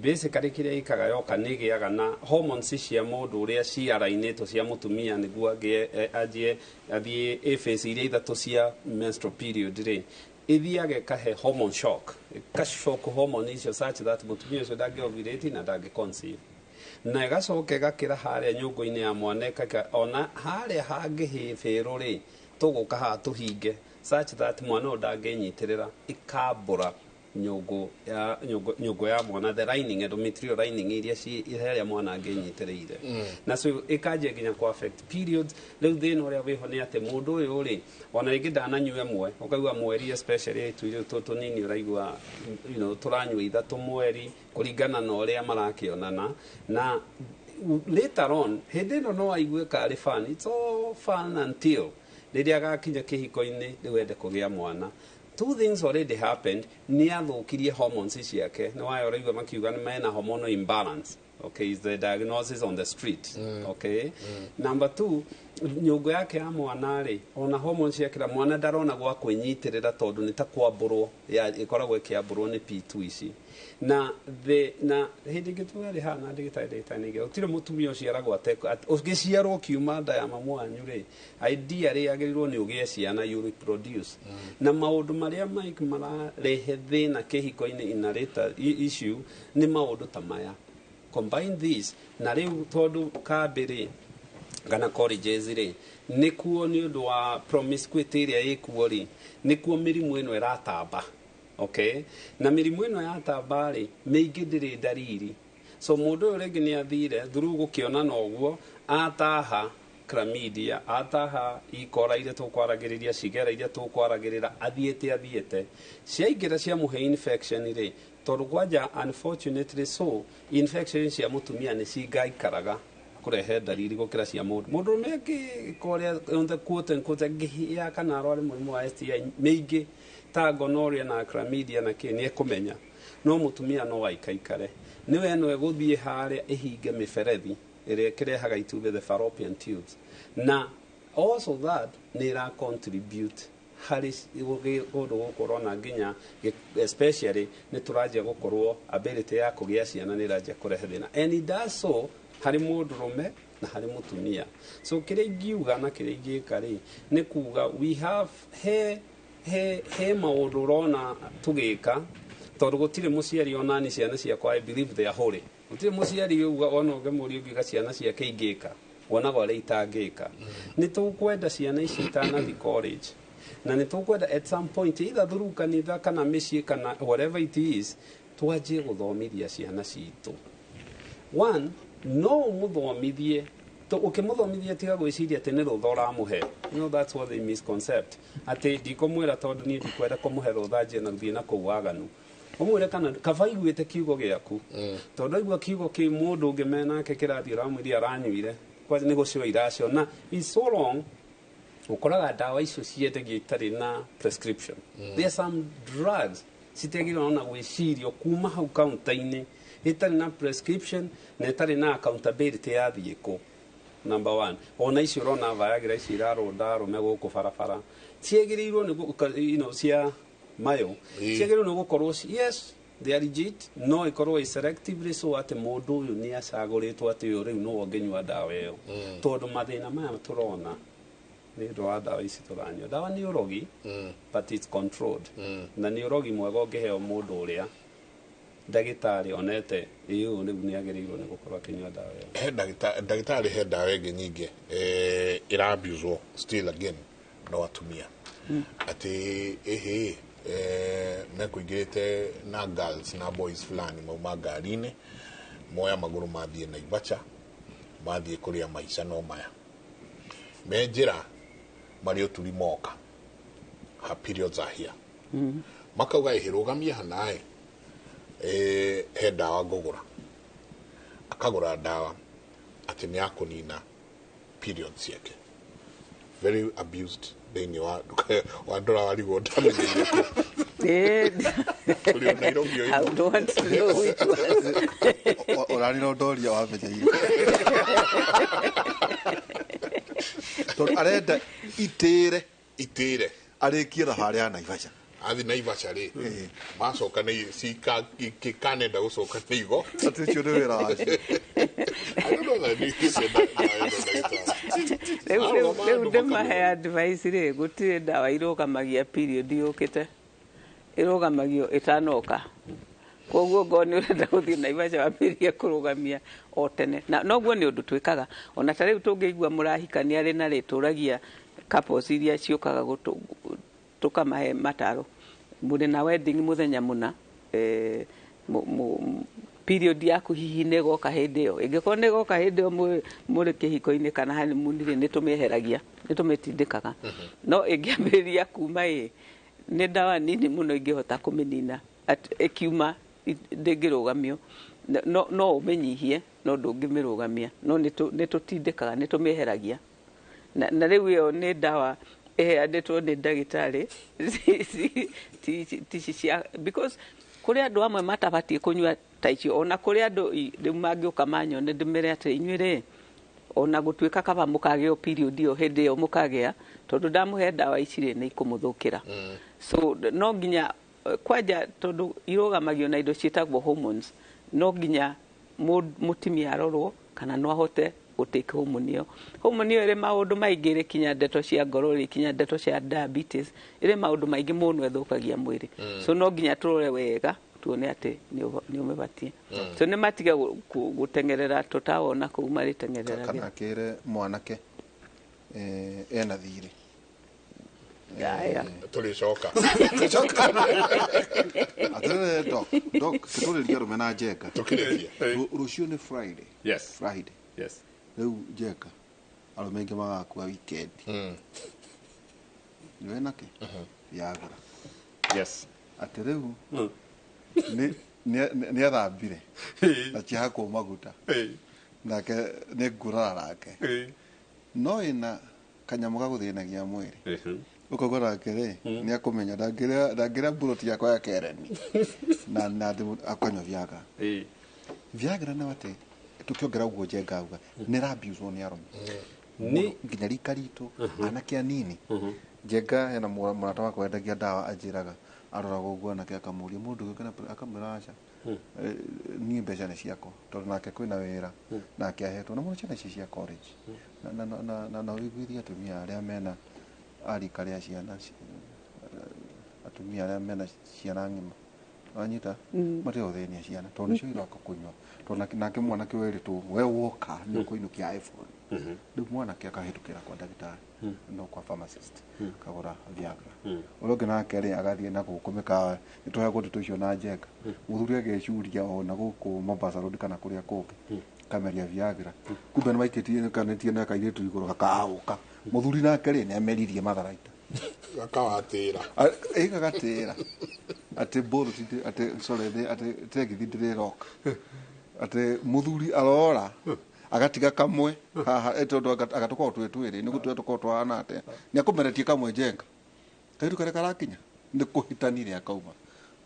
Basically kĩrĩa ĩkaga, yoka nĩ ĩgĩaga na hormones cia mũndũ ũrĩa ciarainĩtwo cia mũtumia nĩguo agĩe anjie athiĩ ĩ phase iria ithatũ cia menstrual period rĩ, ĩthiaga ĩkahe hormone shock, ĩkashock hormone icio such that mũtumia ũcio ndangĩ ovulate na ndangĩ conceive, na ĩgacoka ĩgakĩra harĩa nyũngũ-inĩ ya mwana ĩkaka ona harĩa hangĩhĩbĩrwo rĩ, tũgũka haha tũhinge such that mwana ũyũ ndangĩnyitĩrĩra, ĩkambũra nyũngũ ya mwana, the lining, endometrial lining iria ci harĩa mwana angĩnyitĩrĩire. Na so ĩkanjia nginya ku affect periods. Rĩu thĩna ũrĩa wĩho nĩ atĩ mũndũ ũyũ rĩ, ona rĩngĩ ndananyua ĩmwe, ũkaigua mweri, especially tũirĩtu tũtũ tũnini, ũraigua tũranyua ithatũ mweri kũringana na ũrĩa marakĩonana. Na later on hĩndĩ ĩno no aigue karĩ fun, it's all fun until rĩrĩa agakinya kĩhiko-inĩ rĩu ende kũgĩa mwana. Two things already happened: nĩ athũkirie hormones ciake, nĩ wayo ũraigua makiuga nĩ mena hormonal imbalance, okay, is the diagnosis on the street. Okay. Number two, nyũngũ yake ya mwana rĩ, ona hormones ciake, mwana ndarona gwa kwĩnyitĩrĩra tondũ nĩ ta kwambũrwo ya ĩkoragwo ĩkĩambũrwo nĩ P2 ici. Na hĩndĩ ĩngĩ twarĩ haha na ndagĩtarĩ nĩge gũtirĩ mũtumia ũciaragwo ũngĩciarwo kiuma nda ya mamu wanyu rĩ, ideally yagĩrĩirwo nĩ ũgĩe ciana, you reproduce. Na maũndũ marĩa Mike mararehe thĩna kĩhiko-inĩ in a later issue nĩ maũndũ ta maya. Combine this na rĩu tondũ kambĩ rĩ kana colleges rĩ, nĩkuo nĩ ũndũ wa promiscuity ĩrĩa ĩkuo rĩ, nĩkuo mĩrimũ ĩno ĩratamba, okay? Na mĩrimũ ĩno yatamba rĩ, mĩingĩ ndĩrĩ ndariri. So mũndũ ũyũ rĩngĩ nĩ athire through gũkĩonana ũguo, ataha chlamydia, ataha ikora iria tũkwaragĩrĩria, cigera iria tũkwaragĩrĩra, athiĩte ciaingĩra ciamũhe infection rĩ, tondũ kwanja unfortunately so infection cia mũtumia nĩ cingaikaraga kũrehe ndariri gũkĩra cia mũndũ mũndũrũme. Angĩka ũrĩa on the quote and quote angĩhĩa kana arware mũrimũ wa STI mĩingĩ ta gonorrhea na chlamydia na kĩ, nĩ ekũmenya, no mũtumia no aikaikare. Nĩwe ĩno ĩgũthiĩ harĩa ĩhinge mĩberethi ĩrĩa ĩkĩrehaga itumbĩ, the fallopian tubes, na also that nĩ ĩra contribute harĩ kũndũ gũkũ ũrona nginya especially nĩ tũranjia gũkorwo ability ya kũgĩa ciana nĩ ĩranjia kũrehe thĩna, and it does so harĩ mũndũrũme na harĩ mũtumia. So kĩrĩa ingiuga na kĩrĩa ingĩka rĩ, nĩ kuga we have he maũndũ ũrona tũgĩka, tondũ gũtirĩ mũciari onani ciana ciakwa, I believe they are holy. Gũtirĩ mũciari uga ona ũngĩmũria ũngiuga ciana ciake ingĩka, wonaga ũrĩa itangĩka. Nĩ tũkwenda ciana ici itanathi college, na nĩ tũkwenda at some point either through kanitha kana mĩciĩ kana whatever it is, twanjie gũthomithia ciana citũ. One, no ũmũthomithie, ũkĩmũthomithia tiga gwĩciria atĩ nĩ rũtha ũramũhe. That's what they misconcept, atĩ ndikũmwĩra tondũ niĩ ndikwenda kũmũhe rũtha njie na gũthiĩ na kũu waganu. Ũmwĩre kana kaba aiguĩte kiugo gĩaku, tondũ aigua kiugo kĩ mũndũ ũngĩ menake kĩrathiĩ ũramwĩria aranyuire kwa nĩ gũcio iracio na is so wrong. Ũkoraga ndawa icio ciendagio itarĩ na prescription. There are some drugs citiagĩrĩirwo ona gwĩcirio kuma hau counter-inĩ ĩtarĩ na prescription na ĩtarĩ na accountability yathiĩ kũ. Number one, ona icio ũrona Viagra icio irarũnda arũme gũkũ barabara ciagĩrĩirwo nĩ cia mayo ciagĩrĩirwo nĩ gũkorwo yes, they are legit, no ĩkorwo ĩ selectively so atĩ mũndũ ũyũ nĩ acagũrĩtwo atĩ ũyũ rĩu nĩwe ũngĩnyua ndawa ĩyo, tondũ mathĩna maya tũrona nĩ ũndũ wa ndawa ici tũranyua. Ndawa nĩ ũrogi, but it's controlled, na nĩ ũrogi mwega ũngĩheo mũndũ ũrĩa ndagĩtarĩ onete ĩ ũyũ rĩu nĩ agĩrĩirwo nĩ gũkorwo akĩnyua ndawa ĩyo. He ndagĩtarĩ, he ndawa ĩngĩ nyingĩ ĩrabuswo still again no atumia atĩ ĩhĩ mekũingĩrĩte na girls na boys fulani mauma ngari-inĩ, moya magũrũ mathiĩ Naibacha, mathiĩ kũrĩa maica no maya me njĩra marĩ ũturi moka, her periods are here, makauga ĩhĩ rũgamie hanaĩ, he ndawa ngũgũra. Akagũra ndawa atĩ nĩ akũnina period ciake, very abused thĩinĩ wa nduka wa ndora warigwo ndamenyeire kũ. Tũrĩ o Nairobi o. I would want to know which ones. Ũrarĩ ndoria wamenyeire tondũ arenda itĩre itĩre arĩkie thabarĩ ya Naivasha. Athi Naivasha rĩ, macoka nĩ cikanenda gũcoka nĩ igo. Atĩ ũcio nĩ wĩra wacio. I don't know that nĩ Rĩu ndĩmahe advice rĩ, gũtirĩ ndawa irũgamagia period yũkĩte, ĩrũgamagio ĩtanoka. Koguo ngorwo nĩ ũrenda gũthiĩ Naivasha, wambĩrĩrie kũrũgamia o tene, na noguo nĩ ũndũ twĩkaga. Ona ta rĩu tũngĩigua mũrahikania rĩ na rĩ, tũragia couples iria ciũkaga tũkamahe mataro, mũrĩ na wedding mũthenya mũna, period yaku hihi nĩ ĩgoka hĩndĩ ĩyo? Ĩngĩkorwo nĩ ĩgoka hĩndĩ ĩyo mũrĩ kĩhiko-inĩ kana honeymoon rĩ, nĩ tũmĩeheragia, nĩ tũmĩtindĩkaga. No ĩngĩambĩrĩria kuma ĩ, nĩ ndawa nini mũno ingĩhota kũmĩnina. Ĩkiuma ndĩngĩrũgamio, no ũmĩnyihie no ndũngĩmĩrũgamia, no nĩ tũtindĩkaga, nĩ tũmĩeheragia. Na rĩu ĩyo nĩ ndawa ĩheanĩtwo nĩ ndagĩtarĩ, ti ici cia, because kũrĩ andũ amwe matabatiĩ kũnyua ta icio. Ona kũrĩ andũ rĩu mangĩũka manyone ndĩmere atĩ inyuĩ rĩ, ona gũtuĩka kaba mũkagĩa period ĩyo hĩndĩ ĩyo mũkagĩa, tondũ ndamũhe ndawa ici rĩ, nĩ ikũmũthũkĩra. So no nginya kwanja, tondũ irũgamagio na indo ciĩtagwo hormones, no nginya mũtumia arorwo kana no ahote gũtake hormone ĩyo. Hormone ĩyo ĩrĩ maũndũ maingĩ, ĩrĩ kinya ndeto cia ngoro, ĩrĩ kinya ndeto cia diabetes, ĩrĩ maũndũ maingĩ mũno ĩthũkagia mwĩrĩ. So no nginya tũrore wega tuone atĩ nĩ ũmĩbatie. So nĩ matige gũteng'erera tũtawona kũu marĩteng'erera. Kana akĩre mwanake ena thirĩ. Aya. Tũrĩcoka. Atĩrĩrĩ doc, tũtũrĩrie arũme na Njenga. Tũkĩrĩkie. Rũciũ nĩ Friday. Yes. Friday. Yes. Rĩu Njenga, arũme aingĩ magakua weekend. Nĩwe nake Viagra. Yes. Atĩ rĩu nĩ athambire na ciahakwo maguta nake nĩ ngũrara nake, no ĩna kanyamũ gagũthĩnagia mwĩrĩ, ũkauga nake rĩ nĩ akũmenya ndangĩrĩa mburoti yakwa ya kereni na akanyua Viagra. Viagra na atĩ tũkĩongera ũguo Njenga auga nĩ ĩrabuswo nĩ arũme Nĩ nginya rika ritũ, anake anini. Njenga hena mũrata wakwa wendagia ndawa, anjĩraga aroraga ũguo anake akamũria mũndũ ũyũ akamwĩra aca, niĩ mbeca nĩ ciakwa, tondũ nake kwĩna wĩra nake ahetwo na mũno ciana ici cia college na ũiguithie atumia arĩa mena arika rĩa ciana atumia arĩa mena ciana ng'ima wanyita matige gũthĩnia ciana tondũ nĩcio iroka kũnyua, tondũ nake mwanake werĩtwo we woka nĩ ũkũinũkia iPhone. Rĩu mwanake akahĩtũkĩra kwa ndagĩtarĩ no kwa pharmacist kagũra Viagra. Ũrĩa ũngĩ nake rĩ agathiĩ na gũkũ mĩkawa nĩ tũheagwo ndeto icio na Njenga, mũthuri agecuria ona gũkũ Mombasa Road kana kũrĩa kũngĩ kameria Viagra, kumbe nĩ maikĩtie kanĩtie na kairĩtu igũrũ gakaũka. Mũthuri nake rĩ nĩ ameririe matharaita Gakawatĩra. Ĩga gatĩra. Atĩ Bolt atĩ, sorry, atĩ tegithi ndĩrĩroka, atĩ mũthuri arora agatiga kamwe haha, tondũ agatũkorwo twĩ twĩrĩ nĩ gũtũrĩa tũkorwo tũhana atĩa, nĩ akũmeretie kamwe njenga kaitu karĩa karakinya nĩ kũhĩtanire akauma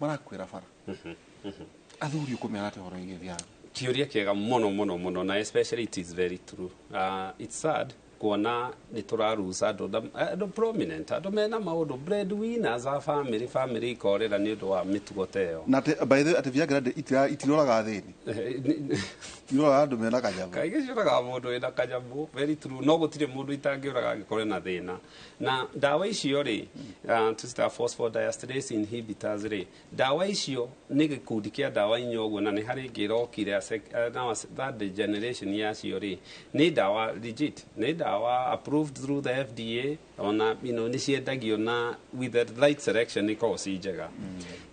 marakwĩra bara. Athuri, ũkũmera atĩa ũhoro wĩgiĩ Viagra? Kĩũria kĩega mũno mũno mũno, na especially it is very true. It's sad kuona nĩ tũraruca andũ andũ prominent, andũ mena maũndũ, breadwinners a family, family ikorĩra nĩ ũndũ wa mĩtugo ta ĩyo. Na atĩ, by the way, atĩ Viagra itiroraga athĩni, iroraga andũ mena kanyamũ. Kaingĩ ciũragaga mũndũ wĩna kanyamũ, very true, no gũtirĩ mũndũ itangĩũraga angĩkorwo na thĩna. Na ndawa icio rĩ, tũcitaga phosphodiesterase inhibitors rĩ, ndawa icio nĩ gĩkundi kĩa ndawa inya ũguo, na nĩ harĩ ĩngĩ ĩrokire ya now third generation yacio rĩ, nĩ ndawa legit, nĩ ndawa approved through the FDA, ona nĩ ciendagio na with the right selection ikoragwo ci njega.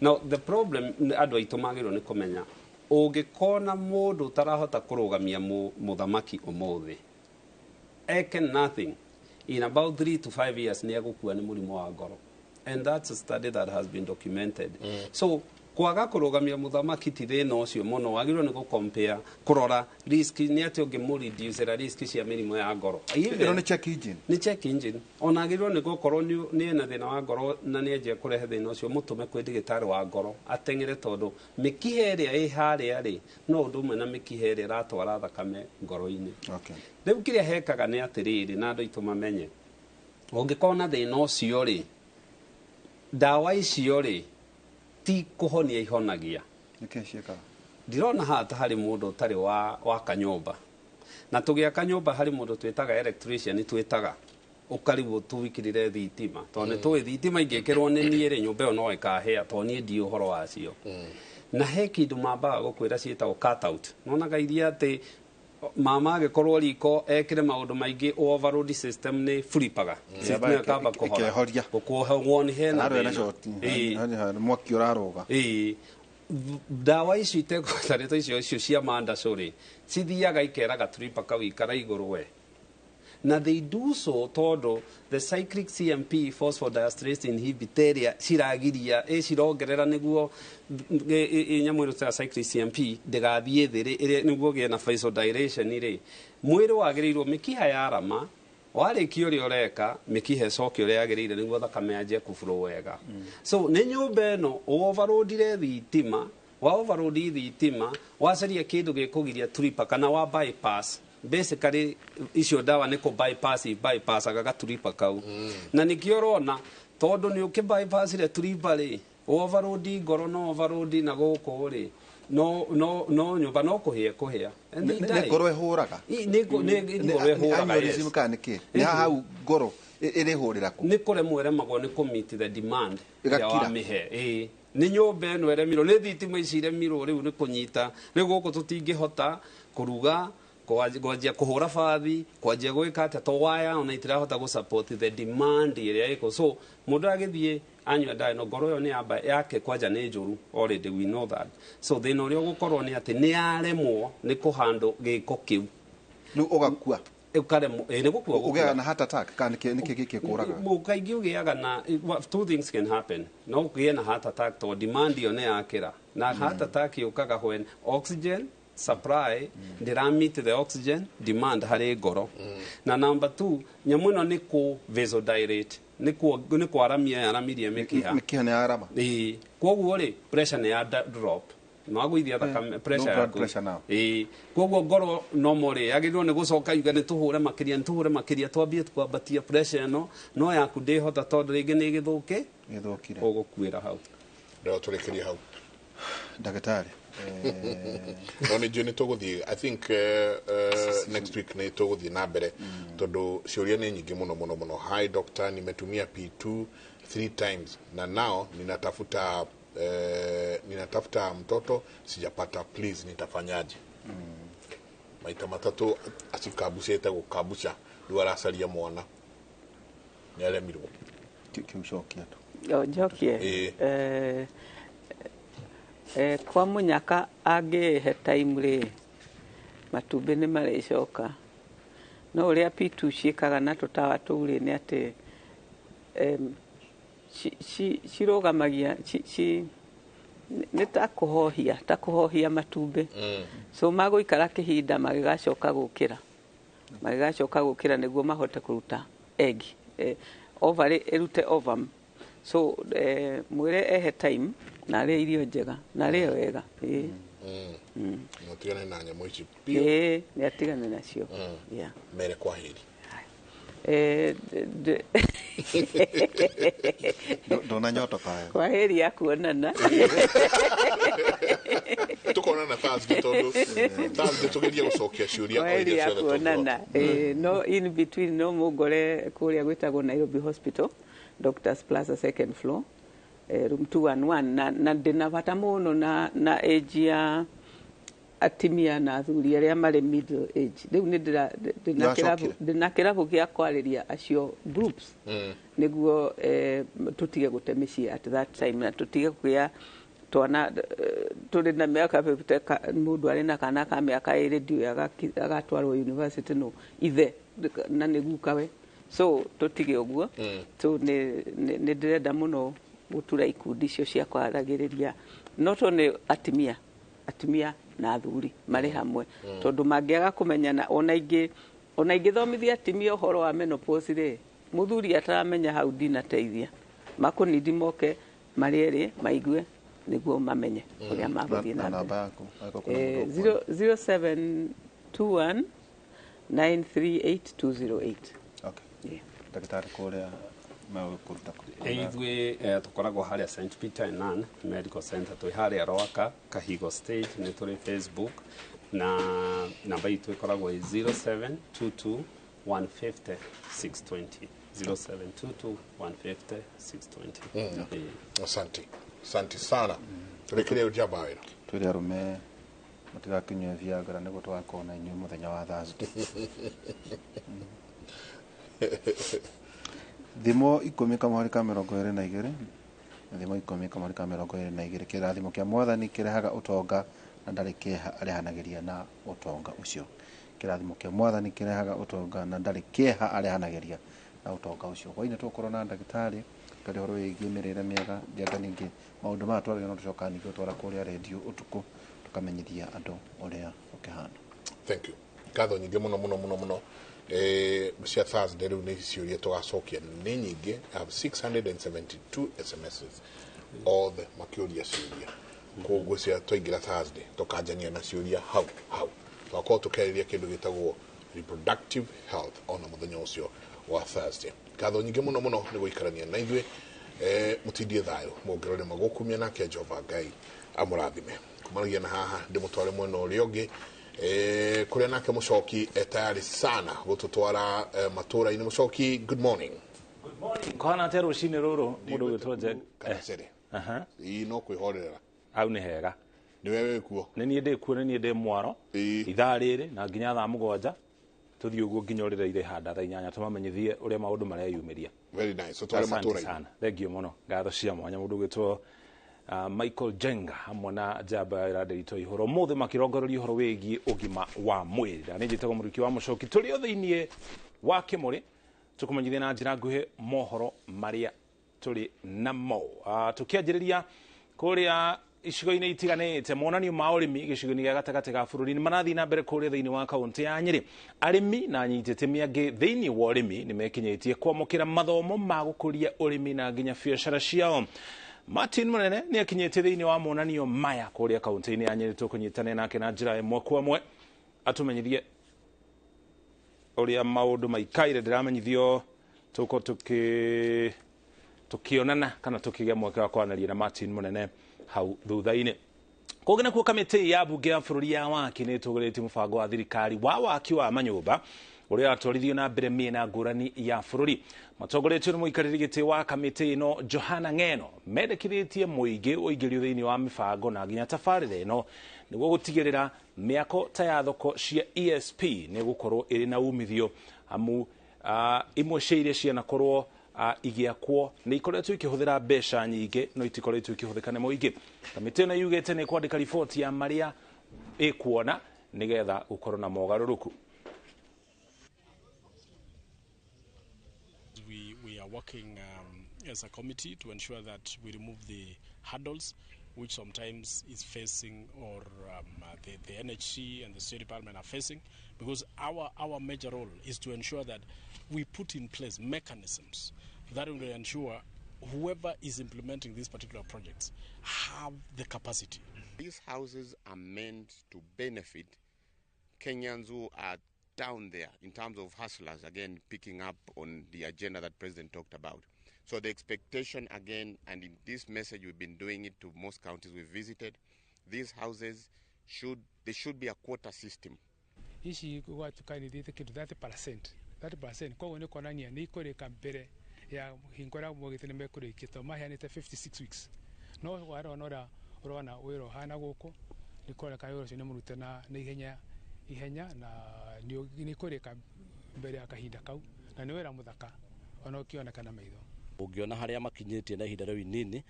Now the problem andũ aitũ magĩrĩirwo nĩ kũmenya, ũngĩkona mũndũ ũtarahota kũrũgamia mũthamaki ũmũthĩ eke nothing, in about 3 to 5 years nĩ egũkua nĩ mũrimũ wa ngoro, and that's a study that has been documented. So kwaga kũrũgamia mũthamaki ti thĩna ũcio mũno, wagĩrĩirwo nĩ gũcompare, kũrora risk nĩ atĩ ũngĩmũreducera risk cia mĩrimũ ya ngoro. Ĩno nĩ check engine. Nĩ check engine. Ona agĩrĩirwo nĩ gũkorwo nĩ ena thĩna wa ngoro na nĩ anjia kũrehe thĩna ũcio, mũtũme kwĩ ndagĩtarĩ wa ngoro ateng'ere, tondũ mĩkiha ĩrĩa ĩ harĩa rĩ, no ũndũ ũmwe na mĩkiha ĩrĩa ĩratwara thakame ngoro-inĩ. Rĩu kĩrĩa hekaga nĩ atĩrĩrĩ, na andũ aitũ mamenye, ũngĩkorwo na thĩna ũcio rĩ, ndawa icio rĩ, ti kũhonia ihonagia. Nĩkĩ ciĩkaga? Ndirona haha ta harĩ mũndũ ũtarĩ wa waka nyũmba, na tũgĩaka nyũmba harĩ mũndũ twĩtaga electrician, twĩtaga ũkarigwo tũwikĩrĩre thitima, tondũ nĩ tũĩ thitima ingĩkĩrwo nĩ niĩ rĩ, nyũmba ĩyo no ĩkahĩa, tondũ niĩ ndiũ ũhoro wacio. Na he kĩndũ mambaga gũkwĩra ciĩtagwo cut out, nonaga iria atĩ mama agĩkorwo riko ekĩre maũndũ maingĩ, overload system nĩ flipaga system ĩkamba kũhora. Ĩkehoria. Gũkuohwo nĩ hena Harĩa na thĩna. short. Ĩĩ. Mwaki ũrarũga. Ĩĩ, ndawa icio itegũtarĩtwo icio cia mandacũ rĩ, cithiaga ikeraga tripa kau ikara igũrũ we, na they do so tondũ the cyclic CMP phosphodiesterase inhibitor ĩrĩa ciragiria ĩ cirongerera nĩguo nyamũ ĩno ya cyclic CMP ndĩgathiĩ thĩ rĩ, ĩrĩa nĩguo gĩe na vasodilation rĩ, mwĩrĩ wagĩrĩirwo mĩkiha yarama, warĩkia ũrĩa ũreka, mĩkiha ĩcoke ũrĩa yagĩrĩire nĩguo thakame yanjie kũflow wega. So nĩ nyũmba ĩno overloadire thitima, wa overload thitima, wacaria kĩndũ gĩkũgiria tripa kana wa bypass. Basically icio ndawa nĩ kũ bypass bypassaga gaturipa kau, na nĩkĩo ũrona tondũ nĩ ũkĩ bypassire turipa rĩ, overload ngoro no overload na gũkũ rĩ, no nyũmba no kũhĩa kũhĩa. And they Nĩ die. ngoro ĩhũraga. Nĩ ngoro ĩhũraga, yes. Aneurysm kana nĩ kĩ? Nĩ haha hau ngoro ĩrĩhũrĩra kũ? Nĩ kũremwo ĩremagwo nĩ kũ meet the demand ĩrĩa Ĩgakira. wamĩhe. Ĩĩ, nĩ nyũmba ĩno ĩremirwo nĩ thitima ici, iremirwo rĩu nĩ kũnyita. Rĩu gũkũ tũtingĩhota kũruga, kwanjia kũhũra bathi, kwanjia gwĩka atĩa, to waya ona itirahota gũ support the demand ĩrĩa ĩkũ. So mũndũ agĩthiĩ anyua ndawa ĩno, ngoro ĩyo nĩ yamba yake kwanja nĩ njũru already, we know that. So thĩna ũrĩa ũgũkorwo nĩ atĩ nĩ yaremwo nĩ kũhandũ gĩko kĩu. Rĩu ũgakua. Ũkaremwo, ĩ, nĩ gũkua. Ũgĩaga na heart attack kana nĩkĩ gĩkĩ kũraga? Kaingĩ ũgĩaga na two things can happen. No ũgĩe na heart attack tondũ demand ĩyo nĩ yakĩra, na heart attack yũkaga when oxygen supply ndĩra meet the oxygen demand harĩ ngoro. Na number two, nyamũ ĩno nĩ kũ vasodilate, nĩ kwaramia yaramirie mĩkiha. Mĩkiha nĩ yarama. Ĩĩ, koguo rĩ, pressure nĩ ya drop, nwagũithia thakame pressure No blood yaku. pressure now. Ĩĩ, koguo ngoro normal rĩ, yagĩrĩirwo nĩ gũcoka yuge nĩ tũhũre makĩria, nĩ tũhũre makĩria, twambie kwambatia pressure ĩno, no yaku ndĩhota tondũ rĩngĩ nĩ gĩthũke. Gĩthũkire. Ũgũkuĩra hau. Rĩo tũrĩkĩrie hau. Ndagĩtarĩ. No nĩ njũĩ nĩ tũgũthiĩ, I think next week nĩ tũgũthiĩ na mbere tondũ ciũria nĩ nyingĩ mũno mũno mũno. Hi doctor, nimetumia P2 three times na now ninatafuta mtoto sijapata, please nitafanyaje? Maita matatũ acikabucĩte gũkabuca, rĩu aracaria mwana nĩ aremirwo. Kĩu cokia tu. O, njokie. Ĩĩ. Kwa mũnyaka angĩhe time rĩ, matumbĩ nĩ marĩcoka, no ũrĩa P2 ciĩkaga na tũtawa tũu rĩ, nĩ atĩ cirũgamagia Nĩ ta kũhohia, ta kũhohia matumbĩ. So magũikara kĩhinda magĩgacoka gũkĩra, magĩgacoka gũkĩra nĩguo mahote kũruta egg, ovary ĩrute ovum. So mwĩre ehe time na arĩe irio njega na arĩe wega. Ĩĩ. Na tigane na nyamũ ici biũ. Ĩĩ, nĩ atigane nacio. Yeah. Mere kwa heri. Ndũnanyotoka yo. Kwa heri ya kuonana. Tukonana Thursday, tondu Thursday tugerie gucokia ciũria Kwa o heri iria ya ciothe kuonana. tũngĩhota. No in between no mũngore kũrĩa gwĩtagwo Nairobi Hospital, Doctors Plaza, second floor, room 211. Na ndĩna bata mũno na age ya atimia na athuri arĩa marĩ middle age. Rĩu nĩ ndĩna kĩrabu, Nĩwacokire? ndĩna kĩrabu gĩa kwarĩria acio groups nĩguo tũtige gũte mĩciĩ at that time na tũtige kũgĩa twana tũrĩ na mĩaka 50, mũndũ arĩ na kana ka mĩaka 2 ndiũĩ agatwarwo university no ithe na nĩ gukawe. So tũtige ũguo. So nĩ ndĩrenda mũno gũtura ikundi icio cia kwaragĩrĩria, not only atimia, atimia na athuri marĩ hamwe, tondũ mangĩaga kũmenyana, ona ingĩthomithia atimia ũhoro wa menopause rĩ, mũthuri ataramenya hau ndinateithia. Makũnindi moke marĩ erĩ maigue nĩguo mamenye ũrĩa magũthiĩ na na mbere. Namba yaku angĩkorwo kwĩna mũndũ ũkuona. 0721 938 208. Okay. Yeah. Ndagĩtarĩ, kũrĩa megũkũruta kũ? Ithuĩ tũkoragwo harĩa St Peter and Ann Medical Center, twĩ harĩa Rwaka Kahigo stage. Nĩ tũrĩ Facebook na namba itũ ĩkoragwo ĩ 0722 150 620, 0722 150 620. Asante, asante sana. Turekerie ujamba wĩra. Twĩre arũme matigakĩnyue Viagra nĩguo tũgakorwo na inyuĩ mũthenya wa Thursday. Thimo 10:22, thimo 10:22: kĩrathimo kĩa mwathani kĩrehaga ũtonga na ndarĩ kĩeha arehanagĩria na ũtonga ũcio. Kĩrathimo kĩa mwathani kĩrehaga ũtonga na ndarĩ kĩeha arehanagĩria na ũtonga ũcio. Hwainĩ tũgũkorwo na ndagĩtarĩ twarĩ ũhoro wĩgiĩ mĩrĩre mĩega. Njenga ningĩ maũndũ maya twaragia no tũcokaga ningĩ gũtwara kũrĩa rĩndiũ ũtukũ tũkamenyithia andũ ũrĩa ũkĩhana. Thank you, ngatho nyingĩ mũno mũno mũno mũno. Cia Thursday rĩu nĩ ciũria tũgacokia nĩ nyingĩ. I have 672 SMSs, othe makĩũria ciũria. Koguo cia twaingĩra Thursday tũkanjania na ciũria hau hau. Tũgakorwo tũkĩarĩria kĩndũ gĩtagwo reproductive health ona mũthenya ũcio wa Thursday. Ngatho nyingĩ mũno mũno nĩ gũikarania na ithuĩ. Mũtindie thayũ, mũngĩrore magũkumia nake Jehova Ngai amũrathime. Kumanagia na haha ndĩmũtware mwena ũrĩa ũngĩ, kũrĩa nake Mũcoki e tayari sana gũtũtwara matũra-inĩ. Mũcoki, good morning. Kũhana atĩa rũcinĩ rũrũ, mũndũ ũgĩtwo Njenga? Kana ii no kwĩhorerera. Au nĩ hega. Nĩwe wĩ kuo? Nĩ niĩ ndĩ kuo, nĩ niĩ ndĩ mwaro ithaa rĩrĩ na nginya thaa 7, tũthiĩ ũguo nginya ũrĩrĩa irĩhanda thaa 8, tũmamenyithie ũrĩa maũndũ mareyumĩria. Very nice. Ũtware Asante matũra-inĩ. sana, thank you mũno. Ngatho cia mwanya mũndũ ũgĩtwo Michael Jenga hamwe na njamba ya Ĩrandĩritũ ihũro ũmũthĩ makĩrongoreria ũhoro wĩgiĩ ũgima wa mwĩrĩ. Na nĩ njĩtagwo Mũrĩki wa Mũcoki, tũrĩ o thĩiniĩ wa kĩmũrĩ tũkũmenyithia na njĩra nguhĩ mohoro marĩa tũrĩ namo. Tũkĩanjĩrĩria kũrĩa icigo-inĩ itiganĩte, monanio ma ũrĩmi gĩcigo-inĩ gĩa gatagatĩ ga bũrũri nĩ marathiĩ na mbere kũrĩa thĩinĩ wa kaũntĩ ya Nyĩrĩ. Arĩmi na anyiti itemi angĩ thĩinĩ wa ũrĩmi nĩ mekinyĩtie kwamũkĩra mathomo ma gũkũria ũrĩmi na nginya biacara ciao. Martin Mũnene nĩ akinyĩtie thĩinĩ wa monanio maya kũrĩa kaũntĩ-inĩ ya Nyĩrĩ. Tũkũnyitanĩra nake na njĩra ĩmwe kwa ĩmwe atũmenyithie ũrĩa maũndũ maikaire. Ndĩramenyithio tũko tũkĩonana kana tũkĩgĩa mweke wa kwaranĩria na Martin Mũnene hau thutha-inĩ. Kũngĩ nakuo, kamĩtĩ ya mbunge ya bũrũri ya waki nĩ ĩtũgĩrĩtie mũbango wa thirikari wa waki wa manyũmba ũrĩa watwarithio na mbere mĩena ngũrani ya bũrũri. Matongoretio nĩ mũikarĩri gĩtĩ wa kamĩtĩ ĩno Johana Ng'eno, mendekithĩtie mũingĩ ũingĩrio thĩinĩ wa mĩbango na nginya tabarĩra ĩno nĩguo gũtigĩrĩra mĩako ta ya thoko cia ESP nĩ gũkorwo ĩrĩ na umithio, amu imwe cia iria cianakorwo igĩakwo nĩ ikoretwo ikĩhũthĩra mbeca nyingĩ no itikoretwo ikĩhũthĩka nĩ mũingĩ. Kamĩtĩ ĩno yugĩte nĩ kwandĩka riboti ya marĩa ĩkuona nĩgetha gũkorwo na mogarũrũku. We are working as a committee to ensure that we remove the hurdles which sometimes is facing, or the NHC and the State Department are facing, because our major role is to ensure that we put in place mechanisms that will ensure whoever is implementing these particular projects have the capacity. These houses are meant to benefit Kenyans who are down there in terms of hustlers, again, picking up on the agenda that President talked about. So the expectation, again, and in this message we've been doing it to most counties we've visited, these houses should be a quota system. Ici gwatukanithite kindu 30%, 30% koguo ni kuonania ni ikurika mbere ya hingo ria mogite ni mekurikia to maheanite 56 weeks no warona uria urona wira uhana guku ni kuoneka wira ucio ni murute na ihenya na ni kurika mbere ya kahinda kau na ni wira muthaka ona ukioneka na maitho. Ungiona haria makinyitie na ihinda riu inini,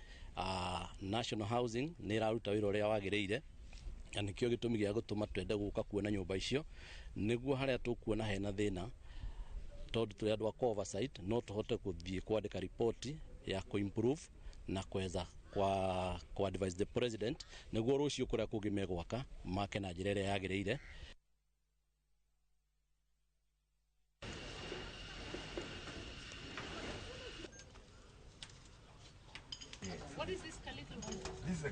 National Housing ni iraruta wira uria wagiriire, na nikio gitumi gia gutuma twende guka kuona nyumba icio niguo haria tukuona hena thina, tondu turi andu a oversight no tuhote kuthie kwandika ripoti ya ku-improve na kweza kwa advise the president niguo rucio kuria kungi megwaka make na njira iria yagiriire. What is this little one? This is a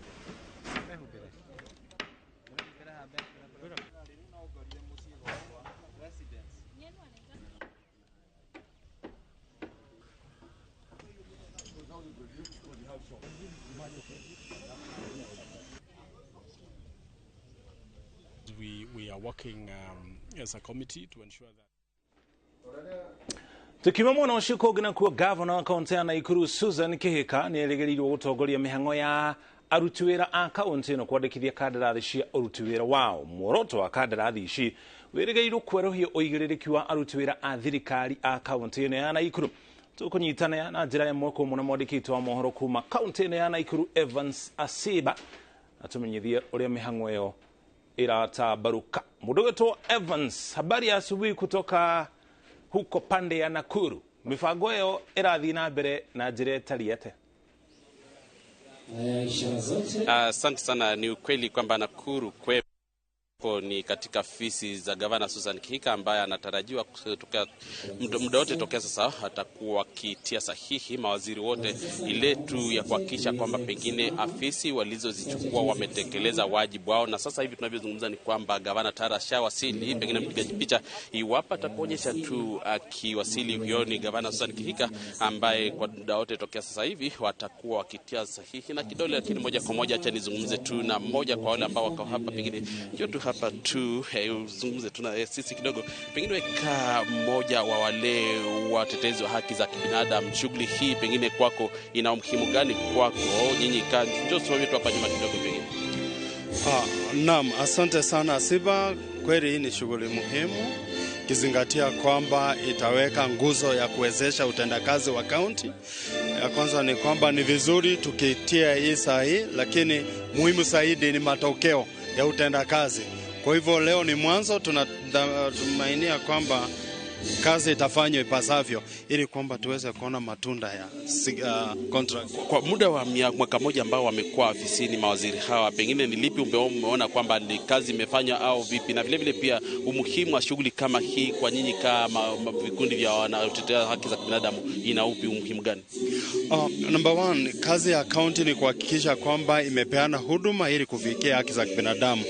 We are working as a committee to ensure that. Tukiuma mwena ũcio kũngĩ nakuo gavana wa kaũntĩ ya Nakuru Susan Kihika nĩ erĩgĩrĩirwo gũtongoria mĩhang'o ya aruti wĩra a kaũntĩ ĩno kwandĩkithia kandarathi cia ũruti wĩra wao. Muoroto wa kandarathi ici wĩrĩgĩrĩirwo kwerũhia ũigĩrĩrĩki wa aruti wĩra a thirikari a kaũntĩ ĩno ya Nakuru. Tũkũnyitana na njĩra ĩmwe kwa ĩmwe na mwandĩki witũ wa mohoro kuma kaũntĩ ĩno ya Nakuru Evans Asiba atũmenyithie ũrĩa mĩhang'o ĩyo iratambaruka. Mũndũ witũ Evans, habari ya asubuhi kutoka huko pande ya Nakuru. Mifango ĩyo ĩrathiĩ na mbere na njĩra ĩtariĩ atĩa? Asante sana. Ni ukweli kwamba Nakuru kwepo ni katika afisi za gavana Susan Kihika ambaye anatarajiwa kutokea muda wote tokea sasa atakuwa akitia sahihi mawaziri wote, ile tu ya kuhakikisha kwamba pengine afisi walizozichukua wametekeleza wajibu wao. Na sasa hivi tunavyozungumza ni kwamba gavana tayari ashawasili, pengine mpigaji picha iwapo atakuonyesha tu akiwasili, huyo ni gavana Susan Kihika ambaye kwa muda wote tokea sasa hivi watakuwa wakitia sahihi na kidole. Lakini moja kwa moja acha nizungumze tu na mmoja kwa wale ambao wako hapa, pengine njoo tu hapa tu uzungumze tu na sisi kidogo, pengine weka mmoja wa wale watetezi wa haki za kibinadamu. Shughuli hii pengine kwako ina umuhimu gani kwako nyinyi? Njoo simame tu hapa nyuma kidogo pengine. Naam, asante sana Asiba. Kweli hii ni shughuli muhimu kizingatia kwamba itaweka nguzo ya kuwezesha utendakazi wa kaunti. Ya kwanza ni kwamba ni vizuri tukitia hii sahihi, lakini muhimu zaidi ni matokeo ya utendakazi. Kwa hivyo leo ni mwanzo, tunatumainia kwamba kazi itafanywa ipasavyo ili kwamba tuweze kuona matunda ya contract. Kwa muda wa mwaka mmoja ambao wamekuwa afisini mawaziri hawa, pengine ni lipi umeona kwamba ni kazi imefanywa au vipi? Na vile vile pia umuhimu wa shughuli kama hii kwa nyinyi kama vikundi vya wanaotetea haki za kibinadamu ina upi umuhimu gani? Number one, kazi ya county ni kuhakikisha kwamba imepeana huduma ili kufikia haki za kibinadamu.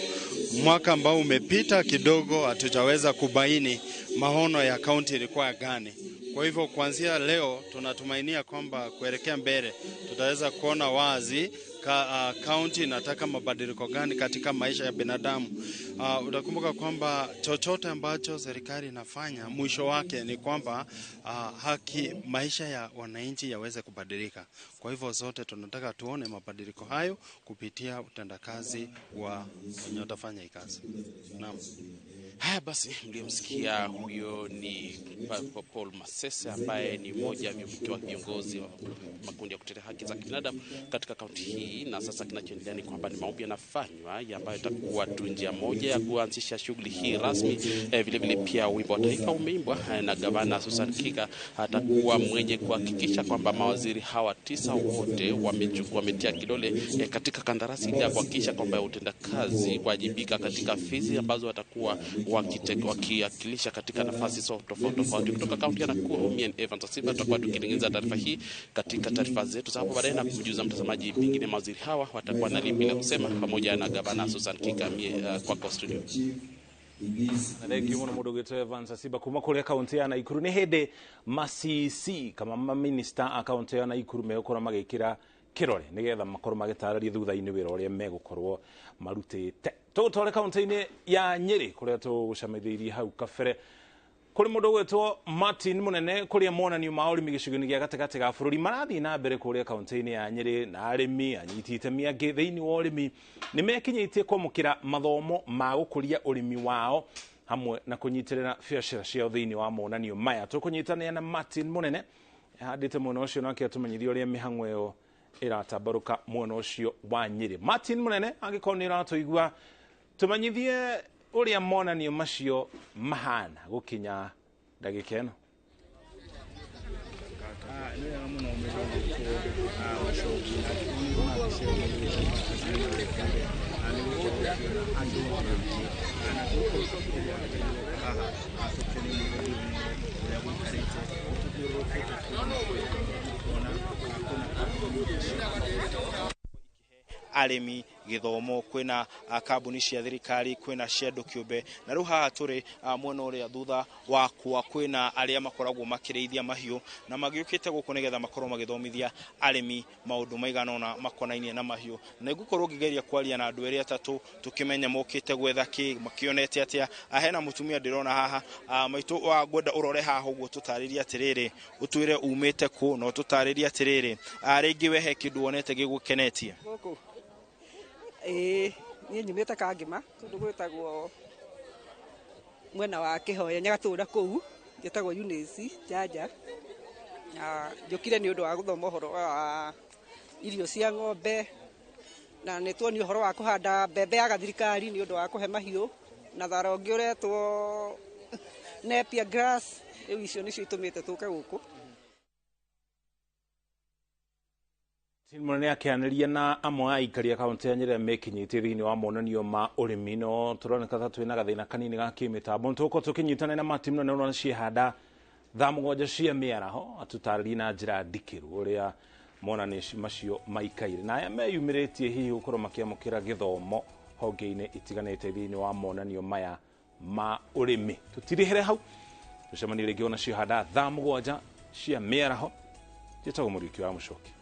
Mwaka ambao umepita kidogo hatujaweza kubaini maono ya county ilikuwa gani. Kwa hivyo kuanzia leo tunatumainia kwamba kuelekea mbele tutaweza kuona wazi county inataka mabadiliko gani katika maisha ya binadamu. Utakumbuka kwamba chochote ambacho serikali inafanya mwisho wake ni kwamba haki maisha ya wananchi yaweze kubadilika. Kwa hivyo zote tunataka tuone mabadiliko hayo kupitia utendakazi wa wenye watafanya hii kazi. Naam. Haya basi, mliyomsikia huyo ni Paul Masese ambaye ni mmoja wa viongozi wa makundi ya kutetea haki za kibinadamu katika kaunti hii. Na sasa kinachoendelea ni kwamba ni maombi yanafanywa ambayo itakuwa tu njia moja ya kuanzisha shughuli hii rasmi. Vile vile pia wimbo wa taifa umeimbwa na gavana Susan Kihika atakuwa mwenye kuhakikisha kwamba mawaziri hawa 9 wote wametia kidole katika kandarasi ile ya kuhakikisha kwamba utendakazi kuwajibika katika fizi ambazo watakuwa wakiwakilisha katika nafasi tofauti tofauti. Kutoka kaunti ya Nakuru, mimi Evans Asiba, tutakuwa tukiendeleza taarifa hii katika taarifa zetu za hapo baadaye na kumjuza mtazamaji pengine mawaziri hawa watakuwa na lipi la kusema pamoja na gavana Susan Kihika. Kwako studio. Na thengiå må no må ndå gwä Evans Asiba kuma kå rä a kauntä ya Naikuru. Nä hä ndä ma-CEC kama maminista a kauntä ya Naikuru megåkorwo magä kä ra kä rore nä getha makorwo magä tarä thutha-inä wä ra å rä a megåkorwo marutä te. Tå gå tware kauntä-inä ya Nyä kå rä a tå gå camithä hau kabere kå rä må ndå gwätwo Martin Munene kå rä a monanio ma å rä mi gä cigo-inä gä a gatagatĩ ga bå rå ri marathiä na mbere kå rä a kauntä-inä ya Nyä na arä mi anyiti itemi angä thä inä wa å rä mi nä mekinyä kwamå kä ra mathomo ma gå kå ria å rä mi wao hamwe na kå nyitä rä ra biacara ciao thä inä wa monanio maya. Tå kå nyitanä na Martin Munene handä te mwena å cio nake atå menyithia å rä a mä hang'o ä yo ä ratambarå ka mwena å cio wa Nyä. Martin Munene, angä korwo nä å ratå igua, tå menyithie å rä a monanio macio mahana gå kinya ndagä ä no. Nĩ wega mũno mũndũ gwĩtwo Mũcoki angĩkorwo nĩ ũrona mbica ĩno nĩ gũkorwo ũkĩona andũ aingĩ na gũkũ rĩrĩa tũroka haha tũkĩone mũndũ ũrĩa gũikarĩte tũthiũrũrũkĩte kuona kwĩna kambuni cia arĩmi gĩthomo, kwĩna kambuni cia thirikari, kwĩna cia andũ kĩũmbe. Na rĩu haha tũrĩ mwena ũrĩa thutha wakwa kwĩna arĩa makoragwo makĩrĩithia mahiũ na magĩũkĩte gũkũ nĩgetha makorwo magĩthomithia arĩmi maũndũ maigana ũna makonainie na mahiũ. Na ngũkorwo ngĩgeria kwaria na andũ erĩ atatũ tũkĩmenya mokĩte gwetha kĩ, makĩonete atĩa. Hena mũtumia ndĩrona haha, maitũ wa ngwenda ũrore haha ũguo tũtarĩrie atĩrĩrĩ, ũtwĩre umĩte kũ na ũtũtarĩrie atĩrĩrĩ, rĩngĩ we he kĩndũ wonete gĩgũkenetie. Gũkũ ĩĩ niĩ nyumĩte Kangĩma kũndũ gwĩtagwo mwena wa Kĩhoya Nyagatũra kũu, njĩtagwo Eunice Njanja. Na njũkire nĩ ũndũ wa gũthoma ũhoro wa irio cia ng'ombe na nĩ tuonio ũhoro wa kũhanda mbembe ya gathirikari nĩ ũndũ wa kũhe mahiũ na thara ũngĩ ũretwo Napier grass. Rĩu icio nĩcio itũmĩte tũke gũkũ. Munene akĩanĩria na amwe a aikari a kaunti ya Nyĩrĩ mekinyĩtie thĩinĩ wa monanio ma ũrĩmi no tũroneka ta twĩna gathĩna kanini ga kĩmĩtambo. Nĩtũgũkorwo tũkĩnyitanĩra na Martin Munene ũrona ciehanda thaa 7 cia mĩaraho atũtarĩrie na njĩra ndikĩru ũrĩa monanio macio maikaire na aya meyumĩrĩtie hihi gũkorwo makĩamũkĩra gĩthomo honge-inĩ itiganĩte thĩinĩ wa monanio maya ma ũrĩmi. Tũtirĩhere hau, tũcemanie rĩngĩ ona ciehanda thaa 7 cia mĩaraho. Njĩtagwo Mũriũki wa Mũcoki.